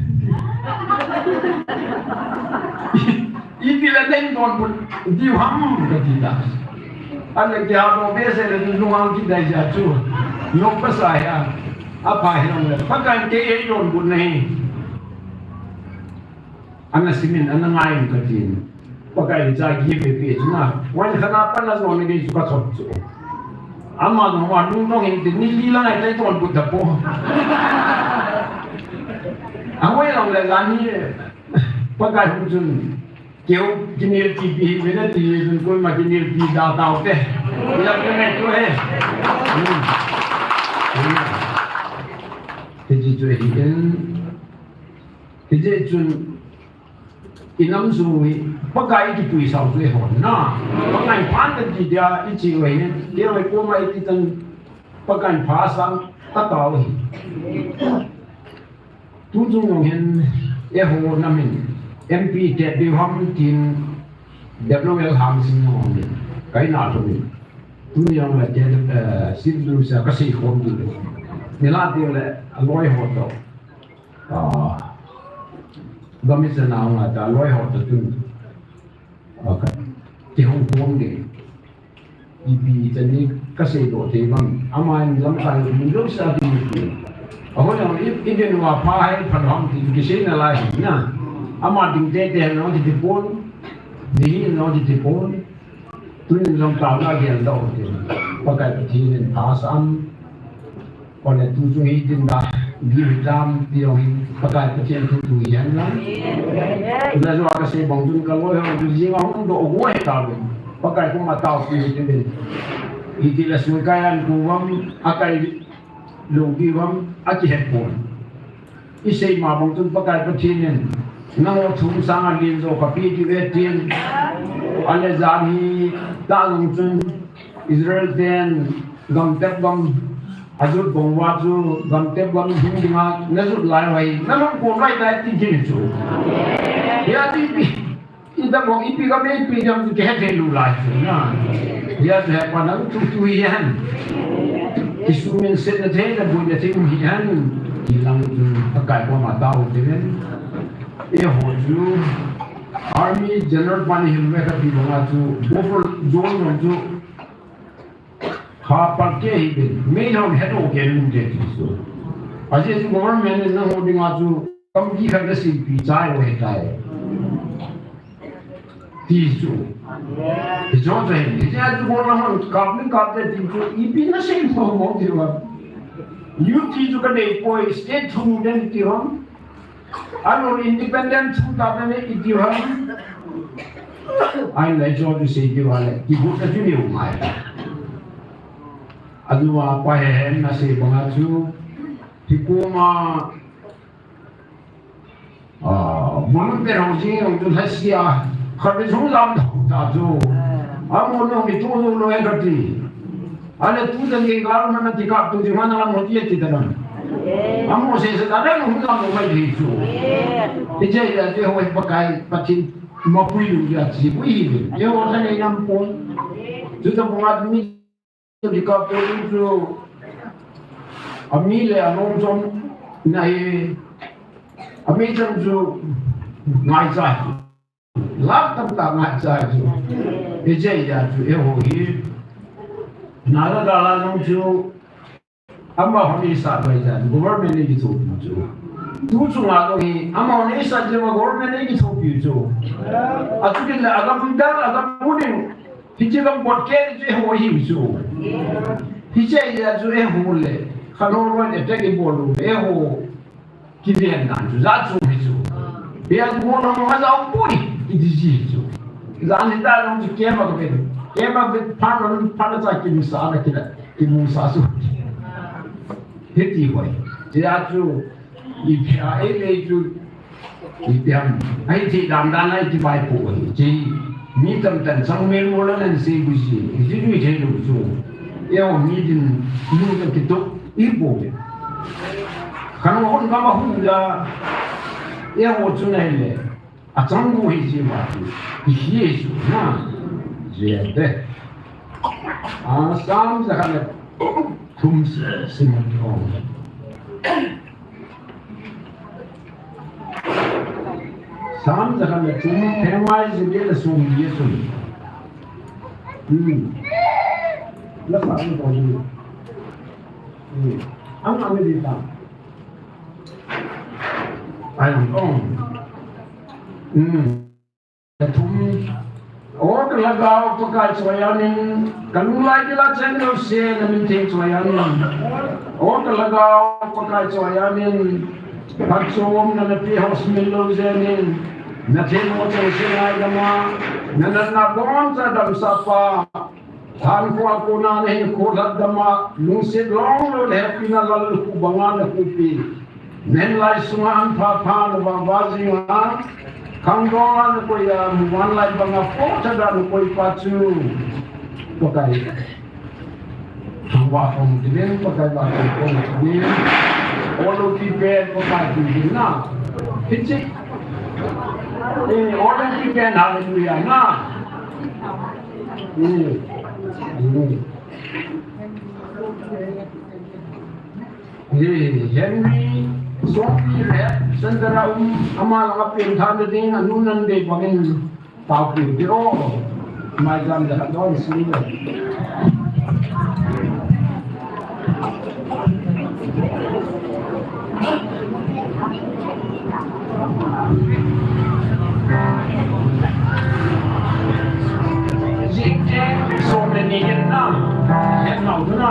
Iti le na donbut. Diu ham ka ti ta. Ahile kia lo be se le lungang ki dai ja chu. Nok pa sa ya. Aphai jong le. Pakai kei ei donbut nahi. Ana simin, ana ngai ka tin. Pakai cha gi pe pe chu na. Wan khana pa na zo ni chu ka thot chu. Ama no wa nu no hin tin ni li la ngai tai ton bu ta po. A wai long le la ni. Pakai hu chun. Keu kinil ti pi hi na ti chun ko ma kinil ti da tau te. Ya ke ngai tu he. Hmm. Hmm. Ti ji chu hi in. Hijeh chun, i nam sung hi, Pakai i kipui sao chu i hon na. Pakai phan kan ti dia i chi u hi, dia mai ko mai ti tan Pakai pha sang ta tau hi. Tu chung jong hin, eiho nam in, M P te diu ham tin, W L Hangsing jong hin, kai na tu ni. Tu ni jong le te, eh, sim du sa ka sei khom du. Ni la ti le, a loi ho to. Ah, gam i chan a hung a ta, loi ho ta tun. Ah, ka, ti hung pum ding. Ipi chan ni ka sei doh thei bang. Ama in lamkai mun lo sa ti ni. A hoi ang i, i den wa pha hai phan ham ti ki sei na lai na. Ama ding te te no ti ti pon. Ni hi no ti ti pon. Tunin jong taona gel doh u tin. Pakai Pathen in pha sam. Kone tu chu hi tin da. Gihtam ti jong hin Pakai Pathen thu tu hihen lang. Najou a kasei bang chun kaloi ho tu jing a hung doh go hita uvin. Pakai koma taopi hite uvin. Hitile soikai an kou uvam, akai lou diu uvam, akihet pon. Isei ma bang chun Pakai Pathen in nangho thu sanga len jo kapeh diu ahi tin. Ale jan hi ta jong chun Israel ten gamtep gam ajot bang uva chu gamtep gam hung dinga najot lai uva hi nalungkham lai tai ti ding chu. Hia ti pi, ita bang ipi gam ipi gam chu kihe thei lou lai chu na. Hia chu hepa nang tu tu hihen. Isuminsetna thei na boina thei um hihen. Ti lang chu Pakai koma tao hite uvin. Eiho chu Army General pani hin me kati banga chu buffer zone jong chu Kha palkeh hih uvin, mei hon hedoh kei uvin te ti chu. Ajeh chu government in nangho dinga chu tampi khat nasempi chai u ahitai. Ti chu. Hichu chu ahi. Hiche a chu government hon kap ni kap te ti chu ipi nasei mo mo ti uva. U T chu kadei poi, state thum den ti uva. Ahin independent thum ta ne iti ham. Ahin lai chu tu sei ti uva le, kibut na chu neo ngai. Ahin uva pa he hen nasei banga chu, ti koma, ah, volunteer ho jing jong chu lhasia, khat le jung lam ta chu. Amaho nung mi tu jong lo e kati. Ale tu jong nge gal man ti kap tu jing man lam ho ti ti ta lam. Amaho sese ta le hung lam ho mai ti chu. Hiche a te ho Pakai Pathen mapui lou dia chi pui hi. Eiho ta nei nam pon. Chuta banga mi ti kap tu chu. Ami le anom chom na hi. Ami chang chu ngai cha. Lak tamtah ngai cha chu. Hiche a chu eiho hi. Nala dala jong chu. Amahon eisat loi dan. Government in kithopi chu. Tu chunga jong hi. Amahon eisat jeh uva government in kithopi chu. Achuti le agam dal agam mun in. Hiche gam bot keh chu eiho hi chu. Hiche a chu eiho le. Khanoloi le te kibol le eiho. Kiven dan chu, jat chu hi chu. Bel ko no ma jao pui, iti ji chu. Jan hi ta jong chu kema ka ven. Kema ven phan ron phan cha kimusa na kila, kimusa su. Hiti hoi. Jat chu, i pia e le chu, i piam. Ai ti dan dan ai ti bai po hoi. Ji, mi tam tan sang mel mo la nan se bu ji. Ji ni thei lu chu. Eo mi din, lu ta kitu, i po. Khan hon gam a hung ja, eiho chu nei le, achang bu hi chi ma ti, ti hi chu na, je te. A, Sam jakhat le thum si, si ma ti ong. Sam jakhat le thum, themai je le sum ye sum. Hmm. La sa ni ko ni. Hmm. Ang ang ni ta. Ai, ong. Hmm. Thum. O ka Lhagao Pakai chu ahin, ka lunglai dila cheng jouse na min theng chu ahin. O ka Lhagao Pakai chu ahin, phatchomna na pe ho sumil lou jeh in, na theng ho jouse ngaidam a, na natna boncha damsah pa. Thankho a kona nahin kholhat dam a, lungset longlou le hepina lallukhuh banga nakhuhpi. Nahin lai sunga an pha pha navah vah jinga, khangdong a nakoi a, muvanlai banga pothah a nakoi pa chu. Pakai. Thangvah khom kit in, Pakai vah khom kit in. Ol u kipen, Pakai kipen na. Hiche. Eh, ol u kipen, hallelujah na. Hmm. Hmm. Hi, Henry, Sopi le, Sandra um, ama langa pengthahna ding, anu nan dei bangin, taopeh u hite o. Mai jam le khat don si le. Jing jing, som le ni hin na, het nau tu na.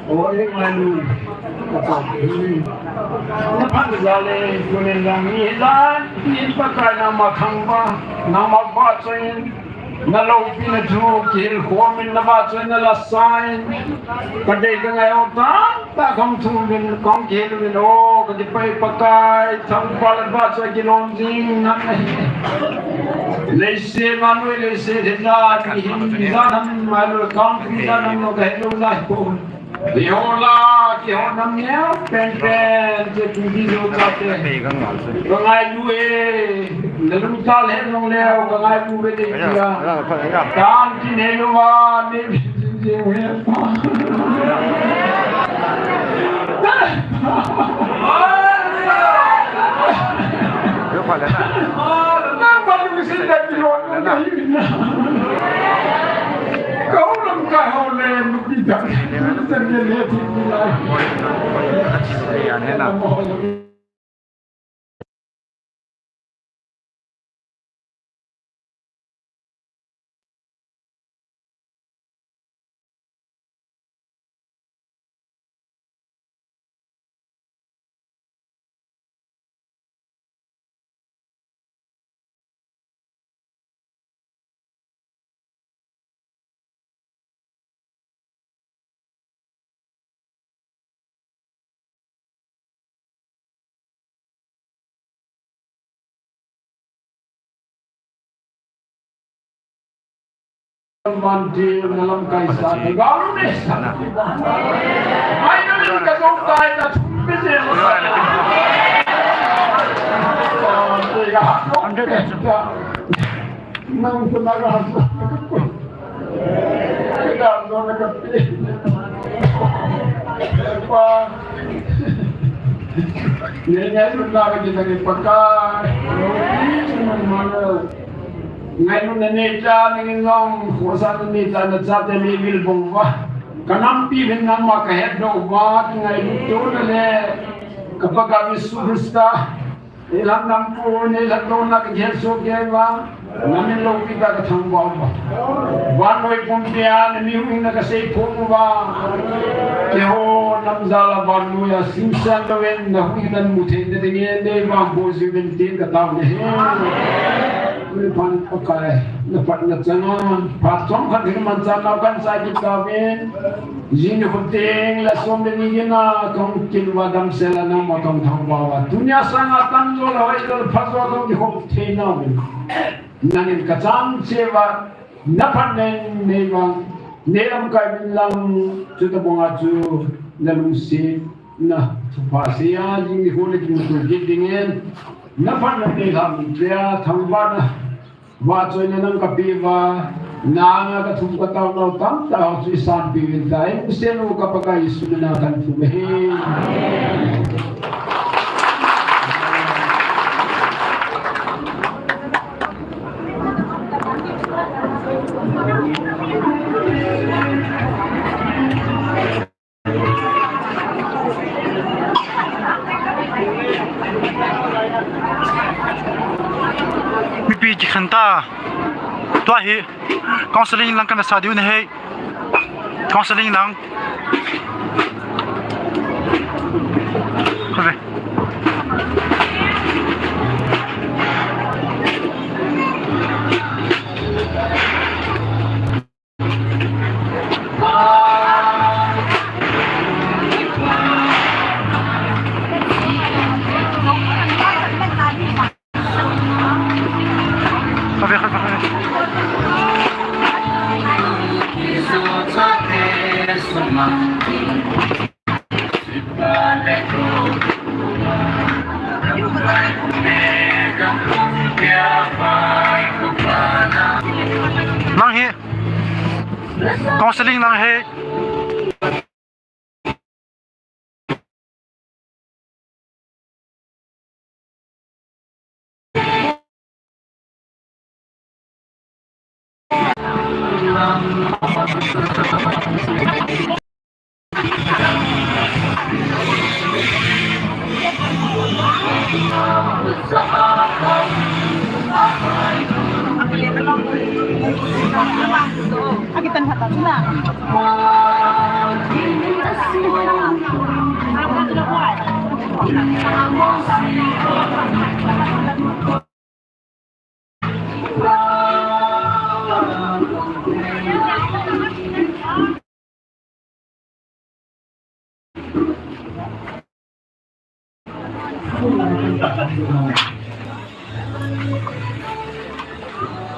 O, eh, ngailu. Na phan jale, kunen lang ni dan, ni Pakai nangma khang ba, nangma ba chun, na loupina thu, kihil khom in na ba chun, na la sa in, ka dei ka ngai o ta, ta kham thu min, kong kihil min o, ka kipah Pakai, thangvah le ba chun kilom jing na. Leiset ma noi, leiset hin na, ni hin ni dan, ma noi, kong ni dan, no ka hin lo lai po. Kihou la, kihou nam neo, pen pen, che pi di lo cha te. Ka ngailu e, na lung cha le nong leo, ka ngailu ve de ya. Tan ki ne lo wa, ne bi jin je we. Yo pa le na. Na pa lu si le bi lo na. Ka u lam ka ho le, mu ki ta. Sa le le ti ni la. Man ti na lamkai sa, galu ne sa. Ai na ni ka jong kai ta thum pe je. Nang tu na ga. Kaidan jong na kapi. Pa. Ni ngailutna kati kati Pakai. Ngailutna neita nangin jong, khosahna neita nachate mi vil bang uva. Ka nampi hin nangma kahet doh uva, kingailut tona le. Ka Pakai Jesu Christa. Neilam nampu, neilam lona ka gel so gel va. Namin loupi ta ka thangvah uva. Vannoi pumpia, na mihing na ka seiphong uva. Keiho namjal a vannoiya simsan louvin, na huhhingna mu theina dingin, nei vangboh jiuvin tin ka tao nahi. Ui pan Pakai, na patna chang a, phat chomkhat ding manchah nau kan chai kit tauvin. Jing nikho teng le som le ni gin a kahung kit uva damsel a nangma kahung thangvah uva. Tunia sanga tamjo le hoijo le phajo kahung kikhop thei nauvin. Nangin ka chang cheh uva, na phatna in nei vang, nei lamkai uvin lang, chuti banga chu na lungsetna thupha seiya, jing nikho le kimuto kit dingin, na phatna in nei lhah in tia, thangvahna, vahchoina nang kapeh uva, nanga ka thum ka tao nau tamtah ho chu i sanpeh uvin tia, i Pathen u ka Pakai Jesu mina kahin thum ahi. Mipi kikhen ta. Tua hi counseling lang kana sa diu ahi. Counseling lang. Kave. Nang hi counseling nang hi.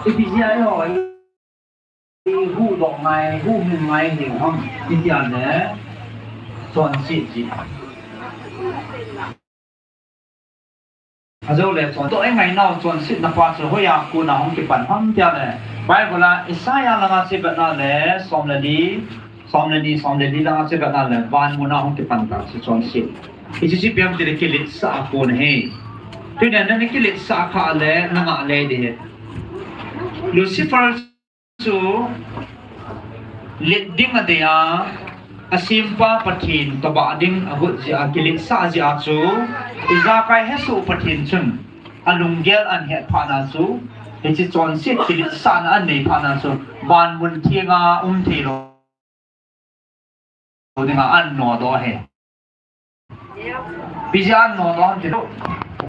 Ipi jeh a eiho huhdoh ngai, huhhing ngai ding ham, itia le chonset jeh. Ajou le chonset, toh eingai nau chonsetna pa chu hoiya kona hung kipan ham tia le, Bible a Isaiah langa che vetna le, som le li, som le ni, som le li langa che vetna le, van muna hung kipan ta chu chonset. Hiche chu ipi ham itile kiletsah a kon ahi. Tunia nana kiletsah khah le, nangah le ding ahi. Lucifer chu let ding adei a, asempa Pathen tobang ding agot jeh a, kiletsah jeh a chu, ijakai hesoh Pathen chun alunggel ahin het phat na chu, hiche chonset kiletsahna anei phat na chu, van mun thenga um thei lou dinga ahin nodoh ahi. Ipi jeh a ahin nodoh ham itile,